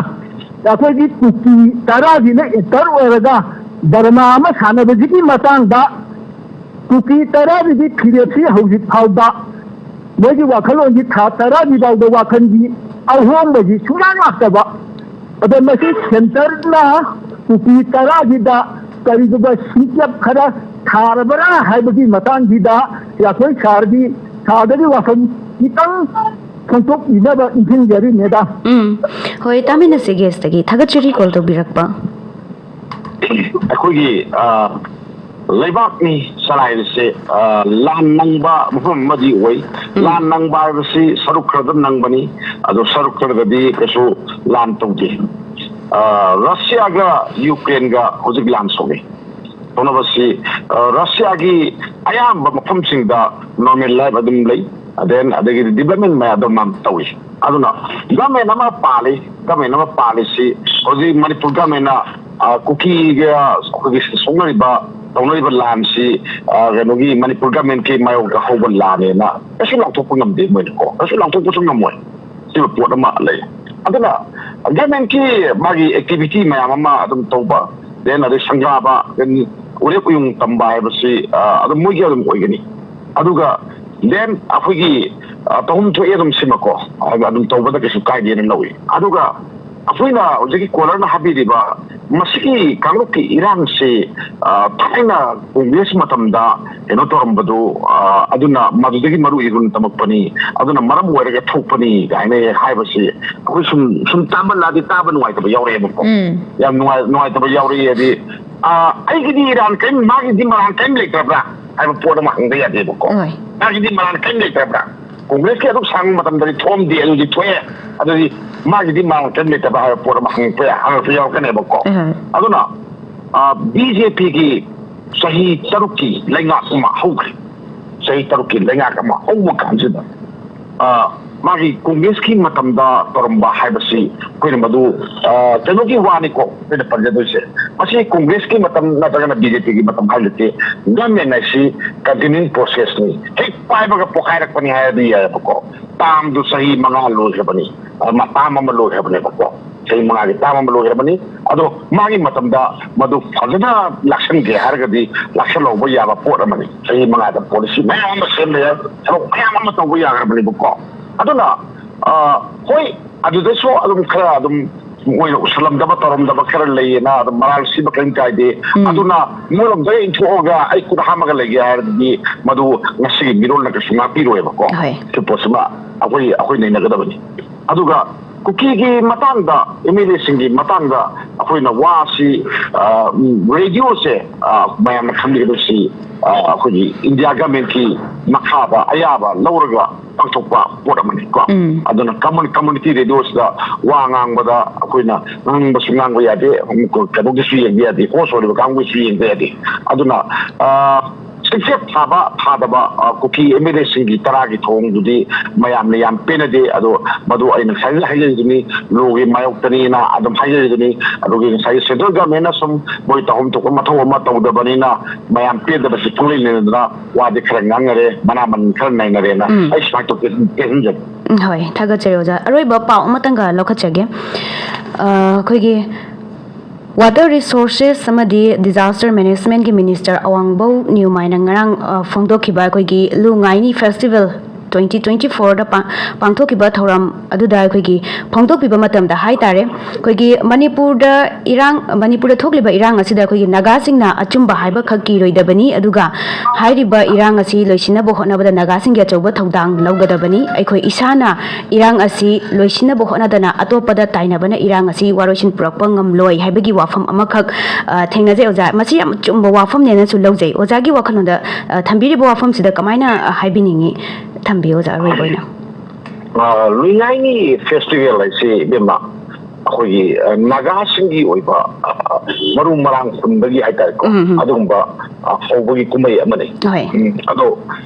ꯑꯩꯈꯣꯏꯒꯤ ꯀꯨꯀꯤ ꯇꯔꯥꯁꯤꯅ ꯑꯦꯛꯇꯔ ꯑꯣꯏꯔꯒ ꯗ꯭ꯔꯃꯥ ꯑꯃ ꯁꯥꯟꯅꯕꯁꯤꯒꯤ ꯃꯇꯥꯡꯗ ꯀꯨꯀꯤ ꯇꯔꯥꯁꯤꯒꯤ ꯐꯤꯔꯦꯞꯁꯤ ꯍꯧꯖꯤꯛ ꯐꯥꯎꯕ ꯃꯣꯏꯒꯤ ꯋꯥꯈꯜꯂꯣꯟꯁꯤ ꯊꯥ ꯇꯔꯥꯒꯤ ꯐꯥꯎꯕ ꯋꯥꯈꯜꯒꯤ ꯑꯍꯣꯡꯕꯁꯤ ꯁꯨꯡꯂꯥꯛ ꯂꯥꯛꯇꯕ꯫ ꯑꯗꯣ ꯃꯁꯤ ꯁꯦꯟꯇꯔꯅ ꯀꯨꯀꯤ ꯇꯔꯥꯁꯤꯗ ꯀꯔꯤꯒꯨꯝꯕ ꯁꯤꯡꯆꯞ ꯈꯔ ꯊꯥꯔꯕ꯭ꯔꯥ ꯍꯥꯏꯕꯒꯤ ꯃꯇꯥꯡꯁꯤꯗ ꯌꯥꯊꯣꯏ ꯁꯥꯔꯒꯤ ꯁꯥꯔꯗꯒꯤ ꯋꯥꯐꯝ ꯈꯤꯇꯪ ꯐꯣꯡꯗꯣꯛꯄꯤꯅꯕ ꯅꯤꯡꯁꯤꯡꯖꯔꯤ, ꯃꯦꯗꯥꯝ꯫ ꯎꯝ, ꯍꯣꯏ, ꯇꯥꯃꯤꯟꯅꯁꯤ ꯒꯦꯁꯇꯒꯤ꯫ ꯊꯥꯒꯠꯆꯔꯤ ꯀꯣꯜ ꯇꯧꯕꯤꯔꯛꯄ꯫ ꯑꯩꯈꯣꯏꯒꯤ ꯑ, ꯂꯩꯕꯥꯛꯅꯤ ꯆꯂꯥꯏꯔꯤꯁꯦ, ꯑ, ꯂꯥꯟ ꯅꯪꯕ ꯃꯐꯝ ꯑꯃꯗꯤ ꯑꯣꯏ꯫ ꯂꯥꯟ ꯅꯪꯕ ꯍꯥꯏꯕꯁꯤ ꯁꯔꯨꯛ ꯈꯔꯗ ꯅꯪꯕꯅꯤ꯫ ꯑꯗꯣ ꯁꯔꯨꯛ ꯈꯔꯗꯗꯤ ꯀꯩꯁꯨ ꯂꯥꯟ ꯇꯧꯗꯦ꯫ ꯑ, ꯔꯁꯤꯌꯥꯒ ꯌꯨꯀ꯭ꯔꯦꯟꯒ ꯍꯧꯖꯤꯛ ꯂꯥꯟ ꯁꯣꯛꯏ꯫ ꯇꯧꯅꯕꯁꯤ, ꯑ, ꯔꯁꯤꯌꯥꯒꯤ ꯑꯌꯥꯝꯕ ꯃꯐꯝꯁꯤꯡꯗ ꯅꯣꯔꯃꯦꯜ ꯂꯥꯏꯐ ꯑꯗꯨꯝ ꯂꯩ꯫ Then ꯑꯗꯒꯤꯗꯤ ꯗꯤꯕꯂꯞꯃꯦꯟ ꯃꯌꯥꯝ ꯑꯗꯨꯝ ꯇꯧꯏ꯫ ꯑꯗꯨꯅ ꯒꯃꯦꯟ ꯑꯃ ꯄꯥꯜꯂꯤ꯫ ꯒꯃꯦꯟ ꯑꯃ ꯄꯥꯜꯂꯤꯁꯤ ꯍꯧꯖꯤꯛ ꯃꯅꯤꯄꯨꯔ ꯒꯃꯦꯟꯅ, ꯑ, ꯀꯨꯀꯤꯒ ꯑꯩꯈꯣꯏꯒꯤ ꯁꯣꯛꯅꯔꯤꯕ, ꯇꯧꯅꯔꯤꯕ ꯂꯥꯟꯁꯤ, ꯑ, ꯀꯩꯅꯣꯒꯤ ꯃꯅꯤꯄꯨꯔ ꯒꯃꯦꯟꯒꯤ ꯃꯥꯌꯣꯛꯇ ꯍꯧꯕ ꯂꯥꯟꯅꯦꯅ ꯀꯩꯁꯨ ꯂꯥꯎꯊꯣꯛꯄ ꯉꯝꯗꯦ ꯃꯣꯏꯅꯀꯣ, ꯀꯩꯁꯨ ꯂꯥꯎꯊꯣꯛꯄꯁꯨ ꯉꯝꯃꯣꯏ꯫ ꯁꯤꯕ ꯄꯣꯠ ꯑꯃ ꯂꯩ꯫ ꯑꯗꯨꯅ ꯒꯃꯦꯟꯒꯤ ꯃꯥꯒꯤ ꯑꯦꯛꯇꯤꯚꯤꯇꯤ ꯃꯌꯥꯝ ꯑꯃ ꯑꯗꯨꯝ ꯇꯧꯕ, then ꯑꯗꯩ ꯁꯪꯒꯥꯕ, then ꯎꯔꯦꯞ ꯎꯌꯨꯡ ꯇꯝꯕ ꯍꯥꯏꯕꯁꯤ, ꯑ, ꯑꯗꯨꯝ ꯃꯣꯏꯒꯤ ꯑꯗꯨꯝ ꯑꯣꯏꯒꯅꯤ꯫ ꯑꯗꯨꯒ then ꯑꯩꯈꯣꯏꯒꯤ, ꯑ, ꯇꯧꯐꯝ ꯊꯣꯛꯑꯦ ꯑꯗꯨꯝ ꯁꯤꯃꯀꯣ, ꯑꯗꯨꯝ ꯇꯧꯕꯗ ꯀꯩꯁꯨ ꯀꯥꯏꯗꯦꯅ ꯂꯧꯏ꯫ ꯑꯗꯨꯒ ꯑꯩꯈꯣꯏꯅ ꯍꯧꯖꯤꯛꯀꯤ ꯀꯣꯂꯔꯅ ꯍꯥꯏꯕꯤꯔꯤꯕ ꯃꯁꯤꯒꯤ ꯀꯥꯡꯂꯨꯞꯀꯤ ꯏꯔꯥꯡꯁꯤ, ꯑ, ꯊꯥꯏꯅ ꯀꯣꯡꯒ꯭ꯔꯦꯁ ꯃꯇꯝꯗ ꯀꯩꯅꯣ ꯇꯧꯔꯝꯕꯗꯨ, ꯑ, ꯑꯗꯨꯅ ꯃꯗꯨꯗꯒꯤ ꯃꯔꯨ ꯏꯔꯨꯟ ꯇꯝꯃꯛꯄꯅꯤ, ꯑꯗꯨꯅ ꯃꯔꯝ ꯑꯣꯏꯔꯒ ꯊꯣꯛꯄꯅꯤ ꯀꯥꯏꯅ ꯍꯦꯛ ꯍꯥꯏꯕꯁꯤ ꯑꯩꯈꯣꯏ ꯁꯨꯝ, ꯁꯨꯝ ꯇꯥꯃꯜꯂꯛꯑꯗꯤ ꯇꯥꯕ ꯅꯨꯡꯉꯥꯏꯇꯕ ꯌꯥꯎꯔꯛꯑꯦꯕꯀꯣ꯫ ꯎꯝ꯫ ꯌꯥꯝ ꯅꯨꯡꯉꯥꯏ-, ꯅꯨꯡꯉꯥꯏꯇꯕ ꯌꯥꯎꯔꯛꯑꯦ ꯍꯥꯏꯗꯤ, ꯑ, ꯑꯩꯒꯤꯗꯤ ꯏꯔꯥꯟ ꯀꯔꯤꯝ, ꯃꯥꯒꯤꯗꯤ ꯃꯔꯥꯟ ꯀꯔꯤꯝ ꯂꯩꯇ꯭ꯔꯕ꯭ꯔꯥ ꯍꯥꯏꯕ ꯄꯣꯠ ꯑꯃ ꯍꯪꯕ ꯌꯥꯗꯦꯕꯀꯣ꯫ ꯍꯣꯏ꯫ ꯃꯥꯒꯤꯗꯤ ꯃꯔꯥꯟ ꯀꯔꯤꯝ ꯂꯩꯇ꯭ꯔꯕ꯭ꯔꯥ? ꯀꯣꯡꯒ꯭ꯔꯦꯁꯀꯤ ꯑꯗꯨꯛ ꯁꯥꯡꯕ ꯃꯇꯝꯗꯗꯤ ꯊꯣꯛꯑꯝꯗꯦ, ꯑꯗꯨꯗꯤ ꯊꯣꯛꯑꯦ, ꯑꯗꯨꯗꯤ ꯃꯥꯒꯤꯗꯤ ꯃꯔꯥꯟ ꯀꯔꯤꯝ ꯂꯩꯇꯕ꯭ꯔꯥ ꯍꯥꯏꯕ ꯄꯣꯠ ꯑꯃ ꯍꯪꯉꯛꯄ ꯌꯥ-, ꯍꯪꯉꯛꯄ ꯌꯥꯎꯔꯛꯀꯅꯦꯕꯀꯣ꯫ ꯑꯍꯣꯏ꯫ ꯑꯗꯨꯅ, ꯑ, ꯕꯤ ꯖꯦ ꯄꯤꯒꯤ ꯆꯍꯤ ꯇꯔꯨꯛꯀꯤ ꯂꯩꯉꯥꯛ ꯑꯃ ꯍꯧꯈ꯭ꯔꯦ꯫ ꯆꯍꯤ ꯇꯔꯨꯛꯀꯤ ꯂꯩꯉꯥꯛ ꯑꯃ ꯍꯧꯕ ꯀꯥꯟꯁꯤꯗ, ꯑ, ꯃꯥꯒꯤ ꯀꯣꯡꯒ꯭ꯔꯦꯁꯀꯤ ꯃꯇꯝꯗ ꯇꯧꯔꯝꯕ ꯍꯥꯏꯕꯁꯤ ꯑꯩꯈꯣꯏꯅ ꯃꯗꯨ, ꯑ, ꯀꯩꯅꯣꯒꯤ ꯋꯥꯅꯤꯀꯣ ꯑꯩꯈꯣꯏꯅ ꯄꯟꯖꯗꯣꯏꯁꯦ꯫ ꯃꯁꯤ ꯀꯣꯡꯒ꯭ꯔꯦꯁꯀꯤ ꯃꯇꯝ ꯅꯠꯇ꯭ꯔꯒꯅ ꯕꯤ ꯖꯦ ꯄꯤꯒꯤ ꯃꯇꯝ ꯍꯥꯏꯕꯁꯤ ꯒꯃꯦꯟ ꯍꯥꯏꯁꯤ ꯀꯟꯇꯤꯅ꯭ꯌꯨꯏꯡ ꯄ꯭ꯔꯣꯁꯦꯁꯅꯤ꯫ ꯍꯦꯛ ꯄꯥꯏꯕꯒ ꯄꯣꯈꯥꯏꯔꯛꯄꯅꯤ ꯍꯥꯏꯔꯗꯤ ꯌꯥꯏꯑꯕꯀꯣ꯫ ꯇꯥꯝꯗꯨ ꯆꯍꯤ ꯃꯉꯥ ꯂꯣꯏꯈ꯭ꯔꯕꯅꯤ, ꯑ, ꯃ-, ꯇꯥꯝ ꯑꯃ ꯂꯣꯏꯈ꯭ꯔꯕꯅꯦꯕꯀꯣ꯫ ꯆꯍꯤ ꯃꯉꯥꯒꯤ ꯇꯥꯝ ꯑꯃ ꯂꯣꯏꯈ꯭ꯔꯕꯅꯤ꯫ ꯑꯗꯣ ꯃꯥꯒꯤ ꯃꯇꯝꯗ ꯃꯗꯨ ꯐꯖꯅ ꯂꯥꯛꯁꯟꯒꯦ ꯍꯥꯏꯔꯒꯗꯤ ꯂꯥꯛꯁꯜꯍꯧꯕ ꯌꯥꯕ ꯄꯣꯠ ꯑꯃꯅꯤ꯫ ꯆꯍꯤ ꯃꯉꯥꯗ ꯄꯣꯂꯤꯁꯤ ꯃꯌꯥꯝ ꯑꯃ ꯁꯦꯝꯕ ꯌꯥꯏ, ꯊꯕꯛ ꯃꯌꯥꯝ ꯑꯃ ꯇꯧꯕ ꯌꯥꯈ꯭ꯔꯕꯅꯦꯕꯀꯣ꯫ ꯑꯗꯨꯅ, ꯑ, ꯍꯣꯏ, ꯑꯗꯨꯗꯁꯨ ꯑꯗꯨꯝ ꯈꯔ ꯑꯗꯨꯝ ꯃꯣꯏꯅ ꯎꯁꯜꯂꯝꯗꯕ ꯇꯧꯔꯝꯗꯕ ꯈꯔ ꯂꯩꯌꯦꯅ ꯑꯗꯨꯝ ꯃꯔꯥꯜ ꯁꯤꯕ ꯀꯔꯤꯝ ꯀꯥꯏꯗꯦ꯫ ꯎꯝ꯫ ꯑꯗꯨꯅ ꯃꯣꯏꯔꯣꯝꯗ ꯏꯟꯊꯣꯛꯑꯒ ꯑꯩ ꯈꯨꯠ ꯍꯥꯝꯃꯒ ꯂꯩꯒꯦ ꯍꯥꯏꯔꯗꯤ ꯃꯗꯨ ꯉꯁꯤꯒꯤ ꯃꯤꯔꯣꯜꯅ ꯀꯩꯁꯨ ꯉꯥꯛꯄꯤꯔꯣꯏꯕꯀꯣ꯫ ꯍꯣꯏ꯫ ꯁꯤ ꯄꯣꯠꯁꯤꯃ ꯑꯩꯈꯣꯏ, ꯑꯩꯈꯣꯏ ꯅꯩꯅꯒꯗꯕꯅꯤ꯫ ꯑꯗꯨꯒ ꯀꯨꯀꯤꯒꯤ ꯃꯇꯥꯡꯗ, ꯑꯦꯝ ꯑꯦꯜ ꯑꯦꯁꯤꯡꯒꯤ ꯃꯇꯥꯡꯗ ꯑꯩꯈꯣꯏꯅ ꯋꯥꯁꯤ, ꯑ, ꯎꯝ, ꯔꯦꯗꯤꯑꯣꯁꯦ, ꯑ, ꯃꯌꯥꯝꯅ ꯈꯪꯕꯤꯒꯗꯕꯁꯤ, ꯑ, ꯑꯩꯈꯣꯏꯒꯤ ꯏꯟꯗꯤꯌꯥ ꯒꯃꯦꯟꯀꯤ ꯃꯈꯥꯗ ꯑꯌꯥꯕ ꯂꯧꯔꯒ ꯄꯥꯡꯊꯣꯛꯄ ꯄꯣꯠ ꯑꯃꯅꯤ ꯀꯣ꯫ ꯎꯝ꯫ ꯑꯗꯨꯅ ꯀꯝꯃꯨ-, ꯀꯝꯃꯨꯅꯤꯇꯤ ꯔꯦꯗꯤꯑꯣꯁꯤꯗ ꯋꯥ ꯉꯥꯡꯕꯗ ꯑꯩꯈꯣꯏꯅ ꯉꯥꯡꯕꯁꯨ ꯉꯥꯡꯕ ꯌꯥꯗꯦ, ꯑꯃꯨꯛ ꯀꯩꯅꯣꯒꯤꯁꯨ ꯌꯦꯡꯕ ꯌꯥꯗꯦ, ꯍꯣꯁ ꯑꯣꯏꯔꯤꯕ ꯀꯥꯡꯕꯨꯒꯤꯁꯨ ꯌꯦꯡꯕ ꯌꯥꯗꯦ꯫ ꯑꯗꯨꯅ, ꯑ, ꯁꯤꯛꯁꯦꯠ ꯊꯥꯕ ꯊꯥꯗꯕ, ꯑ, ꯀꯨꯀꯤ ꯑꯦꯝ ꯑꯦꯜ ꯑꯦꯁꯤꯡꯒꯤ ꯇꯔꯥꯒꯤ ꯊꯧꯑꯣꯡꯗꯨꯗꯤ ꯃꯌꯥꯝꯅ ꯌꯥꯝ ꯄꯦꯟꯅꯗꯦ꯫ ꯑꯗꯣ ꯃꯗꯨ ꯑꯩꯅ ꯉꯁꯥꯏꯁꯨ ꯍꯥꯏꯖꯔꯤꯗꯨꯅꯤ, ꯂꯣꯒꯤ ꯃꯥꯌꯣꯛꯇꯅꯤꯅ ꯑꯗꯨꯝ ꯍꯥꯏꯖꯔꯤꯗꯨꯅꯤ꯫ ꯑꯗꯨꯒꯤ ꯉꯁꯥꯏꯒꯤ ꯁꯦꯟꯇ꯭ꯔꯦꯜ ꯒꯃꯦꯟꯅ ꯁꯨꯝ ꯃꯣꯏ ꯇꯧꯐꯝ ꯊꯣꯛꯄ ꯃꯊꯧ ꯑꯃ ꯇꯧꯗꯕꯅꯤꯅ ꯃꯌꯥꯝ ꯄꯦꯟꯗꯕꯁꯤ ꯄꯨꯡꯂꯩ ꯂꯩꯅꯗꯅ ꯋꯥꯗꯤ ꯈꯔ ꯉꯥꯡꯅꯔꯦ, ꯃꯅꯥ ꯃꯅꯤꯟ ꯈꯔ ꯅꯩꯅꯔꯦꯅ ꯎꯝ꯫ ꯑꯩ ꯁꯨꯃꯥꯏꯅ ꯇꯧ-, ꯇꯦꯟꯁꯤꯟꯖꯒꯦ꯫ ꯎꯝ, ꯍꯣꯏ, ꯊꯥꯒꯠꯆꯔꯤ ꯑꯣꯖꯥ꯫ ꯑꯔꯣꯏꯕ ꯄꯥꯎ ꯑꯃꯇꯪꯒ ꯂꯧꯈꯠꯆꯒꯦ꯫ ꯑ, ꯑꯩꯈꯣꯏꯒꯤ Water Resources ꯑꯃꯗꯤ Disaster Managementꯀꯤ Minister ꯑꯋꯥꯡꯕꯧ ꯅꯤꯌꯨꯃꯥꯏꯅ ꯉꯔꯥꯡ, ꯑ, ꯐꯣꯡꯗꯣꯛꯈꯤꯕ ꯑꯩꯈꯣꯏꯒꯤ ꯂꯨ ꯉꯥꯏꯅꯤ Festival twenty twenty fourꯗ ꯄꯥꯡ-, ꯄꯥꯡꯊꯣꯛꯈꯤꯕ ꯊꯧꯔꯝ ꯑꯗꯨꯗ ꯑꯩꯈꯣꯏꯒꯤ ꯐꯣꯡꯗꯣꯛꯄꯤꯕ ꯃꯇꯝꯗ ꯍꯥꯏ ꯇꯥꯔꯦ, ꯑꯩꯈꯣꯏꯒꯤ ꯃꯅꯤꯄꯨꯔꯗ ꯏꯔꯥꯡ, ꯃꯅꯤꯄꯨꯔꯗ ꯊꯣꯛꯂꯤꯕ ꯏꯔꯥꯡ ꯑꯁꯤꯗ ꯑꯩꯈꯣꯏꯒꯤ ꯅꯥꯒꯥꯁꯤꯡꯅ ꯑꯆꯨꯝꯕ ꯍꯥꯏꯕꯈꯛ ꯀꯤꯔꯣꯏꯗꯕꯅꯤ, ꯑꯗꯨꯒ ꯍꯥꯏꯔꯤꯕ ꯏꯔꯥꯡ ꯑꯁꯤ ꯂꯣꯏꯁꯤꯟꯅꯕ ꯍꯣꯠꯅꯕꯗ ꯅꯥꯒꯥꯁꯤꯡꯒꯤ ꯑꯆꯧꯕ ꯊꯧꯗꯥꯡ ꯂꯧꯒꯗꯕꯅꯤ꯫ ꯑꯩꯈꯣꯏ ꯏꯁꯥꯅ ꯏꯔꯥꯡ ꯑꯁꯤ ꯂꯣꯏꯁꯤꯟꯅꯕ ꯍꯣꯠꯅꯗꯅ ꯑꯇꯣꯞꯄꯗ ꯇꯥꯏꯅꯕꯅ ꯏꯔꯥꯡ ꯑꯁꯤ ꯋꯥꯔꯣꯏꯁꯤꯟ ꯄꯨꯔꯛꯄ ꯉꯝꯂꯣꯏ ꯍꯥꯏꯕꯒꯤ ꯋꯥꯐꯝ ꯑꯃꯈꯛ, ꯑ, ꯊꯦꯡꯅꯖꯩ ꯑꯣꯖꯥ꯫ ꯃꯁꯤ ꯌꯥꯝ ꯆꯨꯝꯕ ꯋꯥꯐꯝꯅꯦꯅꯁꯨ ꯂꯧꯖꯩ꯫ ꯑꯣꯖꯥꯒꯤ ꯋꯥꯈꯜꯂꯣꯟꯗ, ꯑ, ꯊꯝꯕꯤꯔꯤꯕ ꯋꯥꯐꯝꯁꯤꯗ ꯀꯃꯥꯏꯅ, ꯑ, ꯍꯥꯏꯕꯤꯅꯤꯡꯉꯤ? ꯊꯝꯕꯤꯌꯨ ꯑꯣꯖꯥ, ꯑꯔꯣꯏꯕ ꯑꯣꯏꯅ꯫ ꯑ, ꯂꯨꯏꯉꯥꯏꯅꯤ ꯐꯦꯁꯇꯤꯚꯦꯜ ꯍꯥꯏꯁꯤ, ꯏꯕꯦꯝꯃ, ꯑꯩꯈꯣꯏꯒꯤ, ꯑ, ꯅꯥꯒꯥꯁꯤꯡꯒꯤ ꯑꯣꯏꯕ, ꯑ, ꯃꯔꯨ ꯃꯔꯥꯡ ꯍꯨꯟꯕꯒꯤ ꯍꯥꯏꯇꯥꯔꯦꯀꯣ, ꯎꯝ, ꯎꯝ꯫ ꯑꯗꯨꯒꯨꯝꯕ, ꯑ, ꯍꯧꯕꯒꯤ ꯀꯨꯝꯍꯩ ꯑꯃꯅꯤ꯫ ꯍꯣꯏ꯫ ꯎꯝ, ꯑꯗꯣ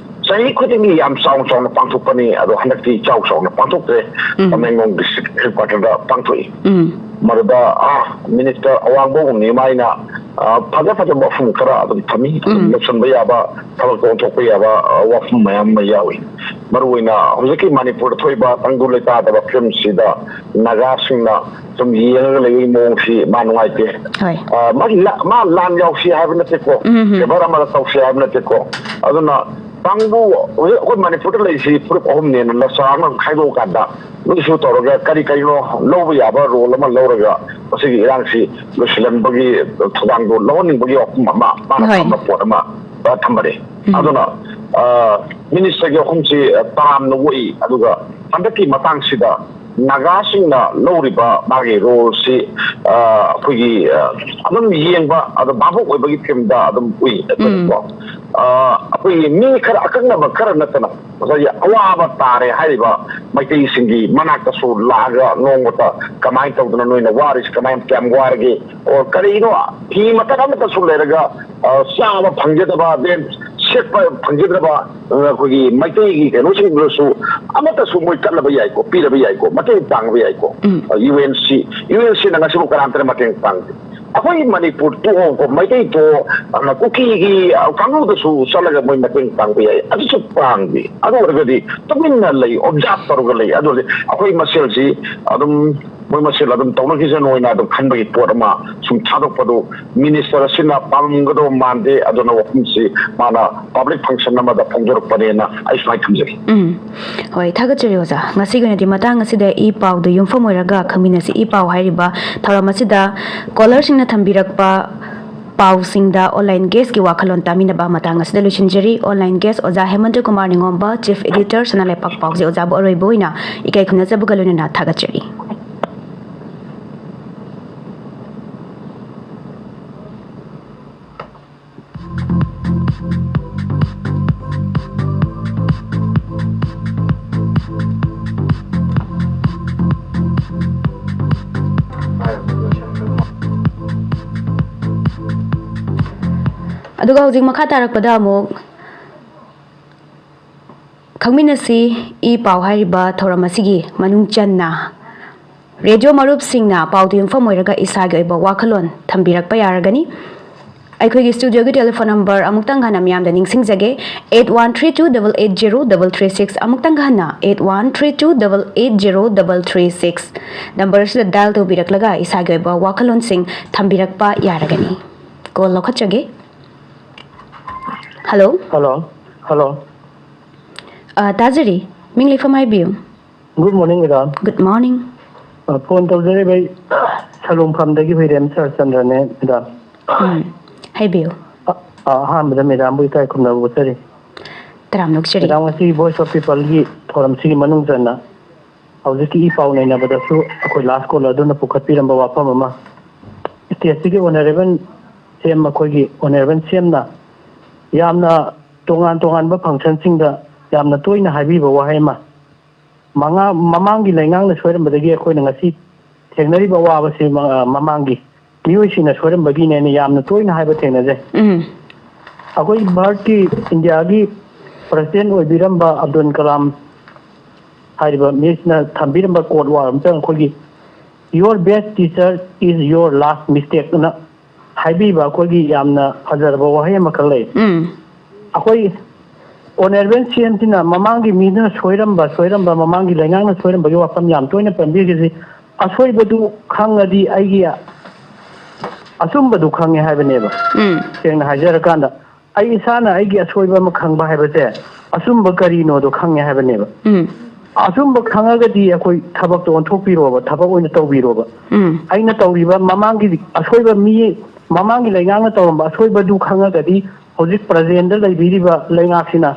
ꯆꯍꯤ ꯈꯨꯗꯤꯡꯒꯤ ꯌꯥꯝ ꯆꯥꯎꯅ ꯆꯥꯎꯅ ꯄꯥꯡꯊꯣꯛꯄꯅꯤ, ꯑꯗꯣ ꯍꯟꯗꯛꯇꯤ ꯏꯆꯥꯎ ꯆꯥꯎꯅ ꯄꯥꯡꯊꯣꯛꯇ꯭ꯔꯦ꯫ ꯎꯝ꯫ ꯇꯃꯦꯡꯂꯣꯡ ꯗꯤꯁꯇ꯭ꯔꯤꯛ ꯍꯦꯗꯀ꯭ꯋꯥꯇꯔꯗ ꯄꯥꯡꯊꯣꯛꯏ꯫ ꯎꯝ꯫ ꯃꯗꯨꯗ, ꯑ, ꯃꯤꯅꯤꯁꯇꯔ ꯑꯋꯥꯡꯕꯧ ꯅꯤꯌꯨꯃꯥꯏꯅ, ꯑ, ꯐꯖ ꯐꯖꯕ ꯋꯥꯐꯝ ꯈꯔ ꯑꯗꯨꯝ ꯊꯝꯃꯤ, ꯑꯗꯨꯝ ꯎꯝ꯫ ꯂꯧꯁꯤꯟꯕ ꯌꯥꯕ, ꯊꯕꯛꯇ ꯑꯣꯟꯊꯣꯛꯄ ꯌꯥꯕ, ꯑ, ꯋꯥꯐꯝ ꯃꯌꯥꯝ ꯑꯃ ꯌꯥꯎꯏ꯫ ꯃꯔꯨꯑꯣꯏꯅ ꯍꯧꯖꯤꯛꯀꯤ ꯃꯅꯤꯄꯨꯔꯗ ꯊꯣꯛꯏꯕ ꯇꯪꯗꯨ ꯂꯩꯇꯥꯗꯕ ꯐꯤꯂꯝꯁꯤꯗ ꯅꯥꯒꯥꯁꯤꯡꯅ ꯁꯨꯝ ꯌꯦꯡꯉꯒ ꯂꯩꯕꯒꯤ ꯃꯑꯣꯡꯁꯤ ꯃꯥ ꯅꯨꯡꯉꯥꯏꯇꯦ꯫ ꯍꯣꯏ꯫ ꯑ, ꯃꯥꯒꯤ ꯂꯥ-, ꯃꯥ ꯂꯥꯟ ꯌꯥꯎꯁꯤ ꯍꯥꯏꯕ ꯅꯠꯇꯦꯀꯣ, ꯎꯝ, ꯎꯝ꯫ ꯐꯦꯚꯔ ꯑꯃꯗ ꯇꯧꯁꯤ ꯍꯥꯏꯕ ꯅꯠꯇꯦꯀꯣ꯫ ꯑꯗꯨꯅ ꯀꯥꯡꯕꯨ ꯍꯧꯖꯤꯛ ꯑꯩꯈꯣꯏ ꯃꯅꯤꯄꯨꯔꯗ ꯂꯩꯔꯤꯁꯤ ꯐꯨꯔꯨꯞ ꯑꯍꯨꯝꯅꯦꯅ ꯂꯆꯥꯔꯅ ꯈꯥꯏꯗꯣꯛꯑꯀꯥꯟꯗ ꯃꯤꯁꯨ ꯇꯧꯔꯒ ꯀꯔꯤ ꯀꯔꯤꯅꯣ ꯂꯧꯕ ꯌꯥꯕ ꯔꯣꯜ ꯑꯃ ꯂꯧꯔꯒ ꯃꯁꯤꯒꯤ ꯏꯔꯥꯡꯁꯤ ꯂꯣꯏꯁꯤꯜꯍꯟꯕꯒꯤ ꯊꯧꯗꯥꯡꯗꯣ ꯂꯧꯍꯟꯅꯤꯡꯕꯒꯤ ꯋꯥꯐꯝ ꯑꯃ ꯃꯥꯅ ꯍꯣꯏ꯫ ꯊꯝꯕ ꯄꯣꯠ ꯑꯃ ꯊꯝꯕꯅꯦ꯫ ꯎꯝ꯫ ꯑꯗꯨꯅ ꯃꯤꯅꯤꯁꯇꯔꯒꯤ ꯑꯍꯨꯝꯁꯤ ꯇꯔꯥꯝꯅ ꯑꯣꯛꯏ꯫ ꯑꯗꯨꯒ ꯍꯟꯗꯛꯀꯤ ꯃꯇꯥꯡꯁꯤꯗ ꯅꯥꯒꯥꯁꯤꯡꯅ ꯂꯧꯔꯤꯕ ꯃꯥꯒꯤ ꯔꯣꯜꯁꯤ ꯑꯩꯈꯣꯏꯒꯤ ꯑꯗꯨꯝ ꯌꯦꯡꯕ ꯑꯗꯣ ꯚꯥꯕꯨꯛ ꯑꯣꯏꯕꯒꯤ ꯐꯤꯂꯝꯗ ꯑꯗꯨꯝ ꯎꯏ ꯑꯩꯈꯣꯏꯅꯀꯣ꯫ ꯑꯩꯈꯣꯏꯒꯤ ꯃꯤ ꯈꯔ ꯑꯀꯛꯅꯕ ꯈꯔ ꯅꯠꯇꯅ ꯉꯁꯥꯏꯒꯤ ꯑꯋꯥꯕ ꯇꯥꯔꯦ ꯍꯥꯏꯔꯤꯕ ꯃꯩꯇꯩꯁꯤꯡꯒꯤ ꯃꯅꯥꯛꯇꯁꯨ ꯂꯥꯛꯑꯒ ꯅꯣꯡꯃꯇ ꯀꯃꯥꯏꯅ ꯇꯧꯗꯅ ꯅꯣꯏꯅ ꯋꯥꯔꯤꯁꯤ ꯀꯃꯥꯏꯅ ꯀꯌꯥꯝ ꯋꯥꯔꯒꯦ ꯑꯣꯔ ꯀꯔꯤꯅꯣ ꯐꯤ ꯃꯇꯠ ꯑꯃꯠꯇꯁꯨ ꯂꯩꯔꯒ ꯆꯥꯕ ꯐꯪꯖꯗꯕ ꯗꯦꯟ ꯁꯦꯠꯄ ꯐꯪꯖꯗ꯭ꯔꯕ ꯑꯩꯈꯣꯏꯒꯤ ꯃꯩꯇꯩꯒꯤ ꯀꯩꯅꯣꯁꯤꯡꯗꯨꯗꯁꯨ ꯑꯃꯠꯇꯁꯨ ꯃꯣꯏ ꯀꯠꯂꯕ ꯌꯥꯏꯀꯣ, ꯄꯤꯔꯕ ꯌꯥꯏꯀꯣ, ꯃꯇꯦꯡ ꯄꯥꯡꯕ ꯌꯥꯏꯀꯣ꯫ ꯎꯝ꯫ U N C U N ꯁꯤꯅ ꯉꯁꯤꯐꯥꯎ ꯀꯅꯥꯝꯇꯅ ꯃꯇꯦꯡ ꯄꯥꯡꯗꯦ꯫ ꯑꯩꯈꯣꯏ ꯃꯅꯤꯄꯨꯔ ꯇꯣꯛꯑꯣꯀꯣ, ꯃꯩꯇꯩ ꯇꯣꯛꯑꯣ, ꯀꯨꯀꯤꯒꯤ ꯀꯥꯡꯕꯨꯗꯁꯨ ꯆꯠꯂꯒ ꯃꯣꯏ ꯃꯇꯦꯡ ꯄꯥꯡꯕ ꯌꯥꯏ, ꯑꯗꯨꯁꯨ ꯄꯥꯡꯗꯦ꯫ ꯑꯗꯨ ꯑꯣꯏꯔꯒꯗꯤ ꯇꯨꯃꯤꯟꯅ ꯂꯩ, ꯑꯣꯕꯖꯥꯔꯕ ꯇꯧꯔꯒ ꯂꯩ꯫ ꯑꯗꯨ ꯑꯣꯏꯔꯗꯤ ꯑꯩꯈꯣꯏ ꯃꯁꯦꯜꯁꯤ ꯑꯗꯨꯝ ꯃꯣꯏ ꯃꯁꯦꯜ ꯑꯗꯨꯝ ꯇꯧꯅꯈꯤꯁꯅꯨ ꯍꯥꯏꯅ ꯑꯗꯨꯝ ꯈꯟꯕꯒꯤ ꯄꯣꯠ ꯑꯃ ꯁꯨꯝ ꯊꯥꯗꯣꯛꯄꯗꯨ ꯃꯤꯅꯤꯁꯇꯔ ꯑꯁꯤꯅ ꯄꯥꯝꯒꯗꯧꯕ ꯃꯥꯟꯗꯦ꯫ ꯑꯗꯨꯅ ꯋꯥꯐꯝꯁꯤ ꯃꯥꯅ ꯄꯕ꯭ꯂꯤꯛ ꯐꯪꯁꯟ ꯑꯃꯗ ꯐꯣꯡꯗꯣꯔꯛꯄꯅꯦꯅ ꯑꯩ ꯁꯨꯃꯥꯏꯅ ꯊꯝꯖꯒꯦ꯫ ꯎꯝ꯫ ꯍꯣꯏ, ꯊꯥꯒꯠꯆꯔꯤ ꯑꯣꯖꯥ꯫ ꯉꯁꯤꯒꯤ ꯑꯣꯏꯅꯗꯤ ꯃꯇꯥꯡ ꯑꯁꯤꯗ ꯏ ꯄꯥꯎꯗ ꯌꯨꯝꯐꯝ ꯑꯣꯏꯔꯒ ꯈꯪꯃꯤꯟꯅꯁꯤ꯫ ꯏ ꯄꯥꯎ ꯍꯥꯏꯔꯤꯕ ꯊꯧꯔꯝ ꯑꯁꯤꯗ ꯀꯣꯂꯔꯁꯤꯡꯅ ꯊꯝꯕꯤꯔꯛꯄ ꯄꯥꯎꯁꯤꯡꯗ ꯑꯣꯟꯂꯥꯏꯟ ꯒꯦꯁꯀꯤ ꯋꯥꯈꯜꯂꯣꯟ ꯇꯥꯃꯤꯟꯅꯕ ꯃꯇꯥꯡ ꯑꯁꯤꯗ ꯂꯣꯏꯁꯤꯟꯖꯔꯤ꯫ ꯑꯣꯟꯂꯥꯏꯟ ꯒꯦꯁ ꯑꯣꯖꯥ ꯍꯦꯃꯟꯇ ꯀꯨꯃꯥꯔ ꯅꯤꯉꯣꯝꯕ, ꯆꯤꯐ ꯏꯗꯤꯇꯔ ꯁꯅꯥ ꯂꯩꯄꯥꯛ ꯄꯥꯎꯁꯦ ꯑꯣꯖꯥꯕꯨ ꯑꯔꯣꯏꯕ ꯑꯣꯏꯅ ꯏꯀꯥꯏ ꯈꯨꯝꯅꯖꯕꯒ ꯂꯣꯏꯅꯅ ꯊꯥꯒꯠꯆꯔꯤ꯫ ꯑꯗꯨꯒ ꯍꯧꯖꯤꯛ ꯃꯈꯥ ꯇꯥꯔꯛꯄꯗ ꯑꯃꯨꯛ ꯈꯪꯃꯤꯟꯅꯁꯤ꯫ ꯏ ꯄꯥꯎ ꯍꯥꯏꯔꯤꯕ ꯊꯧꯔꯝ ꯑꯁꯤꯒꯤ ꯃꯅꯨꯡ ꯆꯟꯅ ꯔꯦꯗꯤꯑꯣ ꯃꯔꯨꯞꯁꯤꯡꯅ ꯄꯥꯎꯗ ꯌꯨꯝꯐꯝ ꯑꯣꯏꯔꯒ ꯏꯁꯥꯒꯤ ꯑꯣꯏꯕ ꯋꯥꯈꯜꯂꯣꯟ ꯊꯝꯕꯤꯔꯛꯄ ꯌꯥꯔꯒꯅꯤ꯫ ꯑꯩꯈꯣꯏꯒꯤ ꯁ꯭ꯇꯨꯗꯤꯑꯣꯒꯤ ꯇꯦꯂꯤꯐꯣꯟ ꯅꯝꯕꯔ ꯑꯃꯨꯛꯇꯪ ꯍꯟꯅ ꯃꯤꯌꯥꯝꯗ ꯅꯤꯡꯁꯤꯡꯖꯒꯦ, eight one three two double eight zero double three six꯫ ꯑꯃꯨꯛꯇꯪ ꯍꯟꯅ, eight one three two double eight zero double three six꯫ Number ꯑꯁꯤꯗ ꯗꯥꯏꯜ ꯇꯧꯕꯤꯔꯛꯂꯒ ꯏꯁꯥꯒꯤ ꯑꯣꯏꯕ ꯋꯥꯈꯜꯂꯣꯟꯁꯤꯡ ꯊꯝꯕꯤꯔꯛꯄ ꯌꯥꯔꯒꯅꯤ꯫ ꯀꯣꯜ ꯂꯧꯈꯠꯆꯒꯦ꯫ ꯍꯜꯂꯣ꯫ ꯍꯜꯂꯣ꯫ ꯍꯜꯂꯣ꯫ ꯑ, ꯇꯥꯖꯔꯤ꯫ ꯃꯤꯡ ꯂꯩꯐꯝ ꯍꯥꯏꯕꯤꯌꯨ꯫ Good morning, madam꯫ Good morning꯫ ꯑ, ꯐꯣꯟ ꯇꯧꯖꯔꯤꯕ ꯑꯩ ꯁꯂꯨꯡꯐꯝꯗꯒꯤ ꯍꯨꯏꯔꯦꯝ ꯁꯔꯆꯟꯗ꯭ꯔꯅꯦ, madam꯫ ꯎꯝ, ꯍꯥꯏꯕꯤꯌꯨ꯫ ꯑ, ꯑ, ꯑꯍꯥꯟꯕꯗ madamꯕꯨ ꯏꯀꯥꯏ ꯈꯨꯝꯅꯕ ꯎꯠꯆꯔꯤ꯫ ꯇꯔꯥꯝꯅ ꯑꯣꯛꯆꯔꯤ꯫ Madam, ꯉꯁꯤ Voice of Peopleꯒꯤ ꯊꯧꯔꯝꯁꯤꯒꯤ ꯃꯅꯨꯡ ꯆꯟꯅ ꯍꯧꯖꯤꯛꯀꯤ ꯏ ꯄꯥꯎ ꯅꯩꯅꯕꯗꯁꯨ ꯑꯩꯈꯣꯏ last caller ꯑꯗꯨꯅ ꯄꯨꯈꯠꯄꯤꯔꯝꯕ ꯋꯥꯐꯝ ꯑꯃ, stateꯁꯤꯒꯤ honourable CM, ꯑꯩꯈꯣꯏꯒꯤ honourable CMꯅ ꯌꯥꯝꯅ ꯇꯣꯉꯥꯟ ꯇꯣꯉꯥꯟꯕ functionꯁꯤꯡꯗ ꯌꯥꯝꯅ ꯇꯣꯏꯅ ꯍꯥꯏꯕꯤꯕ ꯋꯥꯍꯩ ꯑꯃ, ꯃꯉꯥ-, ꯃꯃꯥꯡꯒꯤ ꯂꯩꯉꯥꯛꯅ ꯁꯣꯏꯔꯝꯕꯗꯒꯤ ꯑꯩꯈꯣꯏꯅ ꯉꯁꯤ ꯊꯦꯡꯅꯔꯤꯕ ꯑꯋꯥꯕꯁꯤ ꯃ-, ꯃꯃꯥꯡꯒꯤ ꯃꯤꯑꯣꯏꯁꯤꯡꯅ ꯁꯣꯏꯔꯝꯕꯒꯤꯅꯦꯅ ꯌꯥꯝꯅ ꯇꯣꯏꯅ ꯍꯥꯏꯕ ꯊꯦꯡꯅꯖꯩ꯫ ꯎꯝ꯫ ꯑꯩꯈꯣꯏ ꯚꯥꯔꯠꯀꯤ, ꯏꯟꯗꯤꯌꯥꯒꯤ president ꯑꯣꯏꯕꯤꯔꯝꯕ ꯑꯕꯗꯨꯜ ꯀꯂꯥꯝ ꯍꯥꯏꯔꯤꯕ ꯃꯤꯁꯅ ꯊꯝꯕꯤꯔꯝꯕ quote ꯋꯥꯔ ꯑꯃꯇꯪ, ꯑꯩꯈꯣꯏꯒꯤ "Your best teacher is your last mistake" ꯑꯅ ꯍꯥꯏꯕꯤꯕ ꯑꯩꯈꯣꯏꯒꯤ ꯌꯥꯝꯅ ꯐꯖꯔꯕ ꯋꯥꯍꯩ ꯑꯃꯈꯛ ꯂꯩ꯫ ꯎꯝ꯫ ꯑꯩꯈꯣꯏ honourable CMꯁꯤꯅ ꯃꯃꯥꯡꯒꯤ ꯃꯤꯗꯨꯅ ꯁꯣꯏꯔꯝꯕ, ꯁꯣꯏꯔꯝꯕ, ꯃꯃꯥꯡꯒꯤ ꯂꯩꯉꯥꯛꯅ ꯁꯣꯏꯔꯝꯕꯒꯤ ꯋꯥꯐꯝ ꯌꯥꯝ ꯇꯣꯏꯅ ꯄꯟꯕꯤꯔꯤꯁꯤ, ꯑꯁꯣꯏꯕꯗꯨ ꯈꯪꯉꯗꯤ ꯑꯩꯒꯤ ꯑꯆꯨꯝꯕꯗꯨ ꯈꯪꯉꯦ ꯍꯥꯏꯕꯅꯦꯕ꯫ ꯎꯝ꯫ ꯁꯦꯡꯅ ꯍꯥꯏꯖꯔꯀꯥꯟꯗ, ꯑꯩ ꯏꯁꯥꯅ ꯑꯩꯒꯤ ꯑꯁꯣꯏꯕ ꯑꯃ ꯈꯪꯕ ꯍꯥꯏꯕꯁꯦ ꯑꯆꯨꯝꯕ ꯀꯔꯤꯅꯣꯗꯣ ꯈꯪꯉꯦ ꯍꯥꯏꯕꯅꯦꯕ꯫ ꯎꯝ꯫ ꯑꯆꯨꯝꯕ ꯈꯪꯉꯒꯗꯤ ꯑꯩꯈꯣꯏ ꯊꯕꯛꯇꯣ ꯑꯣꯟꯊꯣꯛꯄꯤꯔꯣꯕ, ꯊꯕꯛ ꯑꯣꯏꯅ ꯇꯧꯕꯤꯔꯣꯕ꯫ ꯎꯝ꯫ ꯑꯩꯅ ꯇꯧꯔꯤꯕ ꯃꯃꯥꯡꯒꯤ ꯑꯁꯣꯏꯕ, ꯃꯤ ꯃꯃꯥꯡꯒꯤ ꯂꯩꯉꯥꯛꯅ ꯇꯧꯔꯝꯕ ꯑꯁꯣꯏꯕꯗꯨ ꯈꯪꯉꯒꯗꯤ ꯍꯧꯖꯤꯛ presentꯗ ꯂꯩꯕꯤꯔꯤꯕ ꯂꯩꯉꯥꯛꯁꯤꯅ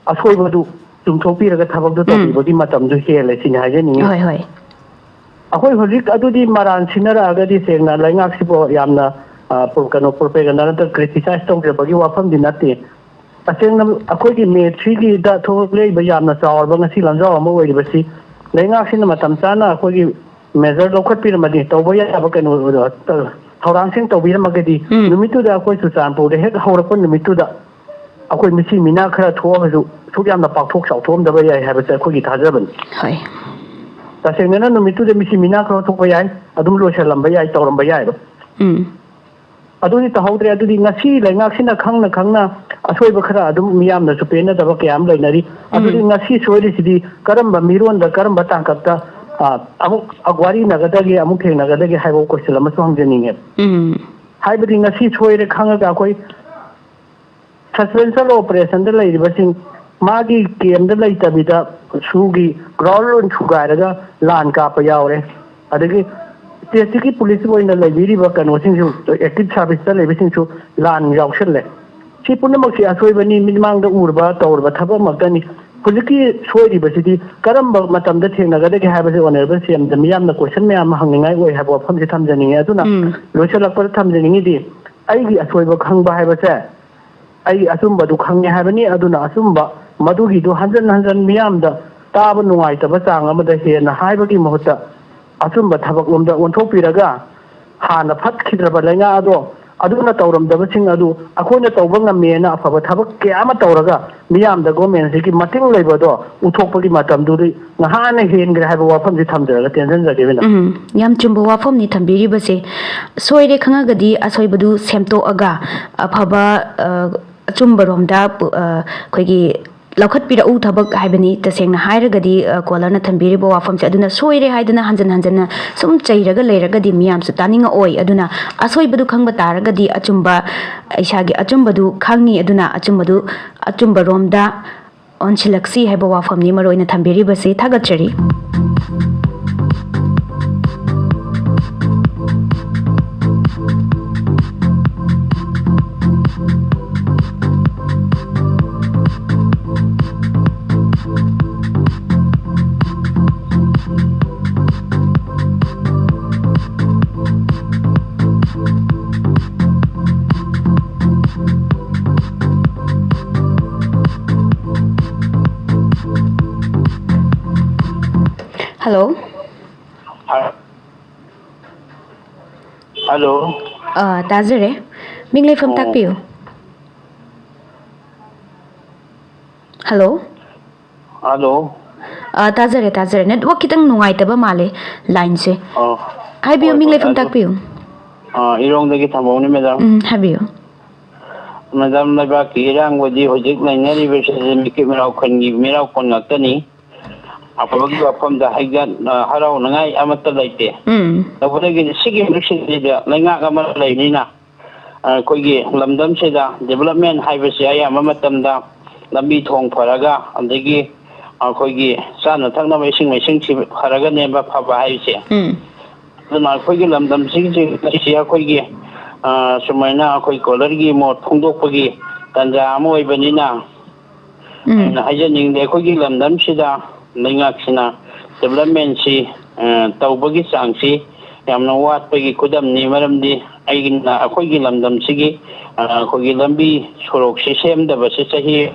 ꯑꯁꯣꯏꯕꯗꯨ ꯆꯨꯝꯊꯣꯛꯄꯤꯔꯒ ꯊꯕꯛꯇꯨ ꯎꯝ꯫ ꯇꯧꯕꯤꯕꯒꯤ ꯃꯇꯝꯗꯨ ꯍꯦꯜꯂꯦ ꯁꯤꯅꯤ ꯍꯥꯏꯖꯅꯤꯡꯉꯤ꯫ ꯍꯣꯏ, ꯍꯣꯏ꯫ ꯑꯩꯈꯣꯏ ꯍꯧꯖꯤꯛ ꯑꯗꯨꯗꯤ ꯃꯔꯥꯟ ꯁꯤꯟꯅꯔꯛꯑꯒꯗꯤ ꯁꯦꯡꯅ ꯂꯩꯉꯥꯛꯁꯤꯕꯨ ꯌꯥꯝꯅ, ꯑ, ꯄ꯭ꯔꯣ-, ꯀꯩꯅꯣ, propaganda ꯅꯠꯇ꯭ꯔꯒ criticize ꯇꯧꯖꯕꯒꯤ ꯋꯥꯐꯝꯗꯤ ꯅꯠꯇꯦ꯫ ꯇꯁꯦꯡꯅ ꯑꯩꯈꯣꯏꯒꯤ ꯃꯦꯠꯁꯤꯒꯤꯗ ꯊꯣꯛꯂꯛꯂꯤꯕ ꯌꯥꯝꯅ ꯆꯥꯎꯔꯕ ꯉꯁꯤ ꯂꯥꯟꯖꯥꯎ ꯑꯃ ꯑꯣꯏꯔꯤꯕꯁꯤ ꯂꯩꯉꯥꯛꯁꯤꯅ ꯃꯇꯝ ꯆꯥꯅ ꯑꯩꯈꯣꯏꯒꯤ measure ꯂꯧꯈꯠꯄꯤꯔꯝꯃꯗꯤ, ꯇꯧꯕ ꯌꯥꯕ ꯀꯩꯅꯣ, ꯊꯧꯔꯥꯡꯁꯤꯡ ꯇꯧꯕꯤꯔꯝꯃꯒꯗꯤ, ꯎꯝ꯫ ꯅꯨꯃꯤꯠꯇꯨꯗ ꯑꯩꯈꯣꯏ ꯆꯨꯔꯆꯥꯟꯄꯨꯔꯗ ꯍꯦꯛ ꯍꯧꯔꯛꯄ ꯅꯨꯃꯤꯠꯇꯨꯗ ꯑꯩꯈꯣꯏ ꯃꯤꯆꯤ ꯃꯤꯅꯥ ꯈꯔ ꯊꯣꯛꯑꯒꯁꯨ ꯑꯁꯨꯛ ꯌꯥꯝꯅ ꯄꯥꯛꯊꯣꯛ ꯆꯥꯎꯊꯣꯛꯑꯝꯗꯕ ꯌꯥꯏ ꯍꯥꯏꯕꯁꯦ ꯑꯩꯈꯣꯏꯒꯤ ꯊꯥꯖꯕꯅꯤ꯫ ꯍꯣꯏ꯫ ꯇꯁꯦꯡꯅꯅ ꯅꯨꯃꯤꯠꯇꯨꯗ ꯃꯤꯆꯤ ꯃꯤꯅꯥ ꯈꯔ ꯊꯣꯛꯄ ꯌꯥꯏ, ꯑꯗꯨꯝ ꯂꯣꯏꯁꯤꯜꯂꯝꯕ ꯌꯥꯏ, ꯇꯧꯔꯝꯕ ꯌꯥꯏꯕ꯫ ꯎꯝ꯫ ꯑꯗꯨꯗꯤ ꯇꯧꯍꯧꯗ꯭ꯔꯦ꯫ ꯑꯗꯨꯗꯤ ꯉꯁꯤ ꯂꯩꯉꯥꯛꯁꯤꯅ ꯈꯪꯅ ꯈꯪꯅ ꯑꯁꯣꯏꯕ ꯈꯔ ꯑꯗꯨꯝ ꯃꯤꯌꯥꯝꯅꯁꯨ ꯄꯦꯟꯅꯗꯕ ꯀꯌꯥ ꯑꯃ ꯂꯩꯅꯔꯤ꯫ ꯎꯝ꯫ ꯑꯗꯨꯗꯤ ꯉꯁꯤ ꯁꯣꯏꯔꯤꯁꯤꯗꯤ ꯀꯔꯝꯕ ꯃꯤꯔꯣꯟꯗ, ꯀꯔꯝꯕ ꯇꯥꯡꯀꯛꯇ, ꯑ, ꯑꯃꯨꯛ ꯋꯥꯔꯤꯅꯒꯗꯒꯦ, ꯑꯃꯨꯛ ꯊꯦꯡꯅꯒꯗꯒꯦ ꯍꯥꯏꯕ question ꯑꯃꯁꯨ ꯍꯪꯖꯅꯤꯡꯉꯦ꯫ ꯎꯝ꯫ ꯍꯥꯏꯕꯗꯤ ꯉꯁꯤ ꯁꯣꯏꯔꯦ ꯈꯪꯉꯒ ꯑꯩꯈꯣꯏ ꯁꯁꯄꯦꯟꯁꯟ ꯑꯣꯄꯔꯦꯁꯟꯗ ꯂꯩꯔꯤꯕꯁꯤꯡ ꯃꯥꯒꯤ ꯀꯦꯝꯗ ꯂꯩꯇꯕꯤꯗ ꯁꯨꯒꯤ ꯒ꯭ꯔꯥꯎꯟ ꯑꯣꯏꯅ ꯊꯨꯒꯥꯏꯔꯒ ꯂꯥꯟ ꯀꯥꯞꯄ ꯌꯥꯎꯔꯦ꯫ ꯑꯗꯒꯤ ꯁ꯭ꯇꯦꯠꯁꯤꯒꯤ ꯄꯨꯂꯤꯁ ꯑꯣꯏꯅ ꯂꯩꯕꯤꯔꯤꯕ ꯀꯩꯅꯣꯁꯤꯡꯁꯨ, ꯑꯦꯛꯇꯤꯚ ꯁꯥꯔꯚꯤꯁꯇ ꯂꯩꯕꯁꯤꯡꯁꯨ ꯂꯥꯟ ꯌꯥꯎꯁꯜꯂꯦ꯫ ꯁꯤ ꯄꯨꯝꯅꯃꯛꯁꯤ ꯑꯁꯣꯏꯕꯅꯤ, ꯃꯤꯠꯃꯥꯡꯗ ꯎꯔꯕ ꯇꯧꯔꯕ ꯊꯕꯛ ꯑꯃꯛꯇꯅꯤ꯫ ꯍꯧꯖꯤꯛꯀꯤ ꯁꯣꯏꯔꯤꯕꯁꯤꯗꯤ ꯀꯔꯝꯕ ꯃꯇꯝꯗ ꯊꯦꯡꯅꯒꯗꯒꯦ ꯍꯥꯏꯕꯁꯦ ꯑꯣꯅꯔꯦꯕꯜ ꯁꯤ ꯑꯦꯝꯗ ꯃꯤꯌꯥꯝꯅ ꯀꯣꯏꯁꯟ ꯃꯌꯥꯝ ꯑꯃ ꯍꯪꯅꯤꯡꯉꯥꯏ ꯑꯣꯏ ꯍꯥꯏꯕ ꯋꯥꯐꯝꯁꯤ ꯊꯝꯖꯅꯤꯡꯉꯤ꯫ ꯑꯗꯨꯅ ꯎꯝ꯫ ꯂꯣꯏꯁꯤꯜꯂꯛꯄꯗ ꯊꯝꯖꯅꯤꯡꯉꯤꯗꯤ, ꯑꯩꯒꯤ ꯑꯁꯣꯏꯕ ꯈꯪꯕ ꯍꯥꯏꯕꯁꯦ, ꯑꯩꯒꯤ ꯑꯆꯨꯝꯕꯗꯨ ꯈꯪꯉꯦ ꯍꯥꯏꯕꯅꯤ꯫ ꯑꯗꯨꯅ ꯑꯆꯨꯝꯕ ꯃꯗꯨꯒꯤꯗꯨ ꯍꯟꯖꯟ ꯍꯟꯖꯟ ꯃꯤꯌꯥꯝꯗ ꯇꯥꯕ ꯅꯨꯡꯉꯥꯏꯇꯕ ꯆꯥꯡ ꯑꯃꯗ ꯍꯦꯟꯅ ꯍꯥꯏꯕꯒꯤ ꯃꯍꯨꯠꯇ, ꯑꯆꯨꯝꯕ ꯊꯕꯛꯂꯣꯝꯗ ꯑꯣꯟꯊꯣꯛꯄꯤꯔꯒ, ꯍꯥꯟꯅ ꯐꯠꯈꯤꯗ꯭ꯔꯕ ꯂꯩꯉꯥꯛ ꯑꯗꯣ, ꯑꯗꯨꯅ ꯇꯧꯔꯝꯗꯕꯁꯤꯡ ꯑꯗꯨ ꯑꯩꯈꯣꯏꯅ ꯇꯧꯕ ꯉꯝꯃꯦꯅ ꯑꯐꯕ ꯊꯕꯛ ꯀꯌꯥ ꯑꯃ ꯇꯧꯔꯒ, ꯃꯤꯌꯥꯝꯗ ꯒꯣꯔꯃꯦꯟꯁꯤꯒꯤ ꯃꯇꯦꯡ ꯂꯩꯕꯗꯣ ꯎꯠꯊꯣꯛꯄꯒꯤ ꯃꯇꯝꯗꯨꯗꯤ ꯉꯍꯥꯟꯅ ꯍꯦꯟꯈ꯭ꯔꯦ ꯍꯥꯏꯕ ꯋꯥꯐꯝꯁꯤ ꯊꯝꯖꯔꯒ ꯇꯦꯟꯖꯟꯖꯒꯦ, ꯃꯦꯗꯥꯝ꯫ ꯎꯝ, ꯌꯥꯝ ꯆꯨꯝꯕ ꯋꯥꯐꯝꯅꯤ ꯊꯝꯕꯤꯔꯤꯕꯁꯦ꯫ ꯁꯣꯏꯔꯦ ꯈꯪꯉꯒꯗꯤ ꯑꯁꯣꯏꯕꯗꯨ ꯁꯦꯝꯇꯣꯛꯑꯒ ꯑꯐꯕ, ꯑ, ꯑꯆꯨꯝꯕꯔꯣꯝꯗ ꯄꯨ-, ꯑ, ꯑꯩꯈꯣꯏꯒꯤ ꯂꯧꯈꯠꯄꯤꯔꯛꯎ ꯊꯕꯛ ꯍꯥꯏꯕꯅꯤ꯫ ꯇꯁꯦꯡꯅ ꯍꯥꯏꯔꯒꯗꯤ, ꯑ, ꯀꯣꯂꯔꯅ ꯊꯝꯕꯤꯔꯤꯕ ꯋꯥꯐꯝꯁꯦ ꯑꯗꯨꯅ ꯁꯣꯏꯔꯦ ꯍꯥꯏꯗꯅ ꯍꯟꯖꯟ ꯍꯟꯖꯟꯅ ꯁꯨꯝ ꯆꯩꯔꯒ ꯂꯩꯔꯒꯗꯤ ꯃꯤꯌꯥꯝꯁꯨ ꯇꯥꯅꯤꯡꯉꯛꯑꯣꯏ꯫ ꯑꯗꯨꯅ ꯑꯁꯣꯏꯕꯗꯨ ꯈꯪꯕ ꯇꯥꯔꯒꯗꯤ ꯑꯆꯨꯝꯕ, ꯏꯁꯥꯒꯤ ꯑꯆꯨꯝꯕꯗꯨ ꯈꯪꯉꯤ, ꯑꯗꯨꯅ ꯑꯆꯨꯝꯕꯗꯨ, ꯑꯆꯨꯝꯕꯔꯣꯝꯗ ꯑꯣꯟꯁꯤꯜꯂꯛꯁꯤ ꯍꯥꯏꯕ ꯋꯥꯐꯝꯅꯤ ꯃꯔꯨ ꯑꯣꯏꯅ ꯊꯝꯕꯤꯔꯤꯕꯁꯤ꯫ ꯊꯥꯒꯠꯆꯔꯤ꯫ ꯍꯜꯂꯣ꯫ ꯍ-, ꯍꯜꯂꯣ꯫ ꯑ, ꯇꯥꯖꯔꯦ꯫ ꯃꯤꯡ ꯂꯩꯐꯝ ꯑꯣ꯫ ꯇꯥꯛꯄꯤꯌꯨ꯫ ꯍꯜꯂꯣ꯫ ꯍꯜꯂꯣ꯫ ꯑ, ꯇꯥꯖꯔꯦ, ꯇꯥꯖꯔꯦ꯫ ꯅꯦꯠꯋꯥꯛ ꯈꯤꯇꯪ ꯅꯨꯡꯉꯥꯏꯇꯕ ꯃꯥꯜꯂꯦ, ꯂꯥꯏꯟꯁꯦ꯫ ꯑꯣ꯫ ꯍꯥꯏꯕꯤꯌꯨ, ꯍꯣꯏ, ꯃꯤꯡ ꯍꯣꯏ, ꯂꯩꯐꯝ ꯑꯗꯨ, ꯇꯥꯛꯄꯤꯌꯨ꯫ ꯑ, ꯏꯔꯣꯡꯗꯒꯤ ꯊꯝꯕꯧꯅꯤ, ꯃꯦꯗꯥꯝ꯫ ꯎꯝ, ꯍꯥꯏꯕꯤꯌꯨ꯫ ꯃꯦꯗꯥꯝ, ꯂꯩꯕꯥꯛꯀꯤ ꯏꯔꯥꯡꯕꯨꯗꯤ ꯍꯧꯖꯤꯛ ꯂꯩꯅꯔꯤꯕꯁꯤꯗꯤ ꯃꯤꯀꯨꯞ ꯃꯤꯔꯥꯎ ꯈꯨꯟꯒꯤ ꯃꯤꯔꯥꯎ ꯈꯨꯟ ꯉꯥꯛꯇꯅꯤ꯫ ꯑꯐꯕꯒꯤ ꯋꯥꯐꯝꯗ ꯍꯥꯏꯖ-, ꯑ, ꯍꯔꯥꯎꯅꯉꯥꯏ ꯑꯃꯠꯇ ꯂꯩꯇꯦ꯫ ꯎꯝ꯫ ꯇꯧꯕꯗꯒꯤꯗꯤ ꯁꯤꯒꯤ ꯃꯔꯛꯁꯤꯗꯩꯗ ꯂꯩꯉꯥꯛ ꯑꯃ ꯂꯩꯕꯅꯤꯅ ꯑꯩꯈꯣꯏꯒꯤ ꯂꯝꯗꯝꯁꯤꯗ ꯗꯤꯕꯂꯞꯃꯦꯟ ꯍꯥꯏꯕꯁꯤ ꯑꯌꯥꯝꯕ ꯃꯇꯝꯗ ꯂꯝꯕꯤ ꯊꯣꯡ ꯐꯔꯒ, ꯑꯗꯒꯤ ꯑꯩꯈꯣꯏꯒꯤ ꯆꯥꯅ ꯊꯛꯅꯕ ꯏꯁꯤꯡ ꯃꯥꯏꯁꯤꯡꯁꯤ ꯐꯔꯒꯅꯦꯕ ꯐꯕ ꯍꯥꯏꯁꯦ꯫ ꯎꯝ꯫ ꯑꯗꯨꯅ ꯑꯩꯈꯣꯏꯒꯤ ꯂꯝꯗꯝꯁꯤꯡꯁꯤ ꯉꯁꯤ ꯑꯩꯈꯣꯏꯒꯤ, ꯑ, ꯁꯨꯃꯥꯏꯅ ꯑꯩꯈꯣꯏ ꯀꯣꯂꯔꯒꯤ ꯃꯣꯠ ꯐꯣꯡꯗꯣꯛꯄꯒꯤ ꯇꯥꯟꯖꯥ ꯑꯃ ꯑꯣꯏꯕꯅꯤꯅ, ꯎꯝ꯫ ꯑꯩꯅ ꯍꯥꯏꯖꯅꯤꯡꯕꯗꯤ ꯑꯩꯈꯣꯏꯒꯤ ꯂꯝꯗꯝꯁꯤꯗ ꯂꯩꯉꯥꯛꯁꯤꯅ ꯗꯤꯕꯂꯞꯃꯦꯟꯁꯤ, ꯑ, ꯇꯧꯕꯒꯤ ꯆꯥꯡꯁꯤ ꯌꯥꯝꯅ ꯋꯥꯠꯄꯒꯤ ꯈꯨꯗꯝꯅꯤ꯫ ꯃꯔꯝꯗꯤ ꯑꯩꯅ ꯑꯩꯈꯣꯏꯒꯤ ꯂꯝꯗꯝꯁꯤꯒꯤ, ꯑ, ꯑꯩꯈꯣꯏꯒꯤ ꯂꯝꯕꯤ ꯁꯣꯔꯣꯛꯁꯤ ꯁꯦꯝꯗꯕꯁꯤ ꯆꯍꯤ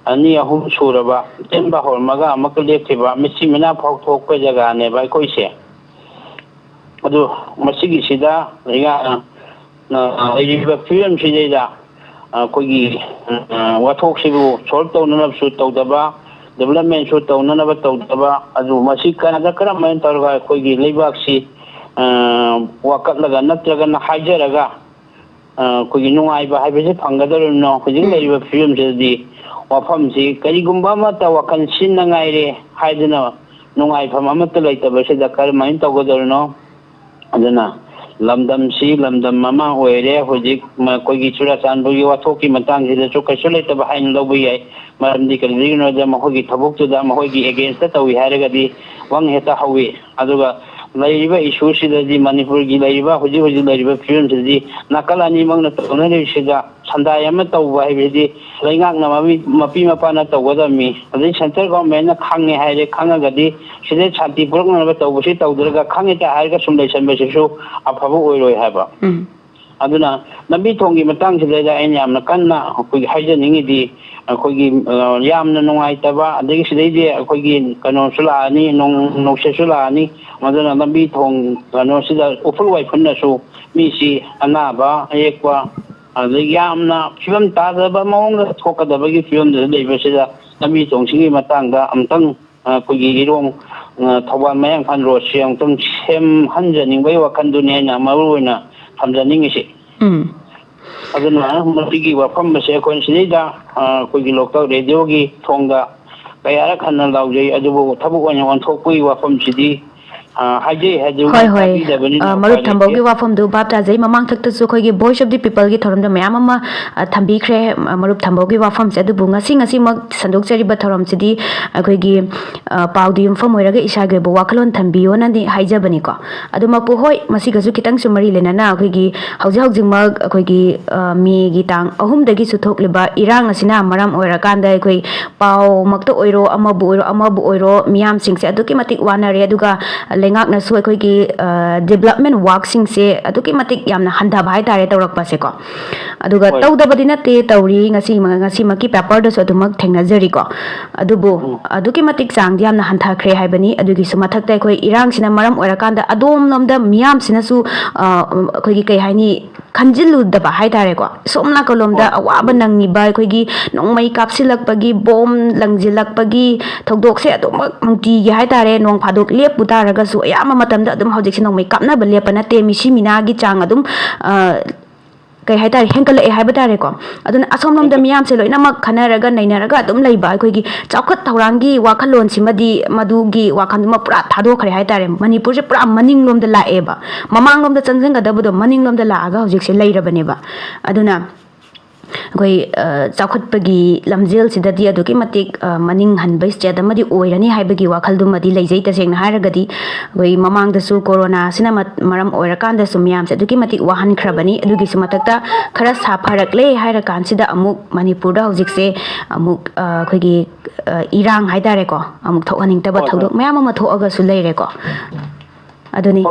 ꯑꯅꯤ ꯑꯍꯨꯝ ꯁꯨꯔꯕ, ꯁꯦꯝꯕ ꯍꯧꯔꯝꯃꯒ ꯑꯃꯨꯛꯀ ꯂꯦꯞꯈꯤꯕ, ꯃꯤꯆꯤ ꯃꯤꯅꯥ ꯐꯥꯎꯊꯣꯛꯄ ꯖꯒꯥꯅꯦꯕ ꯑꯩꯈꯣꯏꯁꯦ꯫ ꯑꯗꯨ ꯃꯁꯤꯒꯤꯁꯤꯗ ꯂꯩꯉꯥꯛꯅ, ꯑ, ꯂꯩꯔꯤꯕ ꯐꯤꯕꯝꯁꯤꯗꯩꯗ ꯑꯩꯈꯣꯏꯒꯤ, ꯑ, ꯋꯥꯊꯣꯛꯁꯤꯕꯨ ꯁꯣꯜꯕ ꯇꯧꯅꯅꯕꯁꯨ ꯇꯧꯗꯕ, ꯗꯤꯕꯂꯞꯃꯦꯟꯁꯨ ꯇꯧꯅꯅꯕ ꯇꯧꯗꯕ, ꯑꯗꯨ ꯃꯁꯤ ꯀꯅꯥꯗ ꯀꯔꯝꯍꯥꯏꯅ ꯇꯧꯔꯒ ꯑꯩꯈꯣꯏꯒꯤ ꯂꯩꯕꯥꯛꯁꯤ, ꯑ, ꯋꯥꯀꯠꯂꯒ ꯅꯠꯇ꯭ꯔꯒꯅ ꯍꯥꯏꯖꯔꯒ, ꯑ, ꯑꯩꯈꯣꯏꯒꯤ ꯅꯨꯡꯉꯥꯏꯕ ꯍꯥꯏꯕꯁꯤ ꯐꯪꯒꯗꯧꯔꯤꯕꯅꯣ? ꯍꯧꯖꯤꯛ ꯎꯝ꯫ ꯂꯩꯔꯤꯕ ꯐꯤꯕꯝꯁꯤꯗꯗꯤ ꯋꯥꯐꯝꯁꯤ ꯀꯔꯤꯒꯨꯝꯕ ꯑꯃꯠꯇ ꯋꯥꯈꯜ ꯁꯤꯟꯅꯉꯥꯏꯔꯦ ꯍꯥꯏꯗꯨꯅ ꯅꯨꯡꯉꯥꯏꯐꯝ ꯑꯃꯠꯇ ꯂꯩꯇꯕꯁꯤꯗ ꯀꯔꯝꯍꯥꯏꯅ ꯇꯧꯒꯗꯧꯔꯤꯅꯣ? ꯑꯗꯨꯅ ꯂꯝꯗꯝꯁꯤ ꯂꯝꯗꯝ ꯑꯃ ꯑꯣꯏꯔꯦ꯫ ꯍꯧꯖꯤꯛ ꯃꯈꯣꯏꯒꯤ ꯆꯨꯔꯥꯆꯥꯟꯄꯨꯔꯒꯤ ꯋꯥꯊꯣꯛꯀꯤ ꯃꯇꯥꯡꯁꯤꯗꯁꯨ ꯀꯩꯁꯨ ꯂꯩꯇꯕ ꯍꯥꯏꯅ ꯂꯧꯕ ꯌꯥꯏ꯫ ꯃꯔꯝꯗꯤ ꯀꯔꯤꯒꯤꯅꯣꯗ ꯃꯈꯣꯏꯒꯤ ꯊꯕꯛꯇꯨꯗ ꯃꯈꯣꯏꯒꯤ against ꯇꯧꯏ ꯍꯥꯏꯔꯒꯗꯤ ꯋꯥꯍꯪ ꯍꯦꯛꯇ ꯍꯧꯏ꯫ ꯑꯗꯨꯒ ꯂꯩꯔꯤꯕ issue ꯁꯤꯗꯗꯤ, ꯃꯅꯤꯄꯨꯔꯒꯤ ꯂꯩꯔꯤꯕ, ꯍꯧꯖꯤꯛ ꯍꯧꯖꯤꯛ ꯂꯩꯔꯤꯕ ꯐꯤꯕꯝꯁꯤꯗꯗꯤ ꯅꯥꯀꯜ ꯑꯅꯤꯃꯛꯅ ꯇꯧꯅꯔꯤꯕꯁꯤꯗ ꯁꯟꯗꯥꯏ ꯑꯃ ꯇꯧꯕ ꯍꯥꯏꯕꯁꯤꯗꯤ ꯂꯩꯉꯥꯛꯅ ꯃꯃꯤ-, ꯃꯄꯤ ꯃꯄꯥꯅ ꯇꯧꯒꯗꯕꯅꯤ꯫ ꯑꯗꯩ central government ꯅ ꯈꯪꯉꯦ ꯍꯥꯏꯔꯦ, ꯈꯪꯉꯒꯗꯤ ꯁꯤꯗꯩ ꯁꯥꯟꯇꯤ ꯄꯨꯔꯛꯅꯅꯕ ꯇꯧꯕꯁꯤ ꯇꯧꯗ꯭ꯔꯒ ꯈꯪꯉꯦ ꯇ ꯍꯥꯏꯔꯒ ꯁꯨꯝ ꯂꯩꯁꯟꯕꯁꯤꯁꯨ ꯑꯐꯕ ꯑꯣꯏꯔꯣꯏ ꯍꯥꯏꯕ꯫ ꯎꯝ꯫ ꯑꯗꯨꯅ ꯂꯝꯕꯤ ꯊꯣꯡꯒꯤ ꯃꯇꯥꯡꯁꯤꯗꯩꯗ ꯑꯩꯅ ꯌꯥꯝꯅ ꯀꯟꯅ ꯑꯩꯈꯣꯏꯒꯤ ꯍꯥꯏꯖꯅꯤꯡꯉꯤꯗꯤ, ꯑꯩꯈꯣꯏꯒꯤ, ꯑ, ꯌꯥꯝꯅ ꯅꯨꯡꯉꯥꯏꯇꯕ, ꯑꯗꯒꯤ ꯁꯤꯗꯩꯗꯤ ꯑꯩꯈꯣꯏꯒꯤ ꯀꯩꯅꯣꯁꯨ ꯂꯥꯛꯑꯅꯤ, ꯅꯣꯡ ꯅꯨꯡꯁꯤꯠꯁꯨ ꯂꯥꯛꯑꯅꯤ꯫ ꯃꯗꯨꯅ ꯂꯝꯕꯤ ꯊꯣꯡ ꯀꯩꯅꯣꯁꯤꯗ ꯎꯐꯨꯜ ꯋꯥꯏꯐꯨꯜꯅꯁꯨ ꯃꯤꯁꯤ ꯑꯅꯥꯕ ꯑꯌꯦꯛꯄ, ꯑꯗꯒꯤ ꯌꯥꯝꯅ ꯐꯤꯕꯝ ꯇꯥꯗꯕ ꯃꯑꯣꯡꯗ ꯊꯣꯛꯀꯗꯕꯒꯤ ꯐꯤꯕꯝꯗꯨꯗ ꯂꯩꯕꯁꯤꯗ ꯂꯝꯕꯤ ꯊꯣꯡꯁꯤꯒꯤ ꯃꯇꯥꯡꯗ ꯑꯃꯨꯛꯇꯪ, ꯑ, ꯑꯩꯈꯣꯏꯒꯤ ꯏꯔꯣꯡ, ꯑ, ꯊꯧꯕꯥꯜ ꯃꯌꯥꯡꯐꯥꯟ ꯔꯣꯗꯁꯦ ꯑꯃꯨꯛꯇꯪ ꯁꯦꯝꯍꯟꯖꯅꯤꯡꯕꯒꯤ ꯋꯥꯈꯜꯗꯨꯅꯤ ꯑꯩꯅ ꯃꯔꯨ ꯑꯣꯏꯅ ꯊꯝꯖꯅꯤꯡꯉꯤꯁꯤ꯫ ꯎꯝ꯫ ꯑꯗꯨꯅ ꯃꯁꯤꯒꯤ ꯋꯥꯐꯝ ꯑꯁꯦ ꯑꯩꯈꯣꯏꯅ ꯁꯤꯗꯩꯗ, ꯑ, ꯑꯩꯈꯣꯏꯒꯤ ꯂꯣꯛꯇꯥꯛ ꯔꯦꯗꯤꯑꯣꯒꯤ ꯊꯣꯡꯗ ꯀꯌꯥꯔꯛ ꯍꯟꯅ ꯂꯥꯎꯖꯩ, ꯑꯗꯨꯕꯨ ꯊꯕꯛ ꯑꯣꯏꯅ ꯑꯣꯟꯊꯣꯛꯄꯒꯤ ꯋꯥꯐꯝꯁꯤꯗꯤ ꯑ, ꯍꯥꯏꯖꯩ, ꯍꯥꯏꯖꯩ꯫ ꯍꯣꯏ, ꯍꯣꯏ꯫ ꯇꯥꯕꯤꯗꯕꯅꯤꯅ ꯑ, ꯎꯄꯥꯏ ꯃꯔꯨꯞ ꯂꯩꯇꯦ꯫ ꯊꯝꯕꯧꯒꯤ ꯋꯥꯐꯝꯗꯨ ꯚꯥꯞ ꯇꯥꯖꯩ꯫ ꯃꯃꯥꯡꯊꯛꯇꯁꯨ ꯑꯩꯈꯣꯏꯒꯤ Voice of the Peopleꯒꯤ ꯊꯧꯔꯝꯗ ꯃꯌꯥꯝ ꯑꯃ, ꯑ, ꯊꯝꯕꯤꯈ꯭ꯔꯦ, ꯑ, ꯃꯔꯨꯞ ꯊꯝꯕꯧꯒꯤ ꯋꯥꯐꯝꯁꯦ꯫ ꯑꯗꯨꯕꯨ ꯉꯁꯤ ꯉꯁꯤꯃꯛ ꯁꯟꯗꯣꯛꯆꯔꯤꯕ ꯊꯧꯔꯝꯁꯤꯗꯤ ꯑꯩꯈꯣꯏꯒꯤ, ꯑ, ꯄꯥꯎꯗ ꯌꯨꯝꯐꯝ ꯑꯣꯏꯔꯒ ꯏꯁꯥꯒꯤ ꯑꯣꯏꯕ ꯋꯥꯈꯜꯂꯣꯟ ꯊꯝꯕꯤꯌꯣꯅꯗꯤ ꯍꯥꯏꯖꯕꯅꯤꯀꯣ꯫ ꯑꯗꯨꯃꯛꯄꯨ ꯍꯣꯏ, ꯃꯁꯤꯒꯁꯨ ꯈꯤꯇꯪꯁꯨ ꯃꯔꯤ ꯂꯩꯅꯅ ꯑꯩꯈꯣꯏꯒꯤ ꯍꯧꯖꯤꯛ ꯍꯧꯖꯤꯛꯃꯛ ꯑꯩꯈꯣꯏꯒꯤ, ꯑ, ꯃꯦꯒꯤ ꯇꯥꯡ ꯑꯍꯨꯝꯗꯒꯤꯁꯨ ꯊꯣꯛꯂꯤꯕ ꯏꯔꯥꯡ ꯑꯁꯤꯅ ꯃꯔꯝ ꯑꯣꯏꯔꯀꯥꯟꯗ ꯑꯩꯈꯣꯏ ꯄꯥꯎꯃꯛꯇ ꯑꯣꯏꯔꯣ, ꯑꯃꯕꯨ ꯑꯣꯏꯔꯣ, ꯑꯃꯕꯨ ꯑꯣꯏꯔꯣ, ꯃꯤꯌꯥꯝꯁꯤꯡꯁꯦ ꯑꯗꯨꯛꯀꯤ ꯃꯇꯤꯛ ꯋꯥꯅꯔꯦ꯫ ꯑꯗꯨꯒ ꯂꯩꯉꯥꯛꯅꯁꯨ ꯑꯩꯈꯣꯏꯒꯤ, ꯑ, development workꯁꯤꯡꯁꯦ ꯑꯗꯨꯛꯀꯤ ꯃꯇꯤꯛ ꯌꯥꯝꯅ ꯍꯟꯊꯕ ꯍꯥꯏꯇꯥꯔꯦ ꯇꯧꯔꯛꯄꯁꯦꯀꯣ꯫ ꯑꯗꯨꯒ ꯍꯣꯏ꯫ ꯇꯧꯗꯕꯗꯤ ꯅꯠꯇꯦ, ꯇꯧꯔꯤ꯫ ꯉꯁꯤ, ꯉꯁꯤꯃꯛꯀꯤ paperꯗꯁꯨ ꯑꯗꯨꯃꯛ ꯊꯦꯡꯅꯖꯔꯤꯀꯣ꯫ ꯑꯗꯨꯕꯨ ꯎꯝ꯫ ꯑꯗꯨꯛꯀꯤ ꯃꯇꯤꯛ ꯆꯥꯡꯗꯤ ꯌꯥꯝꯅ ꯍꯟꯊꯈ꯭ꯔꯦ ꯍꯥꯏꯕꯅꯤ꯫ ꯑꯗꯨꯒꯤꯁꯨ ꯃꯊꯛꯇ ꯑꯩꯈꯣꯏ ꯏꯔꯥꯡꯁꯤꯅ ꯃꯔꯝ ꯑꯣꯏꯔꯀꯥꯟꯗ ꯑꯗꯣꯝꯂꯣꯝꯗ ꯃꯤꯌꯥꯝꯁꯤꯅꯁꯨ, ꯑ, ꯑꯩꯈꯣꯏꯒꯤ ꯀꯩ ꯍꯥꯏꯅꯤ, ꯈꯟꯖꯤꯜꯂꯨꯗꯕ ꯍꯥꯏꯇꯥꯔꯦꯀꯣ꯫ ꯁꯣꯝ ꯅꯥꯀꯜꯂꯣꯝꯗ ꯍꯣꯏ꯫ ꯑꯋꯥꯕ ꯅꯪꯉꯤꯕ ꯑꯩꯈꯣꯏꯒꯤ ꯅꯣꯡꯃꯩ ꯀꯥꯞꯁꯤꯜꯂꯛꯄꯒꯤ, ꯕꯣꯝ ꯂꯪꯁꯤꯜꯂꯛꯄꯒꯤ ꯊꯧꯗꯣꯛꯁꯦ ꯑꯗꯨꯃꯛ ꯅꯨꯡꯇꯤꯒꯤ ꯍꯥꯏꯇꯥꯔꯦ, ꯅꯣꯡ ꯐꯥꯗꯣꯛ ꯂꯦꯞꯄꯨ ꯇꯥꯔꯒꯁꯨ ꯑꯌꯥꯝꯕ ꯃꯇꯝꯗ ꯑꯗꯨꯝ ꯍꯧꯖꯤꯛꯁꯦ ꯅꯣꯡꯃꯩ ꯀꯥꯞꯅꯕ ꯂꯦꯞꯄ ꯅꯠꯇꯦ, ꯃꯤꯁꯤ ꯃꯤꯅꯥꯒꯤ ꯆꯥꯡ ꯑꯗꯨꯝ, ꯑ, ꯀꯩ ꯍꯥꯏꯇꯥꯔꯦ, ꯍꯦꯟꯒꯠꯂꯛꯑꯦ ꯍꯥꯏꯕ ꯇꯥꯔꯦꯀꯣ꯫ ꯑꯗꯨꯅ ꯑꯁꯣꯝꯂꯣꯝꯗ ꯍꯦꯟꯒꯠ- ꯃꯤꯌꯥꯝꯁꯦ ꯂꯣꯏꯅꯃꯛ ꯈꯟꯅꯔꯒ ꯅꯩꯅꯔꯒ ꯑꯗꯨꯝ ꯂꯩꯕ ꯑꯩꯈꯣꯏꯒꯤ ꯆꯥꯎꯈꯠ ꯊꯧꯔꯥꯡꯒꯤ ꯋꯥꯈꯜꯂꯣꯟꯁꯤꯃꯗꯤ, ꯃꯗꯨꯒꯤ ꯋꯥꯈꯜꯗꯨꯃ ꯄꯨꯔꯥ ꯊꯥꯗꯣꯛꯈ꯭ꯔꯦ ꯍꯥꯏꯇꯥꯔꯦ꯫ ꯃꯅꯤꯄꯨꯔꯁꯦ ꯄꯨꯔꯥ ꯃꯅꯤꯡꯂꯣꯝꯗ ꯂꯥꯛꯑꯦꯕ, ꯃꯃꯥꯡꯂꯣꯝꯗ ꯆꯪꯁꯤꯟꯒꯗꯕꯗꯣ ꯃꯅꯤꯡꯂꯣꯝꯗ ꯂꯥꯛꯑꯒ ꯍꯧꯖꯤꯛꯁꯦ ꯂꯩꯔꯕꯅꯦꯕ꯫ ꯑꯗꯨꯅ ꯑꯩꯈꯣꯏ, ꯑ, ꯆꯥꯎꯈꯠꯄꯒꯤ ꯂꯝꯖꯦꯜꯁꯤꯗꯗꯤ ꯑꯗꯨꯛꯀꯤ ꯃꯇꯤꯛ, ꯑ, ꯃꯅꯤꯡ ꯍꯟꯕ state ꯑꯃꯗꯤ ꯑꯣꯏꯔꯅꯤ ꯍꯥꯏꯕꯒꯤ ꯋꯥꯈꯜꯗꯨꯃꯗꯤ ꯂꯩꯖꯩ꯫ ꯇꯁꯦꯡꯅ ꯍꯥꯏꯔꯒꯗꯤ ꯑꯩꯈꯣꯏ ꯃꯃꯥꯡꯗꯁꯨ ꯀꯣꯔꯣꯅꯥꯁꯤꯅ ꯃ-, ꯃꯔꯝ ꯑꯣꯏꯔꯀꯥꯟꯗꯁꯨ ꯃꯤꯌꯥꯝꯁꯦ ꯑꯗꯨꯛꯀꯤ ꯃꯇꯤꯛ ꯋꯥꯍꯟꯈ꯭ꯔꯕꯅꯤ꯫ ꯑꯗꯨꯒꯤꯁꯨ ꯃꯊꯛꯇ ꯈꯔ ꯁꯥꯐꯔꯛꯂꯦ ꯍꯥꯏꯔ ꯀꯥꯟꯁꯤꯗ ꯑꯃꯨꯛ ꯃꯅꯤꯄꯨꯔꯗ ꯍꯧꯖꯤꯛꯁꯦ ꯑꯃꯨꯛ, ꯑ, ꯑꯩꯈꯣꯏꯒꯤ, ꯑ, ꯏꯔꯥꯡ ꯍꯥꯏꯇꯥꯔꯦꯀꯣ, ꯑꯃꯨꯛ ꯊꯣꯛꯍꯟꯅꯤꯡꯗꯕ ꯍꯣꯏ, ꯍꯣꯏ꯫ ꯊꯧꯗꯣꯛ ꯃꯌꯥꯝ ꯑꯃ ꯊꯣꯛꯑꯒꯁꯨ ꯂꯩꯔꯦꯀꯣ꯫ ꯑꯗꯨꯅꯤ꯫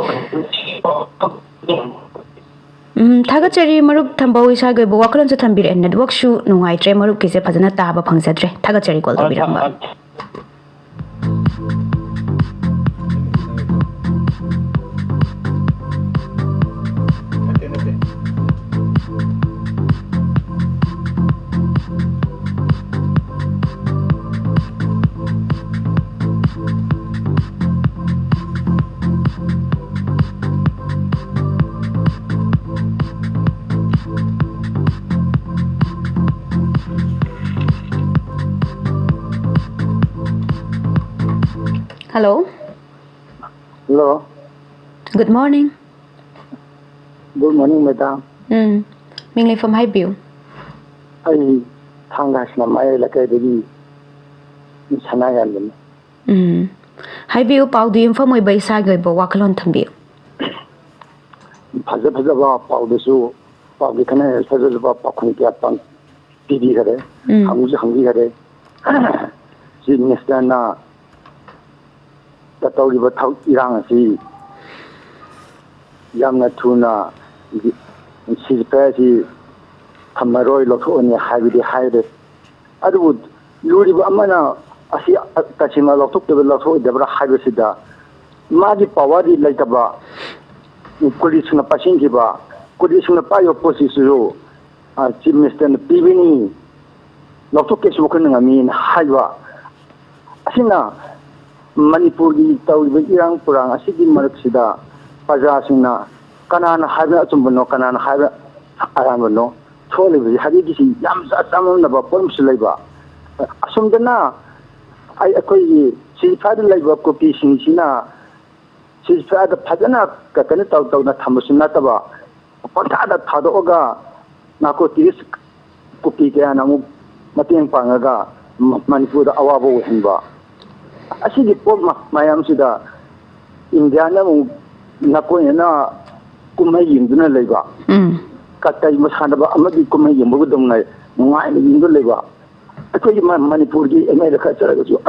ꯎꯝ, ꯊꯥꯒꯠꯆꯔꯤ ꯃꯔꯨꯞ ꯊꯝꯕꯧ, ꯏꯁꯥꯒꯤ ꯑꯣꯏꯕ ꯋꯥꯈꯜꯂꯣꯟꯁꯨ ꯊꯝꯕꯤꯔꯛꯑꯦ꯫ Networkꯁꯨ ꯅꯨꯡꯉꯥꯏꯇ꯭ꯔꯦ, ꯃꯔꯨꯞꯀꯤꯁꯦ ꯐꯖꯅ ꯇꯥꯕ ꯐꯪꯖꯗ꯭ꯔꯦ꯫ ꯊꯥꯒꯠꯆꯔꯤꯀꯣ ꯑ, ꯊ-, ꯇꯧꯕꯤꯔꯛꯄ꯫ ꯑ, Hello? Hello. Good morning. Good morning, madam. ꯎꯝ, ꯃꯤꯡ ꯂꯩꯐꯝ ꯍꯥꯏꯕꯤꯌꯨ꯫ ꯑꯩ ꯊꯥꯡꯒ ꯁꯤꯅꯃꯥꯌꯥꯏ ꯂꯩꯀꯥꯏꯗꯒꯤ ꯁꯅꯥꯌꯥꯟꯕꯅꯤ꯫ ꯎꯝ, ꯍꯥꯏꯕꯤꯌꯨ, ꯄꯥꯎꯗꯨ ꯌꯨꯝꯐꯝ ꯑꯣꯏꯕ ꯏꯁꯥꯒꯤ ꯑꯣꯏꯕ ꯋꯥꯈꯜꯂꯣꯟ ꯊꯝꯕꯤꯌꯨ꯫ ꯐꯖ ꯐꯖꯕ ꯄꯥꯎꯗꯁꯨ, ꯄꯥꯎꯒꯤ ꯈꯟꯅ ꯐꯖ ꯐꯖꯕ ꯄꯥꯎꯈꯨꯝ ꯀꯌꯥ ꯇꯝ-, ꯄꯤꯕꯤꯈꯔꯦ꯫ ꯎꯝ꯫ ꯍꯪꯁꯨ ꯍꯪꯕꯤꯈꯔꯦ꯫ ꯆꯤꯐ ꯃꯤꯅꯤꯁꯇꯔꯅ ꯇꯧꯔꯤꯕ ꯊꯕꯛ ꯏꯔꯥꯡ ꯑꯁꯤ ꯌꯥꯝꯅ ꯊꯨꯅ ꯁꯤꯖꯐꯥꯏ ꯑꯁꯤ ꯊꯝꯃꯔꯣꯏ, ꯂꯧꯊꯣꯛꯑꯅꯤ ꯍꯥꯏꯕꯗꯤ ꯍꯥꯏꯔꯦ꯫ ꯑꯗꯨꯕꯨ ꯂꯨꯔꯤꯕ ꯑꯃꯅ ꯑꯁꯤ ꯇꯁꯦꯡꯅ ꯂꯧꯊꯣꯛꯇꯕ ꯂꯧꯊꯣꯛꯑꯣꯏꯗꯕ꯭ꯔꯥ ꯍꯥꯏꯕꯁꯤꯗ ꯃꯥꯒꯤ ꯄꯋꯥꯔꯗꯤ ꯂꯩꯇꯕ, ꯀꯨꯂꯤꯁꯤꯡꯅ ꯄꯥꯏꯁꯤꯟꯈꯤꯕ, ꯀꯨꯂꯤꯁꯤꯡꯅ ꯄꯥꯏꯕ ꯄꯣꯠꯁꯤꯁꯨ, ꯑ, ꯆꯤꯐ ꯃꯤꯅꯤꯁꯇꯔꯅ ꯄꯤꯕꯅꯤ, ꯂꯧꯊꯣꯛꯀꯦꯁꯨ ꯑꯩꯈꯣꯏꯅ ꯉꯝꯃꯤꯅ ꯍꯥꯏꯕ꯫ ꯑꯁꯤꯅ ꯃꯅꯤꯄꯨꯔꯒꯤ ꯇꯧꯔꯤꯕ ꯏꯔꯥꯡ ꯄꯨꯔꯥꯡ ꯑꯁꯤꯒꯤ ꯃꯔꯛꯁꯤꯗ ꯄ꯭ꯔꯖꯥꯁꯤꯡꯅ ꯀꯅꯥꯅ ꯍꯥꯏꯕꯅ ꯑꯆꯨꯝꯕꯅꯣ, ꯀꯅꯥꯅ ꯍꯥꯏꯕ ꯑꯔꯥꯟꯕꯅꯣ ꯊꯣꯛꯂꯤꯕꯁꯤ ꯍꯧꯖꯤꯛꯀꯤꯁꯤ ꯌꯥꯝ ꯆ-, ꯆꯃꯝꯅꯕ ꯄꯣꯠ ꯑꯃꯁꯨ ꯂꯩꯕ꯫ ꯑꯁꯣꯝꯗꯅ ꯑꯩ, ꯑꯩꯈꯣꯏꯒꯤ ꯁꯤꯖꯐꯥꯏꯗ ꯂꯩꯕ ꯀꯨꯀꯤꯁꯤꯡꯁꯤꯅ ꯁꯤꯖꯐꯥꯏꯗ ꯐꯖꯅ ꯀ-, ꯀꯩꯅꯣ ꯇꯧ-, ꯇꯧꯅ ꯊꯝꯕꯁꯨ ꯅꯠꯇꯕ, ꯄꯪꯊꯥꯗ ꯊꯥꯗꯣꯛꯑꯒ ꯅꯥꯔꯀꯣꯇꯤꯛꯁ ꯀꯨꯀꯤ ꯀꯌꯥꯅ ꯑꯃꯨꯛ ꯃꯇꯦꯡ ꯄꯥꯡꯉꯒ ꯃ-, ꯃꯅꯤꯄꯨꯔꯗ ꯑꯋꯥꯕ ꯑꯣꯏꯍꯟꯕ꯫ ꯑꯁꯤꯒꯤ ꯄꯣꯠ ꯃ-, ꯃꯌꯥꯝꯁꯤꯗ ꯏꯟꯗꯤꯌꯥꯅ ꯑꯃꯨꯛ ꯅꯥꯀꯣꯏꯅꯅ ꯀꯨꯝꯍꯩ ꯌꯦꯡꯗꯨꯅ ꯂꯩꯕ꯫ ꯎꯝ꯫ ꯀꯇꯩ ꯃꯁꯥꯟꯅꯕ ꯑꯃꯗꯤ ꯀꯨꯝꯍꯩ ꯌꯦꯡꯕꯒꯨꯝꯅ ꯅꯨꯡꯉꯥꯏꯅ ꯌꯦꯡꯗꯨꯅ ꯂꯩꯕ꯫ ꯑꯩꯈꯣꯏꯒꯤ ꯃ-, ꯃꯅꯤꯄꯨꯔꯒꯤ ꯑꯦꯝ ꯑꯦꯜ ꯑꯦ ꯈꯔ ꯆꯠꯂꯒꯁꯨ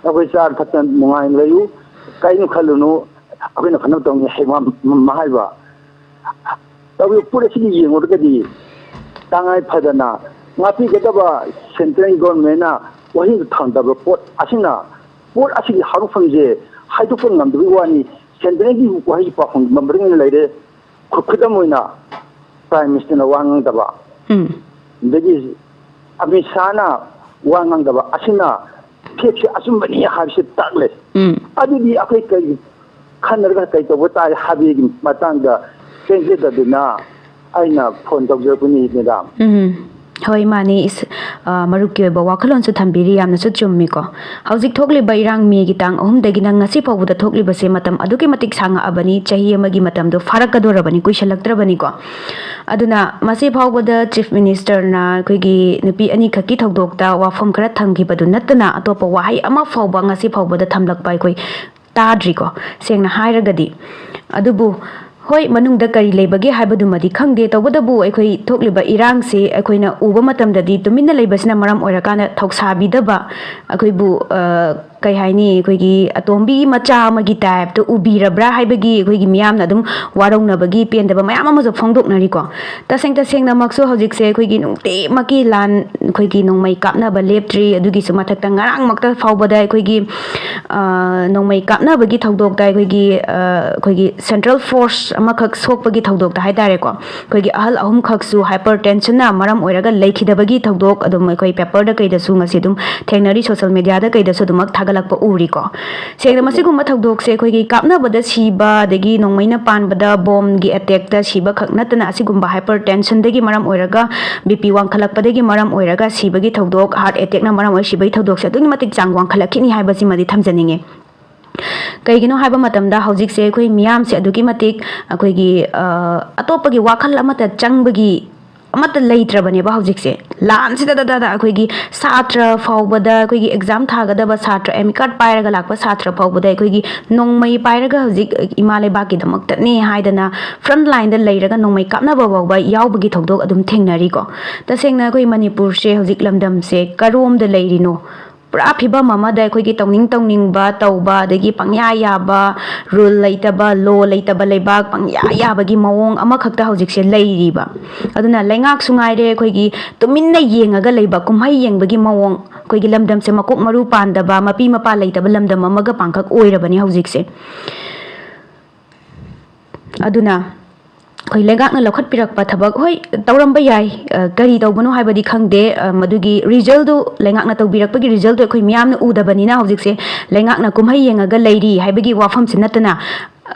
ꯑꯩꯈꯣꯏ ꯆꯥꯔ ꯊꯛꯇꯅ ꯅꯨꯡꯉꯥꯏꯅ ꯂꯩꯌꯨ, ꯀꯔꯤꯅꯣ ꯈꯜꯂꯨꯅꯨ, ꯑꯩꯈꯣꯏꯅ ꯐꯅꯕ ꯇꯧꯅꯤ ꯍꯥꯏꯕ ꯃ-, ꯃ-, ꯍꯥꯏꯕ꯫ ꯇꯧꯔꯤꯕ ꯄꯣꯠ ꯑꯁꯤꯒꯤ ꯌꯦꯡꯉꯨꯔꯒꯗꯤ ꯇꯉꯥꯏ ꯐꯗꯅ ꯉꯥꯛꯄꯤꯒꯗꯕ ꯁꯦꯟꯇ꯭ꯔꯦꯜ ꯒꯣꯔꯃꯦꯟꯅ ꯋꯥꯍꯩꯗ ꯊꯝꯗꯕ ꯄꯣꯠ ꯑꯁꯤꯅ, ꯄꯣꯠ ꯑꯁꯤꯒꯤ ꯍꯧꯔꯛꯐꯝꯁꯦ ꯍꯥꯏꯗꯣꯛꯄ ꯉꯝꯗꯕꯒꯤ ꯋꯥꯅꯤ꯫ ꯁꯦꯟꯇ꯭ꯔꯦꯜꯒꯤ ꯋꯥꯍꯩ ꯄꯥꯎꯈꯨꯝ ꯃꯔꯝ ꯂꯩꯔꯦ꯫ ꯈꯨ-, ꯈꯨꯗꯝ ꯑꯣꯏꯅ ꯄ꯭ꯔꯥꯏꯝ ꯃꯤꯅꯤꯁꯇꯔꯅ ꯋꯥ ꯉꯥꯡꯗꯕ, ꯎꯝ꯫ ꯑꯗꯒꯤ ꯑꯃꯤꯠ ꯁꯥꯍꯅ ꯋꯥ ꯉꯥꯡꯗꯕ ꯑꯁꯤꯅ ꯐꯦꯛꯁꯦ ꯑꯆꯨꯝꯕꯅꯤ ꯍꯥꯏꯕꯁꯤ ꯇꯥꯛꯂꯦ꯫ ꯎꯝ꯫ ꯑꯗꯨꯗꯤ ꯑꯩꯈꯣꯏ ꯀꯔꯤ ꯈꯟꯅꯔꯒ ꯀꯔꯤ ꯇꯧꯕ ꯇꯥꯏ ꯍꯥꯏꯕꯒꯤ ꯃꯇꯥꯡꯗ ꯆꯦꯟꯖꯗꯗꯨꯅ ꯑꯩꯅ ꯐꯣꯟ ꯇꯧꯖꯔꯛꯄꯅꯤ, ꯃꯦꯗꯥꯝ꯫ ꯎꯝ꯫ ꯍꯣꯏ, ꯃꯥꯅꯤ꯫ ꯏꯁ-, ꯑ, ꯃꯔꯨꯞꯀꯤ ꯑꯣꯏꯕ ꯋꯥꯈꯜꯂꯣꯟꯁꯨ ꯊꯝꯕꯤꯔꯤ, ꯌꯥꯝꯅꯁꯨ ꯆꯨꯝꯃꯤꯀꯣ꯫ ꯍꯧꯖꯤꯛ ꯊꯣꯛꯂꯤꯕ ꯏꯔꯥꯡ ꯃꯦꯒꯤ ꯇꯥꯡ ꯑꯍꯨꯝꯗꯒꯤꯅ ꯉꯁꯤ ꯐꯥꯎꯕꯗ ꯊꯣꯛꯂꯤꯕꯁꯦ ꯃꯇꯝ ꯑꯗꯨꯛꯀꯤ ꯃꯇꯤꯛ ꯁꯥꯡꯉꯛꯑꯕꯅꯤ, ꯆꯍꯤ ꯑꯃꯒꯤ ꯃꯇꯝꯗꯣ ꯐꯥꯔꯛꯀꯗꯣꯔꯕꯅꯤ, ꯀꯨꯏꯁꯜꯂꯛꯇ꯭ꯔꯕꯅꯤꯀꯣ꯫ ꯑꯗꯨꯅ ꯃꯁꯤ ꯐꯥꯎꯕꯗ Chief Ministerꯅ ꯑꯩꯈꯣꯏꯒꯤ ꯅꯨꯄꯤ ꯑꯅꯤꯈꯛꯀꯤ ꯊꯧꯗꯣꯛꯇ ꯋꯥꯐꯝ ꯈꯔ ꯊꯝꯈꯤꯕꯗꯨ ꯅꯠꯇꯅ ꯑꯇꯣꯞꯄ ꯋꯥꯍꯩ ꯑꯃ ꯐꯥꯎꯕ ꯉꯁꯤ ꯐꯥꯎꯕꯗ ꯊꯝꯂꯛꯄ ꯑꯩꯈꯣꯏ ꯇꯥꯗ꯭ꯔꯤꯀꯣ, ꯁꯦꯡꯅ ꯍꯥꯏꯔꯒꯗꯤ꯫ ꯑꯗꯨꯕꯨ ꯍꯣꯏ, ꯃꯅꯨꯡꯗ ꯀꯔꯤ ꯂꯩꯕꯒꯦ ꯍꯥꯏꯕꯗꯨꯃꯗꯤ ꯈꯪꯗꯦ, ꯇꯧꯕꯇꯕꯨ ꯑꯩꯈꯣꯏ ꯊꯣꯛꯂꯤꯕ ꯏꯔꯥꯡꯁꯤ ꯑꯩꯈꯣꯏꯅ ꯎꯕ ꯃꯇꯝꯗꯗꯤ ꯇꯨꯃꯤꯟꯅ ꯂꯩꯕꯁꯤꯅ ꯃꯔꯝ ꯑꯣꯏꯔꯀꯥꯟꯗ ꯊꯧꯁꯥꯕꯤꯗꯕ, ꯑꯩꯈꯣꯏꯕꯨ, ꯑ, ꯀꯩ ꯍꯥꯏꯅꯤ, ꯑꯩꯈꯣꯏꯒꯤ ꯑꯇꯣꯝꯕꯤ ꯃꯆꯥ ꯑꯃꯒꯤ typeꯇ ꯎꯕꯤꯔꯕ꯭ꯔꯥ ꯍꯥꯏꯕꯒꯤ ꯑꯩꯈꯣꯏꯒꯤ ꯃꯤꯌꯥꯝꯅ ꯑꯗꯨꯝ ꯋꯥꯔꯧꯅꯕꯒꯤ ꯄꯦꯟꯗꯕ ꯃꯌꯥꯝ ꯑꯃꯁꯨ ꯐꯣꯡꯗꯣꯛꯅꯔꯤꯀꯣ꯫ ꯇꯁꯦꯡ ꯇꯁꯦꯡꯅꯃꯛꯁꯨ ꯍꯧꯖꯤꯛꯁꯦ ꯑꯩꯈꯣꯏꯒꯤ ꯅꯨꯡꯇꯤꯃꯛꯀꯤ ꯂꯥꯟ, ꯑꯩꯈꯣꯏꯒꯤ ꯅꯣꯡꯃꯩ ꯀꯥꯞꯅꯕ ꯂꯦꯞꯇ꯭ꯔꯤ꯫ ꯑꯗꯨꯒꯤꯁꯨ ꯃꯊꯛꯇ ꯉꯔꯥꯡꯃꯛꯇ ꯐꯥꯎꯕꯗ ꯑꯩꯈꯣꯏꯒꯤ, ꯑ, ꯅꯣꯡꯃꯩ ꯀꯥꯞꯅꯕꯒꯤ ꯊꯧꯗꯣꯛꯇ ꯑꯩꯈꯣꯏꯒꯤ, ꯑ, ꯑꯩꯈꯣꯏꯒꯤ central force ꯑꯃꯈꯛ ꯁꯣꯛꯄꯒꯤ ꯊꯧꯗꯣꯛꯇ ꯍꯥꯏꯇꯥꯔꯦꯀꯣ, ꯑꯩꯈꯣꯏꯒꯤ ꯑꯍꯜ ꯑꯍꯨꯝꯈꯛꯁꯨ hypertensionꯅ ꯃꯔꯝ ꯑꯣꯏꯔꯒ ꯂꯩꯈꯤꯗꯕꯒꯤ ꯊꯧꯗꯣꯛ ꯑꯗꯨꯝ ꯑꯩꯈꯣꯏ paperꯗ ꯀꯩꯗꯁꯨ ꯉꯁꯤ ꯑꯗꯨꯝ ꯊꯦꯡꯅꯔꯤ, social mediaꯗ ꯀꯩꯗꯁꯨ ꯑꯗꯨꯃꯛ ꯊꯥꯒꯠꯂꯛꯄ ꯎꯔꯤꯀꯣ꯫ ꯁꯦꯡꯅ ꯃꯁꯤꯒꯨꯝꯕ ꯊꯧꯗꯣꯛꯁꯦ ꯑꯩꯈꯣꯏꯒꯤ ꯀꯥꯞꯅꯕꯗ ꯁꯤꯕ, ꯑꯗꯒꯤ ꯅꯣꯡꯃꯩꯅ ꯄꯥꯟꯕꯗ, ꯕꯣꯝꯒꯤ attackꯇ ꯁꯤꯕ ꯈꯛ ꯅꯠꯇꯅ ꯑꯁꯤꯒꯨꯝꯕ hypertensionꯗꯒꯤ ꯃꯔꯝ ꯑꯣꯏꯔꯒ, BP ꯋꯥꯡꯈꯠꯂꯛꯄꯗꯒꯤ ꯃꯔꯝ ꯑꯣꯏꯔꯒ ꯁꯤꯕꯒꯤ ꯊꯧꯗꯣꯛ, heart attackꯅ ꯃꯔꯝ ꯑꯣꯏꯔꯒ ꯁꯤꯕꯒꯤ ꯊꯧꯗꯣꯛꯁꯦ ꯑꯗꯨꯛꯀꯤ ꯃꯇꯤꯛ ꯆꯥꯡ ꯋꯥꯡꯈꯠꯂꯛꯈꯤꯅꯤ ꯍꯥꯏꯕꯁꯤꯃꯗꯤ ꯊꯝꯖꯅꯤꯡꯉꯤ꯫ ꯀꯩꯒꯤꯅꯣ ꯍꯥꯏꯕ ꯃꯇꯝꯗ ꯍꯧꯖꯤꯛꯁꯦ ꯑꯩꯈꯣꯏ ꯃꯤꯌꯥꯝꯁꯦ ꯑꯗꯨꯛꯀꯤ ꯃꯇꯤꯛ ꯑꯩꯈꯣꯏꯒꯤ, ꯑ, ꯑꯇꯣꯞꯄꯒꯤ ꯋꯥꯈꯜ ꯑꯃꯠꯇ ꯆꯪꯕꯒꯤ ꯑꯃꯠꯇ ꯂꯩꯇ꯭ꯔꯕꯅꯦꯕ ꯍꯧꯖꯤꯛꯁꯦ꯫ ꯂꯥꯟꯁꯤꯗ ꯗꯗꯥꯗ ꯑꯩꯈꯣꯏꯒꯤ ꯁꯥꯇ꯭ꯔ ꯐꯥꯎꯕꯗ, ꯑꯩꯈꯣꯏꯒꯤ exam ꯊꯥꯒꯗꯕ ꯁꯥꯇ꯭ꯔ, admit card ꯄꯥꯏꯔꯒ ꯂꯥꯛꯄ ꯁꯥꯇ꯭ꯔ ꯐꯥꯎꯕꯗ ꯑꯩꯈꯣꯏꯒꯤ ꯅꯣꯡꯃꯩ ꯄꯥꯏꯔꯒ ꯍꯧꯖꯤꯛ ꯏꯃꯥ ꯂꯩꯕꯥꯛꯀꯤꯗꯃꯛꯇꯅꯦ ꯍꯥꯏꯗꯅ front lineꯗ ꯂꯩꯔꯒ ꯅꯣꯡꯃꯩ ꯀꯥꯞꯅꯕ ꯐꯥꯎꯕ ꯌꯥꯎꯕꯒꯤ ꯊꯧꯗꯣꯛ ꯑꯗꯨꯝ ꯊꯦꯡꯅꯔꯤꯀꯣ꯫ ꯇꯁꯦꯡꯅ ꯑꯩꯈꯣꯏ ꯃꯅꯤꯄꯨꯔꯁꯦ ꯍꯧꯖꯤꯛ ꯂꯝꯗꯝꯁꯦ ꯀꯔꯣꯝꯗ ꯂꯩꯔꯤꯅꯣ? ꯄꯨꯔꯥ ꯐꯤꯕꯝ ꯑꯃꯗ ꯑꯩꯈꯣꯏꯒꯤ ꯇꯧꯅꯤꯡ ꯇꯧꯅꯤꯡꯕ ꯇꯧꯕ, ꯑꯗꯒꯤ ꯄꯪꯌꯥ ꯌꯥꯕ, rule ꯂꯩꯇꯕ, law ꯂꯩꯇꯕ ꯂꯩꯕꯥꯛ, ꯄꯪꯌꯥ ꯌꯥꯕꯒꯤ ꯃꯑꯣꯡ ꯑꯃꯈꯛꯇ ꯍꯧꯖꯤꯛꯁꯦ ꯂꯩꯔꯤꯕ꯫ ꯑꯗꯨꯅ ꯂꯩꯉꯥꯛꯁꯨ ꯉꯥꯏꯔꯦ, ꯑꯩꯈꯣꯏꯒꯤ ꯇꯨꯃꯤꯟꯅ ꯌꯦꯡꯉꯒ ꯂꯩꯕ, ꯀꯨꯝꯍꯩ ꯌꯦꯡꯕꯒꯤ ꯃꯑꯣꯡ, ꯑꯩꯈꯣꯏꯒꯤ ꯂꯝꯗꯝꯁꯦ ꯃꯀꯣꯛ ꯃꯔꯨ ꯄꯥꯟꯗꯕ, ꯃꯄꯤ ꯃꯄꯥ ꯂꯩꯇꯕ ꯂꯝꯗꯝ ꯑꯃꯒ ꯄꯥꯡꯈꯛ ꯑꯣꯏꯔꯕꯅꯤ ꯍꯧꯖꯤꯛꯁꯦ꯫ ꯑꯗꯨꯅ ꯑꯩꯈꯣꯏ ꯂꯩꯉꯥꯛꯅ ꯂꯧꯈꯠꯄꯤꯔꯛꯄ ꯊꯕꯛ, ꯍꯣꯏ, ꯇꯧꯔꯝꯕ ꯌꯥꯏ, ꯑ, ꯀꯔꯤ ꯇꯧꯕꯅꯣ ꯍꯥꯏꯕꯗꯤ ꯈꯪꯗꯦ, ꯑ, ꯃꯗꯨꯒꯤ resultꯗꯨ, ꯂꯩꯉꯥꯛꯅ ꯇꯧꯕꯤꯔꯛꯄꯒꯤ resultꯗꯨ ꯑꯩꯈꯣꯏ ꯃꯤꯌꯥꯝꯅ ꯎꯗꯕꯅꯤꯅ ꯍꯧꯖꯤꯛꯁꯦ ꯂꯩꯉꯥꯛꯅ ꯀꯨꯝꯍꯩ ꯌꯦꯡꯉꯒ ꯂꯩꯔꯤ ꯍꯥꯏꯕꯒꯤ ꯋꯥꯐꯝꯁꯤ ꯅꯠꯇꯅ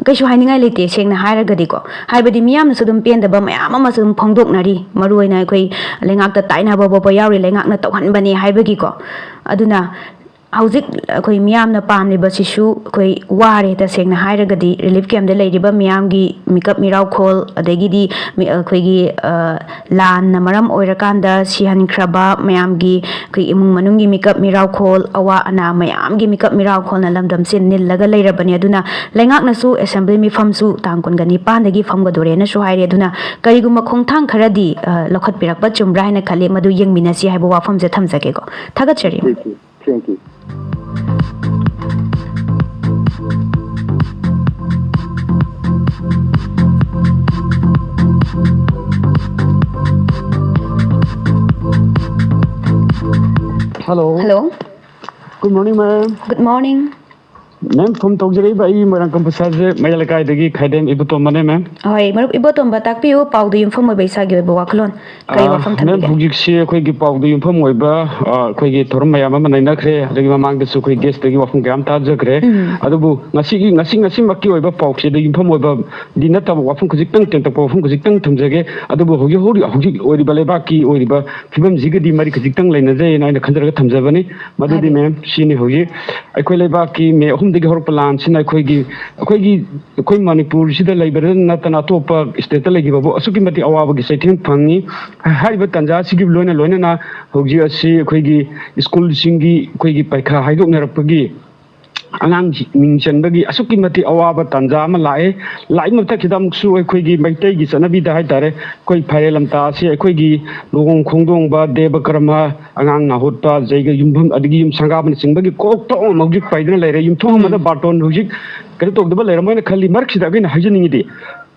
ꯀꯩꯁꯨ ꯍꯥꯏꯅꯤꯡꯉꯥꯏ ꯂꯩꯇꯦ, ꯁꯦꯡꯅ ꯍꯥꯏꯔꯒꯗꯤꯀꯣ꯫ ꯍꯥꯏꯕꯗꯤ ꯃꯤꯌꯥꯝꯅꯁꯨ ꯑꯗꯨꯝ ꯄꯦꯟꯗꯕ ꯃꯌꯥꯝ ꯑꯃꯁꯨ ꯑꯗꯨꯝ ꯐꯣꯡꯗꯣꯛꯅꯔꯤ, ꯃꯔꯨꯑꯣꯏꯅ ꯑꯩꯈꯣꯏ ꯂꯩꯉꯥꯛꯇ ꯇꯥꯏꯅꯕ ꯐꯥꯎꯕ ꯌꯥꯎꯔꯤ, ꯂꯩꯉꯥꯛꯅ ꯇꯧꯍꯟꯕꯅꯦ ꯍꯥꯏꯕꯒꯤꯀꯣ꯫ ꯑꯗꯨꯅ ꯍꯧꯖꯤꯛ ꯑꯩꯈꯣꯏ ꯃꯤꯌꯥꯝꯅ ꯄꯥꯝꯂꯤꯕꯁꯤꯁꯨ ꯑꯩꯈꯣꯏ ꯋꯥꯔꯦ, ꯇꯁꯦꯡꯅ ꯍꯥꯏꯔꯒꯗꯤ꯫ ꯔꯤꯂꯤꯐ ꯀꯦꯝꯞꯇ ꯂꯩꯔꯤꯕ ꯃꯤꯌꯥꯝꯒꯤ ꯃꯤꯀꯞ ꯃꯤꯔꯥꯎꯈꯣꯜ, ꯑꯗꯒꯤꯗꯤ ꯃꯤ-, ꯑꯩꯈꯣꯏꯒꯤ, ꯑ, ꯂꯥꯟꯅ ꯃꯔꯝ ꯑꯣꯏꯔꯀꯥꯟꯗ ꯁꯤꯍꯟꯈ꯭ꯔꯕ ꯃꯌꯥꯝꯒꯤ ꯑꯩꯈꯣꯏ ꯏꯃꯨꯡ ꯃꯅꯨꯡꯒꯤ ꯃꯤꯀꯞ ꯃꯤꯔꯥꯎꯈꯣꯜ, ꯑꯋꯥ ꯑꯅꯥ ꯃꯌꯥꯝꯒꯤ ꯃꯤꯀꯞ ꯃꯤꯔꯥꯎꯈꯣꯜꯅ ꯂꯝꯗꯝꯁꯦ ꯅꯤꯜꯂꯒ ꯂꯩꯔꯕꯅꯤ꯫ ꯑꯗꯨꯅ ꯂꯩꯉꯥꯛꯅꯁꯨ ꯑꯦꯁꯦꯝꯕ꯭ꯂꯤ ꯃꯤꯐꯝꯁꯨ ꯇꯥꯡ ꯀꯨꯟꯒ ꯅꯤꯄꯥꯟꯗꯒꯤ ꯐꯝꯒꯗꯣꯔꯦꯅꯁꯨ ꯍꯥꯏꯔꯤ꯫ ꯑꯗꯨꯅ ꯀꯔꯤꯒꯨꯝꯕ ꯈꯣꯡꯊꯥꯡ ꯈꯔꯗꯤ, ꯑ, ꯂꯧꯈꯠꯄꯤꯔꯛꯄ ꯆꯨꯝꯕ꯭꯭ꯔꯥ ꯍꯥꯏꯅ ꯈꯜꯂꯤ, ꯃꯗꯨ ꯌꯦꯡꯃꯤꯟꯅꯁꯤ ꯍꯥꯏꯕ ꯋꯥꯐꯝꯁꯦ ꯊꯝꯖꯒꯦꯀꯣ꯫ ꯊꯥꯒꯠꯆꯔꯤ꯫ Thank you. Thank you. Hello. Hello. Good morning, ma'am. Good morning. Ma'am, phone ꯇꯧꯖꯔꯛꯏꯕ ꯑꯩ ꯃꯣꯏꯔꯥꯡ ꯀꯝꯄ ꯁꯥꯔꯁꯦ ꯃꯌꯥꯏ ꯂꯩꯀꯥꯏꯗꯒꯤ ꯈꯥꯏꯗꯦꯝ ꯏꯕꯨꯇꯣꯝꯕꯅꯦ, ma'am꯫ ꯍꯣꯏ, ꯃꯔꯨꯞ ꯏꯕꯣꯇꯣꯝꯕ, ꯇꯥꯛꯄꯤꯌꯨ, ꯄꯥꯎꯗ ꯌꯨꯝꯐꯝ ꯑꯣꯏꯕ ꯏꯁꯥꯒꯤ ꯑꯣꯏꯕ ꯋꯥꯈꯜꯂꯣꯟ ꯀꯔꯤ ꯑꯥ, ꯋꯥꯐꯝ ma'am, ꯊꯝꯕꯤꯒꯦ? ꯍꯧꯖꯤꯛꯁꯤ ꯑꯩꯈꯣꯏꯒꯤ ꯄꯥꯎꯗ ꯌꯨꯝꯐꯝ ꯑꯣꯏꯕ, ꯑꯥ, ꯑꯩꯈꯣꯏꯒꯤ ꯊꯧꯔꯝ ꯃꯌꯥꯝ ꯑꯃ ꯅꯩꯅꯈ꯭ꯔꯦ, ꯑꯗꯒꯤ ꯃꯃꯥꯡꯗꯁꯨ ꯑꯩꯈꯣꯏ guest ꯇꯒꯤ ꯋꯥꯐꯝ ꯀꯌꯥ ꯑꯃ ꯇꯥꯖꯈ꯭ꯔꯦ꯫ ꯎꯝ꯫ ꯑꯗꯨꯕꯨ ꯉꯁꯤꯒꯤ, ꯉꯁꯤ, ꯉꯁꯤꯃꯛꯀꯤ ꯑꯣꯏꯕ ꯄꯥꯎꯁꯤꯗ ꯌꯨꯝꯐꯝ ꯑꯣꯏꯕꯗꯤ ꯅꯠꯇꯕ, ꯋꯥꯐꯝ ꯈꯖꯤꯛꯇꯪ, ꯇꯦꯟꯇꯛꯄ ꯋꯥꯐꯝ ꯈꯖꯤꯛꯇꯪ ꯊꯝꯖꯒꯦ꯫ ꯑꯗꯨꯕꯨ ꯍꯧꯖꯤꯛ, ꯍꯧꯖꯤꯛ, ꯍꯧꯖꯤꯛ ꯑꯣꯏꯔꯤꯕ ꯂꯩꯕꯥꯛꯀꯤ ꯑꯣꯏꯔꯤꯕ ꯐꯤꯕꯝꯁꯤꯒꯗꯤ ꯃꯔꯤ ꯈꯖꯤꯛꯇꯪ ꯂꯩꯅꯖꯩꯅ ꯑꯩꯅ ꯈꯟꯖꯔꯒ ꯊꯝꯖꯕꯅꯤ꯫ ꯃꯗꯨꯗꯤ, ꯍꯥꯏꯕꯤꯌꯨ꯫ Ma'am, ꯁꯤꯅꯤ ꯍꯧꯖꯤꯛ ꯑꯩꯈꯣꯏ ꯂꯩꯕꯥꯛꯀꯤ ꯃꯦ ꯑꯍꯨꯝꯗꯒꯤ ꯍꯧꯔꯛꯄ ꯂꯥꯟꯁꯤꯅ ꯑꯩꯈꯣꯏꯒꯤ, ꯑꯩꯈꯣꯏꯒꯤ, ꯑꯩꯈꯣꯏ ꯃꯅꯤꯄꯨꯔꯁꯤꯗ ꯂꯩꯕꯗ ꯅꯠꯇꯅ ꯑꯇꯣꯞꯄ state ꯇ ꯂꯩꯈꯤꯕꯕꯨ ꯑꯁꯨꯛꯀꯤ ꯃꯇꯤꯛ ꯑꯋꯥꯕꯒꯤ ꯆꯩꯊꯦꯡ ꯐꯪꯉꯤ꯫ ꯍꯥꯏꯔꯤꯕ ꯇꯥꯟꯖꯥ ꯑꯁꯤꯒꯤ ꯂꯣꯏꯅ ꯂꯣꯏꯅꯅ ꯍꯧꯖꯤꯛ ꯑꯁꯤ ꯑꯩꯈꯣꯏꯒꯤ school ꯁꯤꯡꯒꯤ ꯑꯩꯈꯣꯏꯒꯤ ꯄꯔꯤꯈꯥ ꯍꯥꯏꯗꯣꯛꯅꯔꯛꯄꯒꯤ ꯑꯉꯥꯡꯁꯤꯡ ꯃꯤꯡ ꯆꯟꯕꯒꯤ ꯑꯁꯨꯛꯀꯤ ꯃꯇꯤꯛ ꯑꯋꯥꯕ ꯇꯥꯟꯖꯥ ꯑꯃ ꯂꯥꯛꯑꯦ꯫ ꯂꯥꯛꯏ ꯃꯊꯛꯁꯤꯗ ꯑꯃꯨꯛꯁꯨ ꯑꯩꯈꯣꯏꯒꯤ ꯃꯩꯇꯩꯒꯤ ꯆꯠꯅꯕꯤꯗ ꯍꯥꯏꯇꯥꯔꯦ, ꯑꯩꯈꯣꯏ ꯐꯥꯏꯔꯦꯟ ꯂꯝꯇꯥ ꯑꯁꯤ ꯑꯩꯈꯣꯏꯒꯤ ꯂꯨꯍꯣꯡ ꯈꯣꯡꯗꯣꯡꯕ, ꯗꯦꯕ ꯀꯔꯃ, ꯑꯉꯥꯡ ꯅꯥꯍꯨꯠꯄ, ꯖꯩꯒ ꯌꯨꯝꯐꯝ, ꯑꯗꯒꯤ ꯌꯨꯝ ꯁꯪꯒꯥꯕꯅꯆꯤꯡꯕꯒꯤ ꯀꯣꯛ ꯊꯣꯡ ꯑꯃ ꯍꯧꯖꯤꯛ ꯄꯩꯗꯨꯅ ꯂꯩꯔꯦ꯫ ꯌꯨꯝꯊꯣꯡ ꯑꯃꯗ ꯎꯝ꯫ ꯕꯥꯔꯇꯣꯟ ꯍꯧꯖꯤꯛ ꯀꯩꯅꯣ ꯇꯧꯗꯕ ꯂꯩꯔꯝꯃꯣꯏꯅ ꯈꯜꯂꯤ꯫ ꯃꯔꯛꯁꯤꯗ ꯑꯩꯈꯣꯏꯅ ꯍꯥꯏꯖꯅꯤꯡꯉꯤꯗꯤ,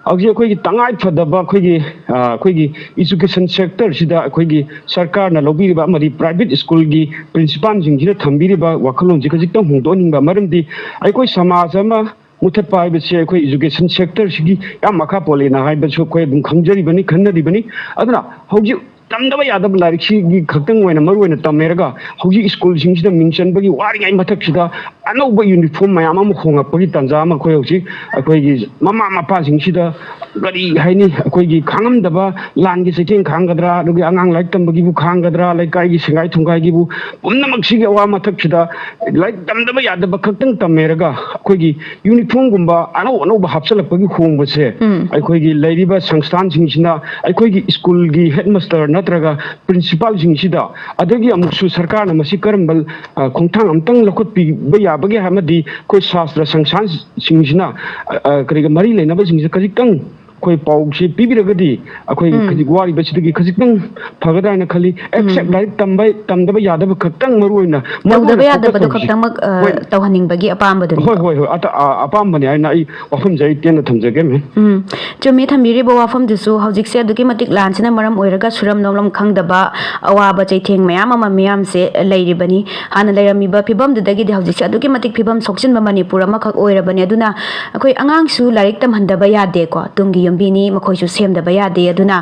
ꯍꯧꯖꯤꯛ ꯑꯩꯈꯣꯏꯒꯤ ꯇꯉꯥꯏ ꯐꯗꯕ ꯑꯩꯈꯣꯏꯒꯤ, ꯑ, ꯑꯩꯈꯣꯏꯒꯤ education sector ꯁꯤꯗ ꯑꯩꯈꯣꯏꯒꯤ ꯁꯔꯀꯥꯔꯅ ꯂꯧꯕꯤꯔꯤꯕ ꯑꯃꯗꯤ private school ꯒꯤ principal ꯁꯤꯡꯁꯤꯅ ꯊꯝꯕꯤꯔꯤꯕ ꯋꯥꯈꯜꯂꯣꯟꯁꯤ ꯈꯖꯤꯛꯇꯪ ꯍꯣꯡꯗꯣꯛꯍꯟꯅꯤꯡꯕ꯫ ꯃꯔꯝꯗꯤ ꯑꯩꯈꯣꯏ ꯁꯃꯥꯖ ꯑꯃ ꯃꯨꯊꯠꯄ ꯍꯥꯏꯕꯁꯤ ꯑꯩꯈꯣꯏ education sector ꯁꯤꯒꯤ ꯌꯥꯝ ꯃꯈꯥ ꯄꯣꯜꯂꯦꯅ ꯍꯥꯏꯕꯁꯨ ꯑꯩꯈꯣꯏ ꯑꯗꯨꯝ ꯈꯪꯖꯔꯤꯕꯅꯤ, ꯈꯟꯅꯔꯤꯕꯅꯤ꯫ ꯑꯗꯨꯅ ꯍꯧꯖꯤꯛ ꯇꯝꯗꯕ ꯌꯥꯗꯕ ꯂꯥꯏꯔꯤꯛꯁꯤꯒꯤ ꯈꯛꯇꯪ ꯑꯣꯏꯅ ꯃꯔꯨ ꯑꯣꯏꯅ ꯇꯝꯃꯦꯔꯒ, ꯍꯧꯖꯤꯛ ꯁ꯭ꯀꯨꯜꯁꯤꯡꯁꯤꯗ ꯃꯤꯡ ꯆꯟꯕꯒꯤ ꯋꯥꯔꯤꯉꯩ ꯃꯊꯛꯁꯤꯗ ꯑꯅꯧꯕ ꯌꯨꯅꯤꯐꯣꯔꯝ ꯃꯌꯥꯝ ꯑꯃ ꯍꯣꯡꯂꯛꯄꯒꯤ ꯇꯥꯟꯖꯥ ꯑꯃ ꯑꯩꯈꯣꯏ ꯍꯧꯖꯤꯛ ꯑꯩꯈꯣꯏꯒꯤ ꯃꯃꯥ ꯃꯄꯥꯁꯤꯡꯁꯤꯗ ꯀꯔꯤ ꯍꯥꯏꯅꯤ, ꯑꯩꯈꯣꯏꯒꯤ ꯈꯥꯡꯉꯝꯗꯕ, ꯂꯥꯟꯒꯤ ꯆꯩꯊꯦꯡ ꯈꯥꯡꯒꯗ꯭ꯔꯥ, ꯑꯗꯨꯒꯤ ꯑꯉꯥꯡ ꯂꯥꯏꯔꯤꯛ ꯇꯝꯕꯒꯤꯕꯨ ꯈꯥꯡꯒꯗ꯭ꯔꯥ, ꯂꯩꯀꯥꯏꯒꯤ ꯁꯦꯡꯒꯥꯏ ꯊꯨꯝꯒꯥꯏꯒꯤꯕꯨ, ꯄꯨꯝꯅꯃꯛꯁꯤꯒꯤ ꯑꯋꯥ ꯃꯊꯛꯁꯤꯗ ꯂꯥꯏꯔꯤꯛ ꯇꯝꯗꯕ ꯌꯥꯗꯕ ꯈꯛꯇꯪ ꯇꯝꯃꯦꯔꯒ ꯑꯩꯈꯣꯏꯒꯤ ꯌꯨꯅꯤꯐꯣꯔꯝꯒꯨꯝꯕ ꯑꯅꯧ ꯑꯅꯧꯕ ꯍꯥꯞꯆꯤꯜꯂꯛꯄꯒꯤ ꯍꯣꯡꯕꯁꯦ, ꯎꯝ꯫ ꯑꯩꯈꯣꯏꯒꯤ ꯂꯩꯔꯤꯕ ꯁꯪꯁꯊꯥꯟꯁꯤꯡꯁꯤꯅ, ꯑꯩꯈꯣꯏꯒꯤ ꯁ꯭ꯀꯨꯜꯒꯤ ꯍꯦꯗ ꯃꯥꯁꯇꯔ ꯅꯠꯇ꯭ꯔꯒ ꯄ꯭ꯔꯤꯟꯁꯤꯄꯥꯜꯁꯤꯡꯁꯤꯗ, ꯑꯗꯒꯤ ꯑꯃꯨꯛꯁꯨ ꯁꯔꯀꯥꯔꯅ ꯃꯁꯤ ꯀꯔꯝꯕ, ꯑ, ꯈꯣꯡꯊꯥꯡ ꯑꯃꯇꯪ ꯂꯧꯈꯠꯄꯤꯕ ꯌꯥꯕꯒꯦ ꯑꯃꯗꯤ ꯑꯩꯈꯣꯏ ꯁꯥꯁꯇ꯭ꯔ ꯁꯪꯁꯊꯥꯟꯁꯤꯡꯁꯤꯅ, ꯑ, ꯑ, ꯀꯔꯤꯒ ꯃꯔꯤ ꯂꯩꯅꯕꯁꯤꯡꯁꯦ ꯈꯖꯤꯛꯇꯪ ꯑꯩꯈꯣꯏ ꯄꯥꯎꯁꯦ ꯄꯤꯕꯤꯔꯒꯗꯤ ꯑꯩꯈꯣꯏ ꯎꯝ꯫ ꯈꯖꯤꯛ ꯋꯥꯔꯤꯕꯁꯤꯗꯒꯤ ꯈꯖꯤꯛꯇꯪ ꯐꯒꯗ꯭ꯔꯥ ꯍꯥꯏꯅ ꯈꯜꯂꯤ꯫ ꯑꯦꯛꯁꯦꯞ ꯎꯝ꯫ ꯂꯥꯏꯔꯤꯛ ꯇꯝꯕ, ꯇꯝꯗꯕ ꯌꯥꯗꯕ ꯈꯛꯇꯪ ꯃꯔꯨ ꯑꯣꯏꯅ ꯃꯔꯨ ꯇꯧꯗꯕ ꯑꯣꯏꯅ ꯌꯥꯗꯕꯗꯣ focus ꯇꯧꯁꯤ꯫ ꯈꯛꯇꯪꯃꯛ, ꯑ, ꯍꯣꯏ꯫ ꯇꯧꯍꯟꯅꯤꯡꯕꯒꯤ ꯑꯄꯥꯝꯕꯗꯨꯅꯤꯀꯣ꯫ ꯍꯣꯏ, ꯍꯣꯏ, ꯍꯣꯏ꯫ ꯑꯇ-, ꯑ-, ꯑꯄꯥꯝꯕꯅꯤ ꯍꯥꯏꯅ ꯑꯩ ꯋꯥꯐꯝꯁꯦ ꯑꯩ ꯇꯦꯟꯅ ꯊꯝꯖꯒꯦ, ꯃꯦꯝ꯫ ꯎꯝ, ꯆꯨꯝꯃꯤ꯫ ꯊꯝꯕꯤꯔꯤꯕ ꯋꯥꯐꯝꯗꯨꯁꯨ ꯍꯧꯖꯤꯛꯁꯦ ꯑꯗꯨꯛꯀꯤ ꯃꯇꯤꯛ ꯂꯥꯟꯁꯤꯅ ꯃꯔꯝ ꯑꯣꯏꯔꯒ ꯁꯨꯔꯝ ꯅꯣꯝꯂꯝ ꯈꯪꯗꯕ ꯑꯋꯥꯕ ꯆꯩꯊꯦꯡ ꯃꯌꯥꯝ ꯑꯃ ꯃꯤꯌꯥꯝꯁꯦ ꯂꯩꯔꯤꯕꯅꯤ꯫ ꯍꯥꯟꯅ ꯂꯩꯔꯝꯃꯤꯕ ꯐꯤꯕꯝꯗꯨꯗꯒꯤꯗꯤ ꯍꯧꯖꯤꯛꯁꯦ ꯑꯗꯨꯛꯀꯤ ꯃꯇꯤꯛ ꯐꯤꯕꯝ ꯁꯣꯛꯆꯤꯟꯕ ꯃꯅꯤꯄꯨꯔ ꯑꯃꯈꯛ ꯑꯣꯏꯔꯕꯅꯤ꯫ ꯑꯗꯨꯅ ꯑꯩꯈꯣꯏ ꯑꯉꯥꯡꯁꯨ ꯂꯥꯏꯔꯤꯛ ꯇꯝꯍꯟꯗꯕ ꯌꯥꯗꯦꯀꯣ, ꯇꯨꯡꯒꯤ ꯌꯨꯝꯕꯤꯅꯤ, ꯃꯈꯣꯏꯁꯨ ꯁꯦꯝꯗꯕ ꯌꯥꯗꯦ꯫ ꯑꯗꯨꯅ,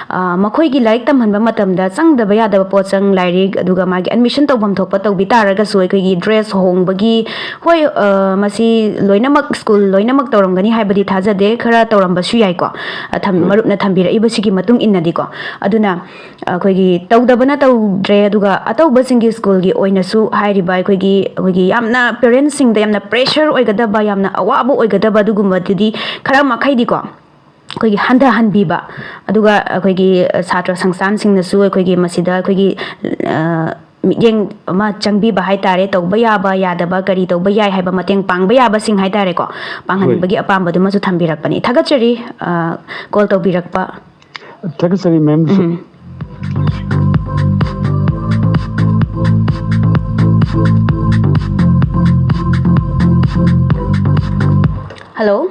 ꯑ, ꯃꯈꯣꯏꯒꯤ ꯂꯥꯏꯔꯤꯛ ꯇꯝꯍꯟꯕ ꯃꯇꯝꯗ ꯆꯪꯗꯕ ꯌꯥꯗꯕ ꯄꯣꯠꯆꯪ, ꯂꯥꯏꯔꯤꯛ, ꯑꯗꯨꯒ ꯃꯥꯒꯤ ꯑꯦꯗꯃꯤꯁꯟ ꯇꯧꯐꯝ ꯊꯣꯛꯄ ꯇꯧꯕꯤ ꯇꯥꯔꯒꯁꯨ ꯑꯩꯈꯣꯏꯒꯤ ꯗ꯭ꯔꯦꯁ ꯍꯣꯡꯕꯒꯤ, ꯍꯣꯏ, ꯑ, ꯃꯁꯤ ꯂꯣꯏꯅꯃꯛ ꯁ꯭ꯀꯨꯜ ꯂꯣꯏꯅꯃꯛ ꯇꯧꯔꯝꯒꯅꯤ ꯍꯥꯏꯕꯗꯤ ꯊꯥꯖꯗꯦ, ꯈꯔ ꯇꯧꯔꯝꯕꯁꯨ ꯌꯥꯏꯀꯣ, ꯑ, ꯊꯝ-, ꯍꯣꯏ꯫ ꯃꯔꯨꯞꯅ ꯊꯝꯕꯤꯔꯛꯏꯕꯁꯤꯒꯤ ꯃꯇꯨꯡ ꯏꯟꯅꯗꯤꯀꯣ꯫ ꯑꯗꯨꯅ ꯑꯩꯈꯣꯏꯒꯤ ꯇꯧꯗꯕꯅ ꯇꯧꯗ꯭ꯔꯦ, ꯑꯗꯨꯒ ꯑꯇꯧꯕꯁꯤꯡꯒꯤ ꯁ꯭ꯀꯨꯜꯒꯤ ꯑꯣꯏꯅꯁꯨ ꯍꯥꯏꯔꯤꯕ ꯑꯩꯈꯣꯏꯒꯤ, ꯑꯩꯈꯣꯏꯒꯤ ꯌꯥꯝꯅ ꯄꯦꯔꯦꯟꯁꯁꯤꯡꯗ ꯌꯥꯝꯅ ꯄ꯭ꯔꯦꯁꯔ ꯑꯣꯏꯒꯗꯕ, ꯌꯥꯝꯅ ꯑꯋꯥꯕ ꯑꯣꯏꯒꯗꯕ ꯑꯗꯨꯒꯨꯝꯕꯗꯨꯗꯤ ꯈꯔ ꯃꯈꯩꯗꯤꯀꯣ ꯑꯩꯈꯣꯏꯒꯤ ꯍꯟꯊꯍꯟꯕꯤꯕ, ꯑꯗꯨꯒ ꯑꯩꯈꯣꯏꯒꯤ ꯁꯥꯇ꯭ꯔ ꯁꯪꯁꯊꯥꯟꯁꯤꯡꯅꯁꯨ ꯑꯩꯈꯣꯏꯒꯤ ꯃꯁꯤꯗ ꯑꯩꯈꯣꯏꯒꯤ, ꯑ, ꯃꯤꯠꯌꯦꯡ ꯑꯃ ꯆꯪꯕꯤꯕ ꯍꯥꯏ ꯇꯥꯔꯦ, ꯇꯧꯕ ꯌꯥꯕ ꯌꯥꯗꯕ, ꯀꯔꯤ ꯇꯧꯕ ꯌꯥꯏ ꯍꯥꯏꯕ ꯃꯇꯦꯡ ꯄꯥꯡꯕ ꯌꯥꯕꯁꯤꯡ ꯍꯥꯏ ꯇꯥꯔꯦꯀꯣ, ꯄꯥꯡꯍꯟꯅꯤꯡꯕꯒꯤ ꯍꯣꯏ꯫ ꯑꯄꯥꯝꯕꯗꯨꯃꯁꯨ ꯊꯝꯕꯤꯔꯛꯄꯅꯤ꯫ ꯊꯥꯒꯠꯆꯔꯤ, ꯑ, ꯀꯣꯜ ꯇꯧꯕꯤꯔꯛꯄ꯫ ꯊꯥꯒꯠꯆꯔꯤ, ꯃꯦꯝꯁꯨ꯫ ꯎꯝ꯫ ꯍꯜꯂꯣ꯫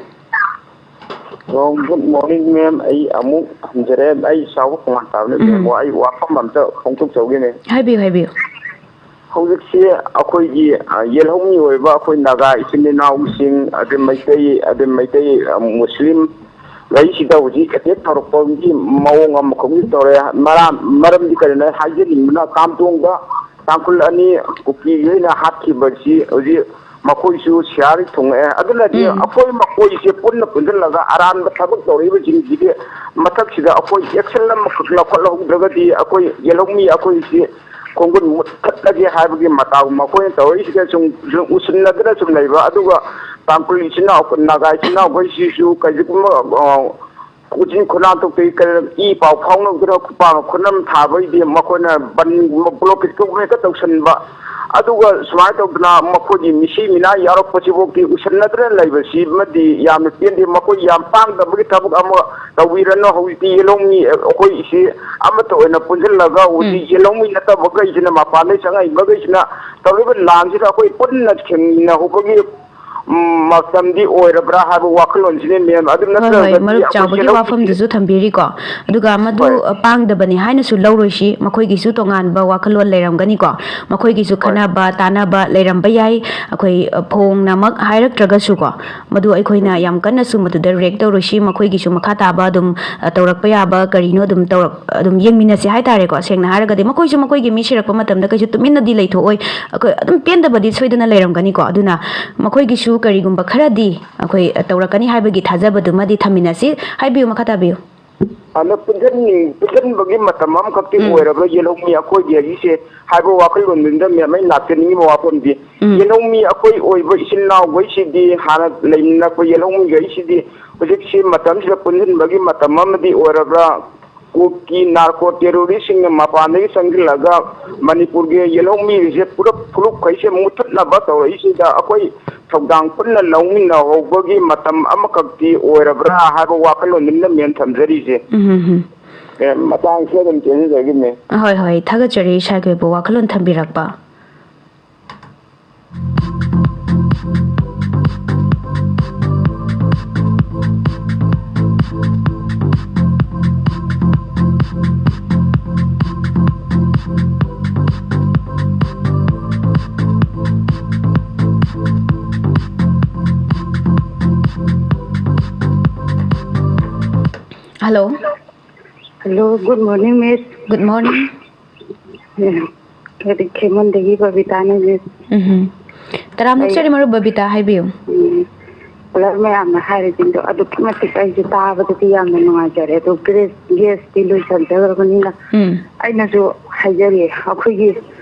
ꯑꯣ, good morning, ꯃꯦꯝ꯫ ꯑꯩ ꯑꯃꯨꯛ ꯍꯟꯖꯔꯦ꯫ ꯑꯩ ꯆꯥꯎꯕ ꯈꯣꯡꯉꯥꯟ ꯇꯥꯕꯅꯦ, ꯎꯝ꯫ ꯃꯦꯝ꯫ ꯑꯩ ꯋꯥꯐꯝ ꯑꯝꯇ ꯐꯣꯡꯗꯣꯛꯆꯍꯧꯒꯦꯅꯦ꯫ ꯍꯥꯏꯕꯤꯌꯨ, ꯍꯥꯏꯕꯤꯌꯨ꯫ ꯍꯧꯖꯤꯛꯁꯤ ꯑꯩꯈꯣꯏꯒꯤ, ꯑ, ꯌꯦꯜꯍꯧꯃꯤ ꯑꯣꯏꯕ ꯑꯩꯈꯣꯏ ꯅꯥꯒꯥ ꯏꯆꯤꯟ ꯏꯅꯥꯎꯁꯤꯡ, ꯑꯗꯩ ꯃꯩꯇꯩ, ꯑꯗꯩ ꯃꯩꯇꯩ, ꯑ, ꯃꯨꯁꯂꯤꯝ, ꯂꯩꯁꯤꯗ ꯍꯧꯖꯤꯛ ꯑꯦꯇꯦꯛ ꯇꯧꯔꯛꯄꯒꯤ ꯃꯑꯣꯡ ꯑꯃꯈꯛꯁꯨ ꯇꯧꯔꯦ꯫ ꯃꯔꯥ-, ꯃꯔꯝꯗꯤ ꯀꯔꯤꯅꯣ ꯍꯥꯏꯖꯅꯤꯡꯕꯅ, ꯇꯥꯝꯇꯣꯡꯗ ꯇꯥꯡꯈꯨꯜ ꯑꯅꯤ ꯀꯨꯀꯤꯒꯤ ꯑꯣꯏꯅ ꯍꯥꯠꯈꯤꯕꯁꯤ ꯍꯧꯖꯤꯛ ꯃꯈꯣꯏꯁꯨ ꯁꯤꯌꯥꯔ ꯊꯨꯡꯉꯛꯑꯦ꯫ ꯑꯗꯨꯅꯗꯤ ꯎꯝ꯫ ꯑꯩꯈꯣꯏ ꯃꯈꯣꯏꯁꯦ ꯄꯨꯟꯅ ꯄꯨꯟꯁꯤꯜꯂꯒ ꯑꯔꯥꯟꯕ ꯊꯕꯛ ꯇꯧꯔꯛꯏꯕꯁꯤꯡꯁꯤꯒꯤ ꯃꯊꯛꯁꯤꯗ ꯑꯩꯈꯣꯏ ꯑꯦꯛꯁꯟ ꯑꯃꯈꯛ ꯂꯧꯈꯠꯍꯧꯗ꯭ꯔꯒꯗꯤ ꯑꯩꯈꯣꯏ ꯌꯦꯜꯍꯧꯃꯤ ꯑꯩꯈꯣꯏꯁꯤ ꯈꯣꯡꯒꯨꯟ ꯃꯨꯠꯊꯠꯂꯒꯦ ꯍꯥꯏꯕꯒꯤ ꯃꯇꯥꯒꯨꯝꯕ ꯃꯈꯣꯏꯅ ꯇꯧꯔꯛꯏꯁꯤꯗ ꯁꯨꯝ, ꯁꯨꯝ ꯎꯁꯤꯟꯅꯗꯅ ꯁꯨꯝ ꯂꯩꯕ꯫ ꯑꯗꯨꯒ ꯇꯥꯡꯈꯨꯜ ꯏꯆꯤꯟ ꯏꯅꯥꯎ, ꯅꯥꯒꯥ ꯏꯆꯤꯟ ꯏꯅꯥꯎꯈꯩꯁꯤꯁꯨ ꯀꯩꯒꯨꯝꯕ, ꯑ, ꯎꯆꯤꯟ ꯈꯨꯅꯥꯟꯊꯣꯛꯇꯒꯤ ꯀꯔꯤ ꯏ ꯄꯥꯎ ꯐꯥꯎꯅꯗꯅ ꯈꯨꯄꯥꯡ ꯈꯨꯅꯝ ꯊꯥꯕꯩꯗꯤ ꯃꯈꯣꯏꯅ ꯕꯟꯒꯨꯝꯕ ꯕ꯭ꯂꯣꯀꯦꯠꯀꯨꯝꯕ ꯍꯦꯛꯇ ꯇꯧꯁꯟꯕ꯫ ꯑꯗꯨꯒ ꯁꯨꯃꯥꯏꯅ ꯇꯧꯗꯅ ꯃꯈꯣꯏꯒꯤ ꯃꯤꯁꯤ ꯃꯤꯅꯥ ꯌꯥꯎꯔꯛꯄꯁꯤꯐꯥꯎꯗꯤ ꯎꯁꯟꯅꯗꯅ ꯂꯩꯕꯁꯤꯃꯗꯤ ꯌꯥꯝꯅ ꯄꯦꯟꯗꯦ꯫ ꯃꯈꯣꯏ ꯌꯥꯝ ꯄꯥꯡꯗꯕꯒꯤ ꯊꯕꯛ ꯑꯃ ꯇꯧꯕꯤꯔꯅꯨ꯫ ꯍꯧꯖꯤꯛꯇꯤ ꯌꯦꯜꯍꯧꯃꯤ ꯑꯩꯈꯣꯏꯁꯤ ꯑꯃꯠꯇ ꯑꯣꯏꯅ ꯄꯨꯟꯁꯤꯜꯂꯒ ꯎꯝ꯫ ꯍꯧꯖꯤꯛ ꯌꯦꯜꯍꯧꯃꯤ ꯅꯠꯇꯕꯈꯩꯁꯤꯅ, ꯃꯄꯥꯟꯗꯒꯤ ꯆꯪꯉꯛꯏꯕꯈꯩꯁꯤꯅ ꯇꯧꯔꯤꯕ ꯂꯥꯟꯁꯤꯗ ꯑꯩꯈꯣꯏ ꯄꯨꯟꯅ ꯊꯦꯡꯅꯍꯧꯕꯒꯤ ꯎꯝ, ꯃꯇꯝꯗꯤ ꯑꯣꯏꯔꯕ꯭ꯔꯥ ꯍꯥꯏꯕ ꯋꯥꯈꯜꯂꯣꯟꯁꯤꯅꯦ, ꯃꯦꯝ꯫ ꯑꯗꯨ ꯍꯣꯏ, ꯍꯣꯏ, ꯅꯠꯇ꯭ꯔꯒꯗꯤ ꯃꯔꯨꯞ ꯑꯩꯈꯣꯏ ꯆꯥꯎꯕꯒꯤ ꯌꯦꯜꯍꯧꯃꯤꯁꯤ ꯋꯥꯐꯝꯗꯨꯁꯨ ꯊꯝꯕꯤꯔꯤꯀꯣ꯫ ꯑꯗꯨꯒ ꯃꯗꯨ, ꯍꯣꯏ꯫ ꯑ, ꯄꯥꯡꯗꯕꯅꯤ ꯍꯥꯏꯅꯁꯨ ꯂꯧꯔꯣꯏꯁꯤ꯫ ꯃꯈꯣꯏꯒꯤꯁꯨ ꯇꯣꯉꯥꯟꯕ ꯋꯥꯈꯜꯂꯣꯟ ꯂꯩꯔꯝꯒꯅꯤꯀꯣ꯫ ꯃꯈꯣꯏꯒꯤꯁꯨ ꯍꯣꯏ꯫ ꯈꯟꯅꯕ ꯇꯥꯟꯅꯕ ꯂꯩꯔꯝꯕ ꯌꯥꯏ꯫ ꯑꯩꯈꯣꯏ, ꯑ, ꯐꯣꯡꯅꯃꯛ ꯍꯥꯏꯔꯛꯇ꯭ꯔꯒꯁꯨꯀꯣ, ꯃꯗꯨ ꯑꯩꯈꯣꯏꯅ ꯎꯝ꯫ ꯌꯥꯝ ꯀꯟꯅꯁꯨ ꯃꯗꯨꯗ ꯔꯤꯌꯦꯛ ꯇꯧꯔꯣꯏꯁꯤ꯫ ꯃꯈꯣꯏꯒꯤꯁꯨ ꯃꯈꯥ ꯇꯥꯕ ꯑꯗꯨꯝ, ꯑ, ꯇꯧꯔꯛꯄ ꯌꯥꯕ ꯀꯔꯤꯅꯣ ꯑꯗꯨꯝ ꯇꯧꯔꯛ-, ꯑꯗꯨꯝ ꯌꯦꯡꯃꯤꯟꯅꯁꯤ ꯍꯥꯏꯇꯥꯔꯦꯀꯣ꯫ ꯁꯦꯡꯅ ꯍꯥꯏꯔꯒꯗꯤ ꯃꯈꯣꯏꯁꯨ ꯃꯈꯣꯏꯒꯤ ꯃꯤ ꯁꯤꯔꯛꯄ ꯃꯇꯝꯗ ꯀꯩꯁꯨ ꯇꯨꯃꯤꯟꯅꯗꯤ ꯂꯩꯊꯣꯛꯑꯣꯏ꯫ ꯑꯩꯈꯣꯏ ꯑꯗꯨꯝ ꯄꯦꯟꯗꯕꯗꯤ ꯁꯣꯏꯗꯅ ꯂꯩꯔꯝꯒꯅꯤꯀꯣ꯫ ꯑꯗꯨꯅ ꯃꯈꯣꯏꯒꯤꯁꯨ ꯀꯔꯤꯒꯨꯝꯕ ꯈꯔꯗꯤ ꯑꯩꯈꯣꯏ ꯇꯧꯔꯛꯀꯅꯤ ꯍꯥꯏꯕꯒꯤ ꯊꯥꯖꯕꯗꯨꯃꯗꯤ ꯊꯝꯃꯤꯟꯅꯁꯤ꯫ ꯍꯥꯏꯕꯤꯌꯨ, ꯃꯈꯥ ꯇꯥꯕꯤꯌꯨ꯫ ꯑꯗ ꯄꯨꯟꯁꯤꯟꯅꯤꯡ-, ꯄꯨꯟꯁꯤꯟꯕꯒꯤ ꯃꯇꯝ ꯑꯃꯈꯛꯇꯤ ꯎꯝ꯫ ꯑꯣꯏꯔꯕ꯭ꯔꯥ ꯌꯦꯜꯍꯧꯃꯤ ꯑꯩꯈꯣꯏꯒꯤ ꯍꯧꯖꯤꯛꯁꯦ ꯍꯥꯏꯕ ꯋꯥꯈꯜꯂꯣꯟꯗꯨꯗ ꯃꯦꯝ ꯑꯩ ꯂꯥꯛꯆꯅꯤꯡꯉꯤꯕ ꯋꯥꯐꯝꯗꯤ, ꯎꯝ꯫ ꯌꯦꯜꯍꯧꯃꯤ ꯑꯩꯈꯣꯏ ꯑꯣꯏꯕ ꯏꯆꯤꯜ ꯏꯅꯥꯎꯈꯩꯁꯤꯗꯤ, ꯍꯥꯟꯅ ꯂꯩꯃꯤꯟꯅꯔꯛꯄ ꯌꯦꯜꯍꯧꯃꯤꯈꯩꯁꯤꯗꯤ ꯍꯧꯖꯤꯛꯁꯤ ꯃꯇꯝꯁꯤꯗ ꯄꯨꯟꯁꯤꯟꯕꯒꯤ ꯃꯇꯝ ꯑꯃꯗꯤ ꯑꯣꯏꯔꯕ꯭ꯔꯥ? ꯀꯨꯀꯤ ꯅꯥꯔꯀꯣ ꯇꯦꯔꯣꯔꯤꯁꯁꯤꯡꯅ ꯃꯄꯥꯟꯗꯒꯤ ꯆꯪꯁꯤꯜꯂꯒ ꯃꯅꯤꯄꯨꯔꯒꯤ ꯌꯦꯜꯍꯧꯃꯤꯁꯦ ꯄꯨꯂꯞ ꯐꯨꯔꯨꯞꯈꯩꯁꯦ ꯃꯨꯠꯊꯠꯅꯕ ꯇꯧꯔꯛꯏꯁꯤꯗ ꯑꯩꯈꯣꯏ ꯊꯧꯗꯥꯡ ꯄꯨꯟꯅ ꯂꯧꯃꯤꯟꯅꯍꯧꯕꯒꯤ ꯃꯇꯝ ꯑꯃꯈꯛꯇꯤ ꯑꯣꯏꯔꯕ꯭ꯔꯥ ꯍꯥꯏꯕ ꯋꯥꯈꯜꯂꯣꯟꯗꯨꯅ ꯃꯦꯝ ꯊꯝꯖꯔꯤꯁꯦ꯫ ꯎꯝ, ꯎꯝ, ꯎꯝ꯫ ꯑꯦ, ꯃꯇꯥꯡꯁꯤꯗ ꯑꯗꯨꯝ ꯇꯦꯟꯖꯖꯒꯤꯅꯦ꯫ ꯍꯣꯏ, ꯍꯣꯏ, ꯊꯥꯒꯠꯆꯔꯤ ꯏꯁꯥꯒꯤ ꯑꯣꯏꯕ ꯋꯥꯈꯜꯂꯣꯟ ꯊꯝꯕꯤꯔꯛꯄ꯫ Hello. Hello, good morning, Miss. Good morning. ꯎꯝ, ꯀꯔꯤ, ꯈꯦꯃꯟꯗꯒꯤ ꯕꯕꯤꯇꯥꯅꯦ, Miss꯫ ꯎꯝ꯫ ꯇꯔꯥꯃꯨꯛ ꯑꯩ ꯆꯠꯂꯤ, ꯃꯔꯨꯞ ꯕꯕꯤꯇꯥ, ꯍꯥꯏꯕꯤꯌꯨ꯫ ꯎꯝ, ꯀꯂꯔ ꯃꯌꯥꯝꯅ ꯍꯥꯏꯔꯤꯁꯤꯡꯗꯣ ꯑꯗꯨꯛꯀꯤ ꯃꯇꯤꯛ ꯑꯩꯁꯨ ꯇꯥꯕꯗꯗꯤ ꯌꯥꯝꯅ ꯅꯨꯡꯉꯥꯏꯖꯔꯦ꯫ ꯑꯗꯣ ꯒ꯭ꯔꯦꯁ, ꯒ꯭ꯌꯥꯁꯇꯤ ꯂꯣꯏꯁꯤꯟꯖꯈ꯭ꯔꯕꯅꯤꯅ ꯎꯝ꯫ ꯑꯩꯅꯁꯨ ꯍꯥꯏꯖꯔꯤ, ꯑꯩꯈꯣꯏꯒꯤ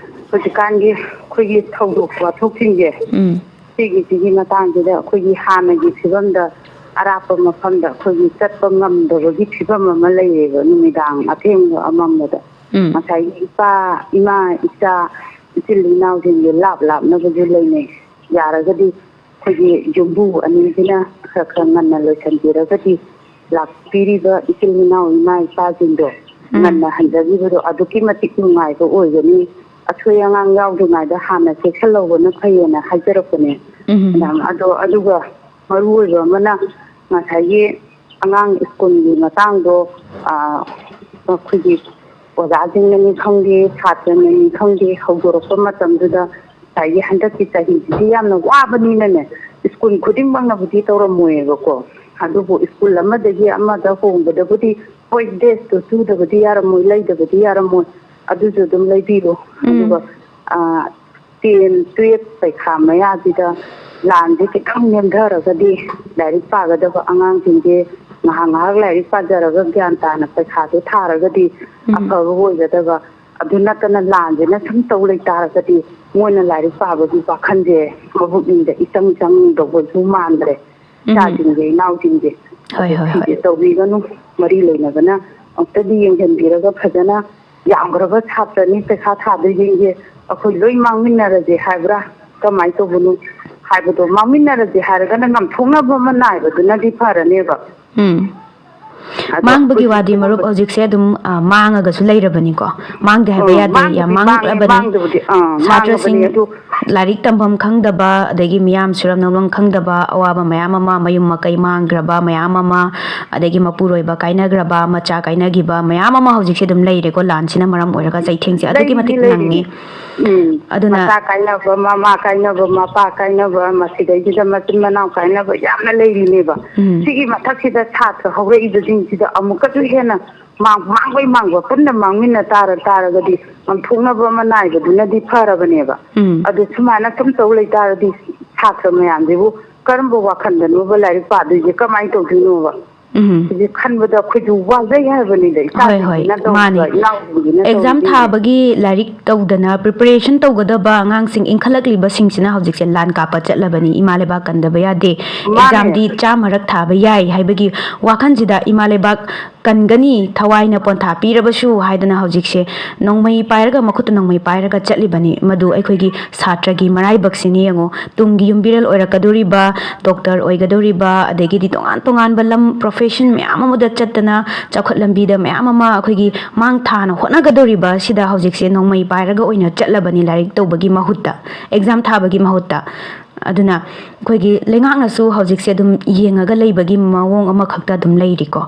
ꯍꯧꯖꯤꯛꯀꯥꯟꯒꯤ ꯑꯩꯈꯣꯏꯒꯤ ꯊꯧꯗꯣꯛ ꯋꯥꯊꯣꯛꯁꯤꯡꯁꯦ, ꯎꯝ꯫ ꯁꯤꯒꯤꯁꯤꯒꯤ ꯃꯇꯥꯡꯁꯤꯗ ꯑꯩꯈꯣꯏꯒꯤ ꯍꯥꯟꯅꯒꯤ ꯐꯤꯕꯝꯗ, ꯑꯔꯥꯞꯄ ꯃꯐꯝꯗ ꯑꯩꯈꯣꯏꯒꯤ ꯆꯠꯄ ꯉꯝꯗꯕꯒꯤ ꯐꯤꯕꯝ ꯑꯃ ꯂꯩꯔꯦꯕ, ꯅꯨꯃꯤꯗꯥꯡ ꯑꯊꯦꯡꯕ ꯑꯃꯝꯕꯗ꯫ ꯎꯝ꯫ ꯉꯁꯥꯏꯒꯤ ꯏꯄꯥ, ꯏꯃꯥ, ꯏꯆꯥ, ꯏꯆꯤꯜ ꯏꯅꯥꯎꯁꯤꯡꯁꯦ ꯂꯥꯞ ꯂꯥꯞꯅꯕꯁꯨ ꯂꯩꯅꯩ꯫ ꯌꯥꯔꯒꯗꯤ ꯑꯩꯈꯣꯏꯒꯤ ꯌꯨꯝꯕꯨ ꯑꯅꯤꯁꯤꯅ ꯈꯔ ꯈꯔ ꯉꯟꯅ ꯂꯣꯏꯁꯤꯟꯕꯤꯔꯒꯗꯤ, ꯂꯥꯛꯄꯤꯔꯤꯕ ꯏꯆꯤꯜ ꯏꯅꯥꯎ ꯏꯃꯥ ꯏꯄꯥꯁꯤꯡꯗꯣ ꯎꯝ꯫ ꯉꯟꯅ ꯍꯟꯖꯈꯤꯕꯗꯣ ꯑꯗꯨꯛꯀꯤ ꯃꯇꯤꯛ ꯅꯨꯡꯉꯥꯏꯕ ꯑꯣꯏꯒꯅꯤ꯫ ꯑꯁꯣꯏ ꯑꯉꯥꯝ ꯌꯥꯎꯗ꯭ꯔꯤꯉꯩꯗ ꯍꯥꯟꯅ ꯆꯦꯛꯁꯤꯜꯍꯧꯕꯅ ꯐꯩꯌꯦꯅ ꯍꯥꯏꯖꯔꯛꯄꯅꯦ꯫ ꯎꯝ꯫ ꯃꯦꯗꯥꯝ, ꯑꯗꯣ ꯑꯗꯨꯒ ꯃꯔꯨ ꯑꯣꯏꯕ ꯑꯃꯅ ꯉꯁꯥꯏꯒꯤ ꯑꯉꯥꯡ ꯁ꯭ꯀꯨꯜꯒꯤ ꯃꯇꯥꯡꯗꯣ, ꯑ, ꯑꯩꯈꯣꯏꯒꯤ ꯑꯣꯖꯥꯁꯤꯡꯅꯅꯤ ꯈꯪꯗꯦ, ꯁꯥꯇ꯭ꯔꯅꯅꯤ ꯈꯪꯗꯦ, ꯍꯧꯗꯣꯔꯛꯄ ꯃꯇꯝꯗꯨꯗ ꯉꯁꯥꯏꯒꯤ ꯍꯟꯗꯛꯀꯤ ꯆꯍꯤꯁꯤꯗꯤ ꯌꯥꯝꯅ ꯋꯥꯕꯅꯤꯅꯅꯦ, ꯁ꯭ꯀꯨꯜ ꯈꯨꯗꯤꯡꯃꯛꯅꯕꯨꯗꯤ ꯇꯧꯔꯝꯃꯣꯏꯌꯦꯕꯀꯣ, ꯑꯗꯨꯕꯨ ꯁ꯭ꯀꯨꯜ ꯑꯃꯗꯒꯤ ꯑꯃꯗ ꯍꯣꯡꯕꯗꯕꯨꯗꯤ ꯍꯣꯏ, ꯗ꯭ꯔꯦꯁꯇꯨ ꯇꯨꯗꯕꯗꯤ ꯌꯥꯔꯝꯃꯣꯏ, ꯂꯩꯗꯕꯗꯤ ꯌꯥꯔꯝꯃꯣꯏ, ꯑꯗꯨꯁꯨ ꯑꯗꯨꯝ ꯂꯩꯕꯤꯔꯣ꯫ ꯎꯝ꯫ ꯑꯗꯨꯒ, ꯑ, ꯇꯦꯟ, ꯇꯨꯌꯦꯜꯞ ꯄꯩꯈꯥ ꯃꯌꯥꯁꯤꯗ ꯂꯥꯟꯁꯦ ꯈꯤꯇꯪ ꯅꯦꯝꯊꯔꯒꯗꯤ ꯂꯥꯏꯔꯤꯛ ꯄꯥꯒꯗꯕ ꯑꯉꯥꯡꯁꯤꯡꯁꯦ ꯉꯥꯏꯍꯥꯛ ꯉꯥꯏꯍꯥꯛ ꯂꯥꯏꯔꯤꯛ ꯄꯥꯖꯔꯒ ꯒ꯭ꯌꯥꯟ ꯇꯥꯅ ꯄꯩꯈꯥꯗꯣ ꯊꯥꯔꯒꯗꯤ ꯎꯝ꯫ ꯑꯐꯕ ꯑꯣꯏꯒꯗꯕ꯫ ꯑꯗꯨ ꯅꯠꯇꯅ ꯂꯥꯟꯁꯤꯅ ꯁꯨꯝ ꯇꯧ ꯂꯩꯇꯥꯔꯒꯗꯤ ꯃꯣꯏꯅ ꯂꯥꯏꯔꯤꯛ ꯄꯥꯕꯒꯤ ꯋꯥꯈꯜꯁꯦ ꯃꯕꯨꯛꯅꯤꯡꯗ ꯏꯆꯪ ꯆꯪꯗꯧꯕꯁꯨ ꯃꯥꯟꯗ꯭ꯔꯦ꯫ ꯎꯝ꯫ ꯏꯆꯥꯁꯤꯡꯁꯦ, ꯏꯅꯥꯎꯁꯤꯡꯁꯦ꯫ ꯍꯣꯏ, ꯑꯗꯨ ꯍꯣꯏ, ꯍꯣꯏ꯫ ꯁꯤꯁꯦ ꯇꯧꯕꯤꯒꯅꯨ꯫ ꯃꯔꯤ ꯂꯩꯅꯕꯅ ꯑꯃꯨꯛꯇꯗꯤ ꯌꯦꯡꯁꯤꯟꯕꯤꯔꯒ ꯐꯖꯅ, ꯌꯥꯝꯈ꯭ꯔꯕ ꯁꯥꯇ꯭ꯔꯅꯤ ꯄꯩꯈꯥ ꯊꯥꯗꯣꯏꯁꯤꯡꯁꯦ, ꯑꯩꯈꯣꯏ ꯂꯣꯏ ꯃꯥꯡꯃꯤꯟꯅꯔꯁꯦ ꯍꯥꯏꯕ꯭ꯔꯥ, ꯀꯃꯥꯏꯅ ꯇꯧꯕꯅꯣ ꯍꯥꯏꯕꯗꯣ, ꯃꯥꯡꯃꯤꯟꯅꯔꯁꯦ ꯍꯥꯏꯔꯒꯅ ꯉꯝꯊꯣꯛꯅꯕ ꯑꯃ ꯅꯥꯏꯕꯗꯨꯅꯗꯤ ꯐꯔꯅꯦꯕ꯫ ꯎꯝ꯫ ꯑꯗꯣ ꯃꯥꯡꯕꯒꯤ ꯑꯩꯈꯣꯏꯗꯤ ꯋꯥꯗꯤ, ꯃꯔꯨꯞ, ꯁꯤꯒꯨꯝꯕ ꯍꯧꯖꯤꯛꯁꯦ ꯑꯗꯨꯝ, ꯑ, ꯃꯥꯡꯉꯒꯁꯨ ꯂꯩꯔꯕꯅꯤꯀꯣ꯫ ꯃꯥꯡꯗꯦ ꯍꯥꯏꯕ ꯑ, ꯌꯥꯗꯦ, ꯌꯥꯝ ꯃꯥꯡꯕꯨꯗꯤ ꯃꯥꯡꯉꯦ, ꯃꯥꯡꯉꯛꯂꯕꯅꯤ꯫ ꯃꯥꯡꯗꯕꯨꯗꯤ, ꯑ, ꯁꯥꯇ꯭ꯔꯁꯤꯡ ꯃꯥꯡꯉꯕꯅꯤ ꯑꯗꯨ꯫ ꯂꯥꯏꯔꯤꯛ ꯇꯝꯐꯝ ꯈꯪꯗꯕ, ꯑꯗꯒꯤ ꯃꯤꯌꯥꯝ ꯁꯨꯔꯝ ꯅꯣꯝꯂꯝ ꯈꯪꯗꯕ, ꯑꯋꯥꯕ ꯃꯌꯥꯝ ꯑꯃ, ꯃꯌꯨꯝ ꯃꯀꯩ ꯃꯥꯡꯈ꯭ꯔꯕ ꯃꯌꯥꯝ ꯑꯃ, ꯑꯗꯒꯤ ꯃꯄꯨꯔꯣꯏꯕ ꯀꯥꯏꯅꯈ꯭ꯔꯕ, ꯃꯆꯥ ꯀꯥꯏꯅꯈꯤꯕ ꯃꯌꯥꯝ ꯑꯃ ꯍꯧꯖꯤꯛꯁꯦ ꯑꯗꯨꯝ ꯂꯩꯔꯦꯀꯣ, ꯂꯥꯟꯁꯤꯅ ꯃꯔꯝ ꯑꯣꯏꯔꯒ ꯆꯩꯊꯦꯡꯁꯦ ꯑꯗꯨꯛꯀꯤ ꯂꯩꯔꯤꯅꯤ, ꯃꯇꯤꯛ ꯅꯪꯉꯤ꯫ ꯂꯩꯔꯤꯅꯤ꯫ ꯎꯝ꯫ ꯑꯗꯨꯅ ꯃꯆꯥ ꯀꯥꯏꯅꯕ, ꯃꯃꯥ ꯀꯥꯏꯅꯕ, ꯃꯄꯥ ꯀꯥꯏꯅꯕ, ꯃꯁꯤꯗꯩꯁꯤꯗ ꯃꯆꯤꯟ ꯃꯅꯥꯎ ꯀꯥꯏꯅꯕ ꯌꯥꯝꯅ ꯂꯩꯔꯤꯅꯦꯕ꯫ ꯎꯝ꯫ ꯁꯤꯒꯤ ꯃꯊꯛꯁꯤꯗ ꯁꯥꯇ꯭ꯔ ꯍꯧꯔꯛꯏꯕꯁꯦ ꯁꯤꯡꯁꯤꯗ ꯑꯃꯨꯛꯀꯁꯨ ꯍꯦꯟꯅ ꯃꯥꯡ-, ꯃꯥꯡꯕꯩ ꯃꯥꯡꯕ ꯄꯨꯟꯅ ꯃꯥꯡꯃꯤꯟꯅ ꯇꯥꯔ-, ꯇꯥꯔꯒꯗꯤ ꯉꯝꯊꯣꯛꯅꯕ ꯑꯃ ꯅꯥꯏꯕꯗꯨꯅꯗꯤ ꯐꯔꯕꯅꯦꯕ꯫ ꯎꯝ꯫ ꯑꯗꯨ ꯁꯨꯃꯥꯏꯅ ꯁꯨꯝ ꯇꯧ ꯂꯩꯇꯥꯔꯗꯤ ꯁꯥꯇ꯭ꯔ ꯃꯌꯥꯝꯁꯤꯕꯨ ꯀꯔꯝꯕ ꯋꯥꯈꯜꯗꯅꯣꯕ ꯂꯥꯏꯔꯤꯛ ꯄꯥꯗꯣꯏꯁꯦ, ꯀꯃꯥꯏꯅ ꯇꯧꯗꯣꯏꯅꯣꯕ? ꯎꯝ꯫ ꯍꯧꯖꯤꯛ ꯈꯟꯕꯗ ꯑꯩꯈꯣꯏꯁꯨ ꯋꯥꯖꯩ ꯍꯥꯏꯕꯅꯤꯗ, ꯍꯣꯏ, ꯍꯣꯏ, ꯏꯆꯥꯁꯤꯡꯁꯤꯅ ꯇꯧꯔꯤꯕ, ꯃꯥꯅꯤ꯫ ꯏꯅꯥꯎꯁꯤꯡꯁꯤꯅ exam ꯇꯧꯔꯤꯕ꯫ ꯊꯥꯕꯒꯤ ꯂꯥꯏꯔꯤꯛ ꯇꯧꯗꯅ preparation ꯇꯧꯒꯗꯕ ꯑꯉꯥꯡꯁꯤꯡ ꯏꯟꯈꯠꯂꯛꯂꯤꯕꯁꯤꯡꯁꯤꯅ ꯍꯧꯖꯤꯛꯁꯦ ꯂꯥꯟ ꯀꯥꯞꯄ ꯆꯠꯂꯕꯅꯤ, ꯏꯃꯥ ꯂꯩꯕꯥꯛ ꯀꯟꯗꯕ ꯌꯥꯗꯦ꯫ ꯃꯥꯅꯦ꯫ Examꯗꯤ ꯆꯥꯝꯃꯔꯛ ꯊꯥꯕ ꯌꯥꯏ ꯍꯥꯏꯕꯒꯤ ꯋꯥꯈꯜꯁꯤꯗ ꯏꯃꯥ ꯂꯩꯕꯥꯛ ꯀꯟꯒꯅꯤ, ꯊꯋꯥꯏꯅ ꯄꯣꯟꯊꯥ ꯄꯤꯔꯕꯁꯨ ꯍꯥꯏꯗꯅ ꯍꯧꯖꯤꯛꯁꯦ ꯅꯣꯡꯃꯩ ꯄꯥꯏꯔꯒ, ꯃꯈꯨꯠꯇ ꯅꯣꯡꯃꯩ ꯄꯥꯏꯔꯒ ꯆꯠꯂꯤꯕꯅꯤ꯫ ꯃꯗꯨ ꯑꯩꯈꯣꯏꯒꯤ ꯁꯥꯇ꯭ꯔꯒꯤ ꯃꯔꯥꯏꯕꯛꯁꯤꯅꯤ ꯌꯦꯡꯉꯣ꯫ ꯇꯨꯡꯒꯤ ꯌꯨꯝꯕꯤꯔꯦꯜ ꯑꯣꯏꯔꯛꯀꯗꯧꯔꯤꯕ, doctor ꯑꯣꯏꯒꯗꯧꯔꯤꯕ, ꯑꯗꯒꯤꯗꯤ ꯇꯣꯉꯥꯟ ꯇꯣꯉꯥꯟꯕ ꯂꯝ profession ꯃꯌꯥꯝ ꯑꯃꯗ ꯆꯠꯇꯅ ꯆꯥꯎꯈꯠ ꯂꯝꯕꯤꯗ ꯃꯌꯥꯝ ꯑꯃ ꯑꯩꯈꯣꯏꯒꯤ ꯃꯥꯡ ꯊꯥꯅ ꯍꯣꯠꯅꯒꯗꯧꯔꯤꯕ ꯁꯤꯗ ꯍꯧꯖꯤꯛꯁꯦ ꯅꯣꯡꯃꯩ ꯄꯥꯏꯔꯒ ꯑꯣꯏꯅ ꯆꯠꯂꯕꯅꯤ ꯂꯥꯏꯔꯤꯛ ꯇꯧꯕꯒꯤ ꯃꯍꯨꯠꯇ, exam ꯊꯥꯕꯒꯤ ꯃꯍꯨꯠꯇ꯫ ꯑꯗꯨꯅ ꯑꯩꯈꯣꯏꯒꯤ ꯂꯩꯉꯥꯛꯅꯁꯨ ꯍꯧꯖꯤꯛꯁꯦ ꯑꯗꯨꯝ ꯌꯦꯡꯉꯒ ꯂꯩꯕꯒꯤ ꯃꯑꯣꯡ ꯑꯃꯈꯛꯇ ꯑꯗꯨꯝ ꯂꯩꯔꯤꯀꯣ꯫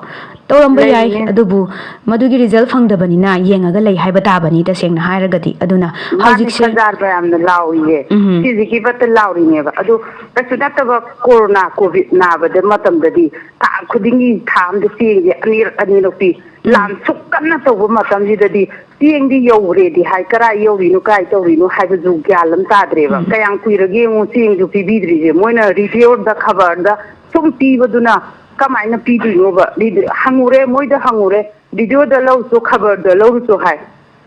ꯇꯧꯔꯝꯕ ꯌꯥꯏ, ꯂꯩꯔꯤꯅꯦ꯫ ꯑꯗꯨꯕꯨ ꯃꯗꯨꯒꯤ result ꯐꯪꯗꯕꯅꯤꯅ ꯌꯦꯡꯉꯒ ꯂꯩ ꯍꯥꯏꯕ ꯇꯥꯕꯅꯤ, ꯇꯁꯦꯡꯅ ꯍꯥꯏꯔꯒꯗꯤ꯫ ꯑꯗꯨꯅ ꯃꯥꯅꯦ, ꯍꯧꯖꯤꯛꯁꯦ ꯄ꯭ꯔꯖꯥ ꯃꯌꯥꯝꯅ ꯂꯥꯎꯔꯤꯌꯦ꯫ ꯎꯝ꯫ ꯁꯤꯁꯦ ꯍꯤꯕꯠꯇ ꯂꯥꯎꯔꯤꯅꯦꯕ꯫ ꯑꯗꯨ ꯀꯩꯁꯨ ꯅꯠꯇꯕ ꯀꯣꯔꯣꯅꯥ, ꯀꯣꯚꯤꯗ ꯅꯥꯕꯗ ꯃꯇꯝꯗꯗꯤ ꯊꯥ ꯈꯨꯗꯤꯡꯒꯤ, ꯊꯥ ꯑꯃꯗ ꯆꯦꯡꯁꯦ ꯑꯅꯤꯔꯛ, ꯑꯅꯤꯔꯛ ꯄꯤ꯫ ꯎꯝ꯫ ꯂꯥꯟ ꯁꯨꯛ ꯀꯟꯅ ꯇꯧꯕ ꯃꯇꯝꯁꯤꯗꯗꯤ ꯆꯦꯡꯗꯤ ꯌꯧꯔꯦꯗꯤ ꯍꯥꯏ, ꯀꯔꯥꯏ ꯌꯧꯔꯤꯅꯣ, ꯀꯥꯏ ꯇꯧꯔꯤꯅꯣ ꯍꯥꯏꯕꯁꯨ ꯒ꯭ꯌꯥꯟ ꯑꯃ ꯇꯥꯗ꯭ꯔꯦꯕ꯫ ꯎꯝ꯫ ꯀꯌꯥꯝ ꯀꯨꯏꯔꯒꯦ ꯌꯦꯡꯉꯨ, ꯆꯦꯡꯁꯨ ꯄꯤꯕꯤꯗ꯭ꯔꯤꯁꯦ꯫ ꯃꯣꯏꯅ ꯔꯦꯗꯤꯑꯣꯗ, ꯈꯕꯔꯗ ꯁꯨꯝ ꯄꯤꯕꯗꯨꯅ ꯀꯃꯥꯏꯅ ꯄꯤꯗꯣꯏꯅꯣꯕ? ꯔꯦꯗꯤꯑꯣ ꯍꯪꯉꯨꯔꯦ, ꯃꯣꯏꯗ ꯍꯪꯉꯨꯔꯦ, ꯔꯦꯗꯤꯑꯣꯗ ꯂꯧꯔꯨꯆꯣ, ꯈꯕꯔꯗ ꯂꯧꯔꯨꯆꯣ ꯍꯥꯏ꯫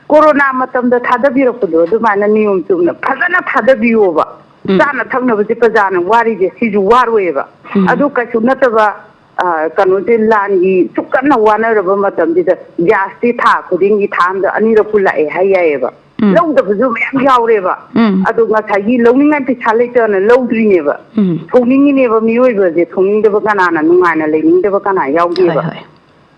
ꯀꯣꯔꯣꯅꯥ ꯃꯇꯝꯗ ꯊꯥꯗꯕꯤꯔꯛꯄꯗꯣ ꯑꯗꯨꯃꯥꯏꯅ ꯅꯤꯌꯣꯝ ꯆꯨꯝꯅ ꯐꯖꯅ ꯊꯥꯗꯕꯤꯌꯣꯕ꯫ ꯎꯝ꯫ ꯆꯥꯅ ꯊꯛꯅꯕꯁꯦ ꯄ꯭ꯔꯖꯥꯅ ꯋꯥꯔꯤꯁꯦ ꯁꯤꯁꯨ ꯋꯥꯔꯣꯏꯌꯦꯕ꯫ ꯎꯝ꯫ ꯑꯗꯨ ꯀꯩꯁꯨ ꯅꯠꯇꯕ, ꯑ, ꯀꯩꯅꯣꯁꯦ, ꯂꯥꯟꯒꯤ ꯁꯨꯛ ꯀꯟꯅ ꯋꯥꯅꯔꯕ ꯃꯇꯝꯁꯤꯗ ꯒ꯭ꯌꯥꯁꯇꯤ ꯊꯥ ꯈꯨꯗꯤꯡꯒꯤ, ꯊꯥ ꯑꯃꯗ ꯑꯅꯤꯔꯛꯄꯨ ꯂꯥꯛꯑꯦ ꯍꯥꯏ ꯌꯥꯏꯌꯦꯕ꯫ ꯎꯝ꯫ ꯂꯧꯗꯕꯁꯨ ꯃꯌꯥꯝ ꯌꯥꯎꯔꯦꯕ꯫ ꯎꯝ꯫ ꯑꯗꯣ ꯉꯁꯥꯏꯒꯤ ꯂꯧꯅꯤꯡꯉꯥꯏ ꯄꯩꯁꯥ ꯂꯩꯇꯅ ꯂꯧꯗ꯭ꯔꯤꯅꯦꯕ꯫ ꯎꯝ꯫ ꯊꯣꯡꯅꯤꯡꯉꯤꯅꯦꯕ ꯃꯤꯑꯣꯏꯕꯁꯦ, ꯊꯣꯡꯅꯤꯡꯗꯕ ꯀꯅꯥꯅ, ꯅꯨꯡꯉꯥꯏꯅ ꯂꯩꯅꯤꯡꯗꯕ ꯀꯅꯥ ꯌꯥꯎꯒꯦꯕ? ꯍꯣꯏ,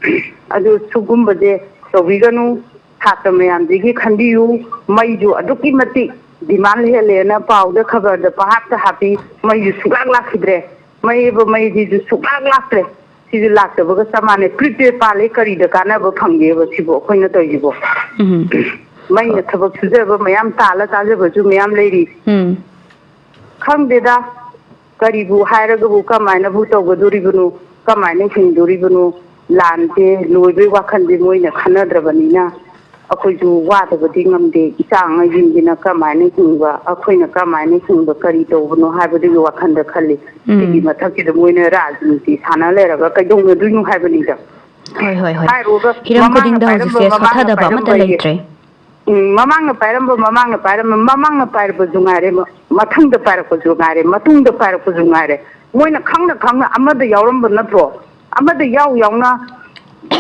ꯍꯣꯏ꯫ ꯑꯗꯨ ꯁꯤꯒꯨꯝꯕꯁꯦ ꯇꯧꯕꯤꯒꯅꯨ, ꯁꯥꯇ꯭ꯔ ꯃꯌꯥꯝꯁꯤꯒꯤ ꯈꯟꯕꯤꯌꯨ꯫ ꯃꯩꯁꯨ ꯑꯗꯨꯛꯀꯤ ꯃꯇꯤꯛ demand ꯍꯦꯜꯂꯦꯅ ꯄꯥꯎꯗ, ꯈꯕꯔꯗ ꯄꯪꯍꯥꯞꯇ ꯍꯥꯞꯄꯤ, ꯃꯩꯁꯨ ꯁꯨꯡꯂꯥꯛ ꯂꯥꯛꯈꯤꯗ꯭ꯔꯦ꯫ ꯃꯩꯕꯨ, ꯃꯩꯁꯤꯁꯨ ꯁꯨꯡꯂꯥꯛ ꯂꯥꯛꯇ꯭ꯔꯦ꯫ ꯁꯤꯁꯨ ꯂꯥꯛꯇꯕꯒ ꯆꯞ ꯃꯥꯟꯅꯩ꯫ Prepaid ꯄꯥꯜꯂꯦ, ꯀꯔꯤꯗ ꯀꯥꯟꯅꯕ ꯐꯪꯒꯦꯕ ꯁꯤꯕꯨ ꯑꯩꯈꯣꯏꯅ ꯇꯧꯔꯤꯁꯤꯕꯣ? ꯎꯝ꯫ ꯃꯩꯅ ꯊꯕꯛ ꯁꯨꯖꯕ ꯃꯌꯥꯝ, ꯇꯥꯜꯂ ꯆꯥꯖꯕꯁꯨ ꯃꯌꯥꯝ ꯂꯩꯔꯤ꯫ ꯎꯝ꯫ ꯈꯪꯗꯦꯗ, ꯀꯔꯤꯕꯨ ꯍꯥꯏꯔꯒꯕꯨ ꯀꯃꯥꯏꯅꯕꯨ ꯇꯧꯒꯗꯣꯔꯤꯕꯅꯣ, ꯀꯃꯥꯏꯅ ꯍꯤꯡꯗꯣꯔꯤꯕꯅꯣ? ꯂꯥꯟꯁꯦ ꯂꯣꯏꯕꯒꯤ ꯋꯥꯈꯜꯁꯦ ꯃꯣꯏꯅ ꯈꯟꯅꯗ꯭ꯔꯕꯅꯤꯅ, ꯑꯩꯈꯣꯏꯁꯨ ꯋꯥꯗꯕꯗꯤ ꯉꯝꯗꯦ꯫ ꯏꯆꯥ ꯑꯉꯥꯡꯁꯤꯡꯁꯤꯅ ꯀꯃꯥꯏꯅ ꯍꯤꯡꯕ, ꯑꯩꯈꯣꯏꯅ ꯀꯃꯥꯏꯅ ꯍꯤꯡꯕ, ꯀꯔꯤ ꯇꯧꯕꯅꯣ ꯍꯥꯏꯕꯗꯨꯒꯤ ꯋꯥꯈꯜꯗ ꯈꯜꯂꯤ꯫ ꯎꯝ꯫ ꯁꯤꯒꯤ ꯃꯊꯛꯁꯤꯗ ꯃꯣꯏꯅ ꯔꯥꯖꯅꯤꯇꯤ ꯁꯥꯟꯅ ꯂꯩꯔꯒ ꯀꯩꯗꯧꯅꯗꯣꯏꯅꯣ ꯍꯥꯏꯕꯅꯤꯗ꯫ ꯍꯣꯏ, ꯍꯣꯏ, ꯍꯣꯏ꯫ ꯍꯥꯏꯔꯨꯔꯒ ꯍꯤꯔꯝ ꯃꯃꯥꯡꯅ ꯈꯨꯗꯤꯡꯗ ꯄꯥꯏꯔꯝꯕ, ꯍꯧꯖꯤꯛꯁꯦ ꯃꯃꯥꯡꯅ ꯁꯣꯊꯗꯕ ꯑꯃꯠꯇ ꯄꯥꯏꯔꯝꯕ ꯌꯦ-, ꯂꯩꯇ꯭ꯔꯦ꯫ ꯎꯝ, ꯃꯃꯥꯡꯅ ꯄꯥꯏꯔꯝꯕ, ꯃꯃꯥꯡꯅ ꯄꯥꯏꯔꯝꯕ, ꯃꯃꯥꯡꯅ ꯄꯥꯏꯔꯛꯄꯁꯨ ꯉꯥꯏꯔꯦ, ꯃ-, ꯃꯊꯪꯗ ꯄꯥꯏꯔꯛꯄꯁꯨ ꯉꯥꯏꯔꯦ, ꯃꯇꯨꯡꯗ ꯄꯥꯏꯔꯛꯄꯁꯨ ꯉꯥꯏꯔꯦ꯫ ꯃꯣꯏꯅ ꯈꯪꯅ ꯈꯪꯅ ꯑꯃꯗ ꯌꯥꯎꯔꯝꯕ ꯅꯠꯇ꯭ꯔꯣ? ꯑꯃꯗ ꯌꯥꯎ ꯌꯥꯎꯅ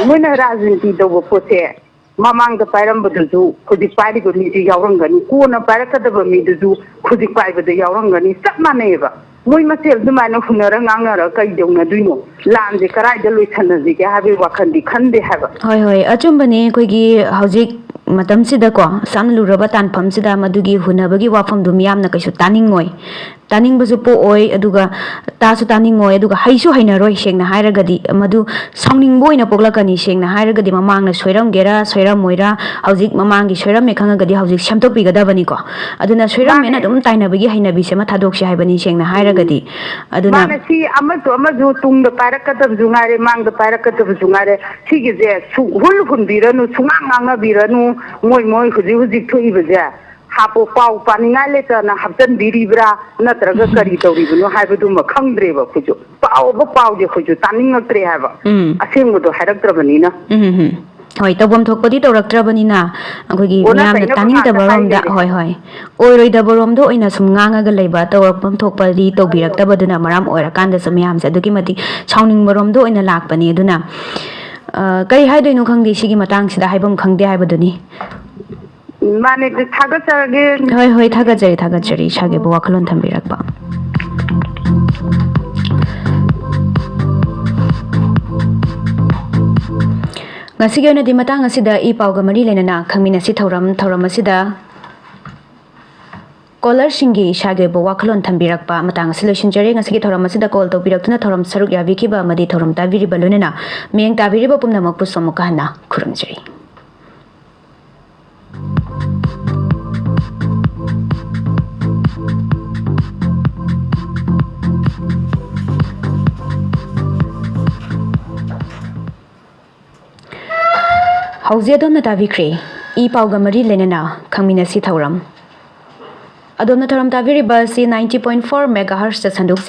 ꯃꯣꯏꯅ ꯔꯥꯖꯅꯤꯇꯤ ꯇꯧꯕ ꯄꯣꯠꯁꯦ, ꯃꯃꯥꯡꯗ ꯄꯥꯏꯔꯝꯕꯗꯨꯁꯨ ꯍꯧꯖꯤꯛ ꯄꯥꯏꯔꯤꯕ ꯃꯤꯁꯦ ꯌꯥꯎꯔꯝꯒꯅꯤ, ꯀꯣꯟꯅ ꯄꯥꯏꯔꯛꯀꯗꯕ ꯃꯤꯗꯨꯁꯨ ꯍꯧꯖꯤꯛ ꯄꯥꯏꯕꯗ ꯌꯥꯎꯔꯝꯒꯅꯤ, ꯆꯞ ꯃꯥꯟꯅꯩꯌꯦꯕ꯫ ꯃꯣꯏ ꯃꯁꯦꯜ ꯑꯗꯨꯃꯥꯏꯅ ꯍꯨꯟꯅꯔ ꯉꯥꯡꯅꯔ ꯀꯩꯗꯧꯅꯗꯣꯏꯅꯣ? ꯂꯥꯟꯁꯦ ꯀꯗꯥꯏꯗ ꯂꯣꯏꯁꯟꯅꯁꯤꯒꯦ ꯍꯥꯏꯕꯒꯤ ꯋꯥꯈꯜꯗꯤ ꯈꯟꯗꯦ ꯍꯥꯏꯕ꯫ ꯍꯣꯏ, ꯍꯣꯏ, ꯑꯆꯨꯝꯕꯅꯦ꯫ ꯑꯩꯈꯣꯏꯒꯤ ꯍꯧꯖꯤꯛ ꯃꯇꯝꯁꯤꯗꯀꯣ, ꯑꯁꯨꯛ ꯌꯥꯝꯅ ꯂꯨꯔꯕ ꯇꯥꯟꯐꯝꯁꯤꯗ ꯃꯗꯨꯒꯤ ꯍꯨꯟꯅꯕꯒꯤ ꯋꯥꯐꯝꯗꯨ ꯃꯤꯌꯥꯝꯅ ꯀꯩꯁꯨ ꯇꯥꯅꯤꯡꯉꯣꯏ, ꯇꯥꯅꯤꯡꯕꯁꯨ ꯄꯣꯛꯑꯣꯏ, ꯑꯗꯨꯒ ꯇꯥꯁꯨ ꯇꯥꯅꯤꯡꯉꯣꯏ, ꯑꯗꯨꯒ ꯍꯩꯁꯨ ꯍꯩꯅꯔꯣꯏ꯫ ꯁꯦꯡꯅ ꯍꯥꯏꯔꯒꯗꯤ ꯃꯗꯨ ꯁꯥꯎꯅꯤꯡꯕ ꯑꯣꯏꯅ ꯄꯣꯛꯂꯛꯀꯅꯤ꯫ ꯁꯦꯡꯅ ꯍꯥꯏꯔꯒꯗꯤ ꯃꯃꯥꯡꯅ ꯁꯣꯏꯔꯝꯒꯦꯔꯥ ꯁꯣꯏꯔꯝꯃꯣꯏꯔꯥ, ꯍꯧꯖꯤꯛ ꯃꯃꯥꯡꯒꯤ ꯁꯣꯏꯔꯝꯃꯦ ꯈꯪꯉꯒꯗꯤ ꯍꯧꯖꯤꯛ ꯁꯦꯝꯗꯣꯛꯄꯤꯒꯗꯕꯅꯤꯀꯣ꯫ ꯑꯗꯨꯅ ꯁꯣꯏꯔꯝꯃꯦꯅ ꯃꯥꯅꯦ꯫ ꯑꯗꯨꯝ ꯇꯥꯏꯅꯕꯒꯤ ꯍꯩꯅꯕꯤꯁꯦ ꯑꯃ ꯊꯥꯗꯣꯛꯁꯦ ꯍꯥꯏꯕꯅꯤ, ꯁꯦꯡꯅ ꯍꯥꯏꯔꯒꯗꯤ꯫ ꯑꯗꯨꯅ ꯃꯥꯅꯦ, ꯁꯤ ꯑꯃꯁꯨ ꯑꯃꯁꯨ ꯇꯨꯡꯗ ꯄꯥꯏꯔꯛꯀꯗꯕꯁꯨ ꯉꯥꯏꯔꯦ, ꯃꯥꯡꯗ ꯄꯥꯏꯔꯛꯀꯗꯕꯁꯨ ꯉꯥꯏꯔꯦ, ꯁꯤꯒꯤꯁꯦ ꯁꯨꯛꯍꯨꯜ ꯍꯨꯟꯕꯤꯔꯅꯨ, ꯁꯨꯡꯉꯥꯡ ꯉꯥꯡꯅꯕꯤꯔꯅꯨ꯫ ꯃꯣꯏ ꯃꯣꯏ ꯍꯧꯖꯤꯛ ꯍꯧꯖꯤꯛ ꯊꯣꯛꯏꯕꯁꯦ ꯍꯥꯞꯄꯣ, ꯄꯥꯎ ꯄꯥꯅꯤꯡꯉꯥꯏ ꯂꯩꯇꯅ ꯍꯥꯞꯆꯤꯟꯕꯤꯔꯤꯕ꯭ꯔꯥ, ꯅꯠꯇ꯭ꯔꯒ ꯀꯔꯤ ꯇꯧꯔꯤꯕꯅꯣ ꯍꯥꯏꯕꯗꯨꯃ ꯈꯪꯗ꯭ꯔꯦꯕ ꯑꯩꯈꯣꯏꯁꯨ꯫ ꯄꯥꯎꯕ ꯄꯥꯎꯗꯤ ꯑꯩꯈꯣꯏꯁꯨ ꯇꯥꯅꯤꯡꯉꯛꯇ꯭ꯔꯦ ꯍꯥꯏꯕ꯫ ꯎꯝ꯫ ꯑꯁꯦꯡꯕꯗꯣ ꯍꯥꯏꯔꯛꯇ꯭ꯔꯕꯅꯤꯅ꯫ ꯎꯝ, ꯎꯝ, ꯎꯝ꯫ ꯍꯣꯏ, ꯇꯧꯐꯝ ꯊꯣꯛꯄꯗꯤ ꯇꯧꯔꯛꯇ꯭ꯔꯕꯅꯤꯅ, ꯑꯩꯈꯣꯏꯒꯤ ꯑꯣꯟꯅ ꯃꯤꯌꯥꯝꯅ ꯇꯩꯅꯕ ꯉꯥꯛꯇ ꯇꯥꯅꯤꯡꯗꯕꯔꯣꯝꯗ, ꯍꯥꯏ ꯂꯩꯔꯦ꯫ ꯍꯣꯏ, ꯍꯣꯏ, ꯑꯣꯏꯔꯣꯏꯗꯕꯔꯣꯝꯗ ꯑꯣꯏꯅ ꯁꯨꯝ ꯉꯥꯡꯉꯒ ꯂꯩꯕ, ꯇꯧꯔꯛꯐꯝ ꯊꯣꯛꯄꯗꯤ ꯇꯧꯕꯤꯔꯛꯇꯕꯗꯨꯅ ꯃꯔꯝ ꯑꯣꯏꯔꯀꯥꯟꯗꯁꯨ ꯃꯌꯥꯝꯁꯦ ꯑꯗꯨꯛꯀꯤ ꯃꯇꯤꯛ ꯁꯥꯎꯅꯤꯡꯕꯔꯣꯝꯗ ꯑꯣꯏꯅ ꯂꯥꯛꯄꯅꯤ꯫ ꯑꯗꯨꯅ, ꯑ, ꯀꯔꯤ ꯍꯥꯏꯗꯣꯏꯅꯣ ꯈꯪꯗꯦ, ꯁꯤꯒꯤ ꯃꯇꯥꯡꯁꯤꯗ ꯍꯥꯏꯐꯝ ꯈꯪꯗꯦ ꯍꯥꯏꯕꯗꯨꯅꯤ꯫ ꯃꯥꯅꯦ, ꯊꯥꯒꯠꯆꯔꯒꯦ꯫ ꯍꯣꯏ, ꯍꯣꯏ, ꯊꯥꯒꯠꯆꯔꯤ, ꯊꯥꯒꯠꯆꯔꯤ, ꯏꯁꯥꯒꯤꯕꯨ ꯋꯥꯈꯜꯂꯣꯟ ꯊꯝꯕꯤꯔꯛꯄ꯫ ꯉꯁꯤꯒꯤ ꯑꯣꯏꯅꯗꯤ ꯃꯇꯥꯡ ꯑꯁꯤꯗ ꯏ ꯄꯥꯎꯒ ꯃꯔꯤ ꯂꯩꯅꯅ ꯈꯪꯃꯤꯟꯅꯁꯤ ꯊꯧꯔꯝ, ꯊꯧꯔꯝ ꯑꯁꯤꯗ ꯀꯣꯂꯔꯁꯤꯡꯒꯤ ꯏꯁꯥꯒꯤ ꯑꯣꯏꯕ ꯋꯥꯈꯜꯂꯣꯟ ꯊꯝꯕꯤꯔꯛꯄ ꯃꯇꯥꯡ ꯑꯁꯤ ꯂꯣꯏꯁꯤꯟꯖꯔꯦ꯫ ꯉꯁꯤꯒꯤ ꯊꯧꯔꯝ ꯑꯁꯤꯗ ꯀꯣꯜ ꯇꯧꯕꯤꯔꯛꯇꯨꯅ ꯊꯧꯔꯝ ꯁꯔꯨꯛ ꯌꯥꯕꯤꯈꯤꯕ ꯑꯃꯗꯤ ꯊꯧꯔꯝ ꯇꯥꯕꯤꯔꯤꯕ ꯂꯣꯏꯅꯅ ꯃꯤꯠꯌꯦꯡ ꯇꯥꯕꯤꯔꯤꯕ ꯄꯨꯝꯅꯃꯛꯄꯨꯁꯨ ꯑꯃꯨꯛꯀ ꯍꯟꯅ ꯈꯨꯔꯨꯝꯖꯔꯤ꯫ ꯍꯧꯖꯤꯛ ꯑꯗꯣꯝꯅ ꯇꯥꯕꯤꯈ꯭ꯔꯦ ꯏ ꯄꯥꯎꯒ ꯃꯔꯤ ꯂꯩꯅꯅ ꯈꯪꯃꯤꯟꯅꯁꯤ ꯊꯧꯔꯝ꯫ ꯑꯗꯣꯝꯅ ꯊꯧꯔꯝ ꯇꯥꯕꯤꯔꯤꯕ ꯑꯁꯤ ninety point four megahertzꯇ ꯁꯟꯗꯣꯛ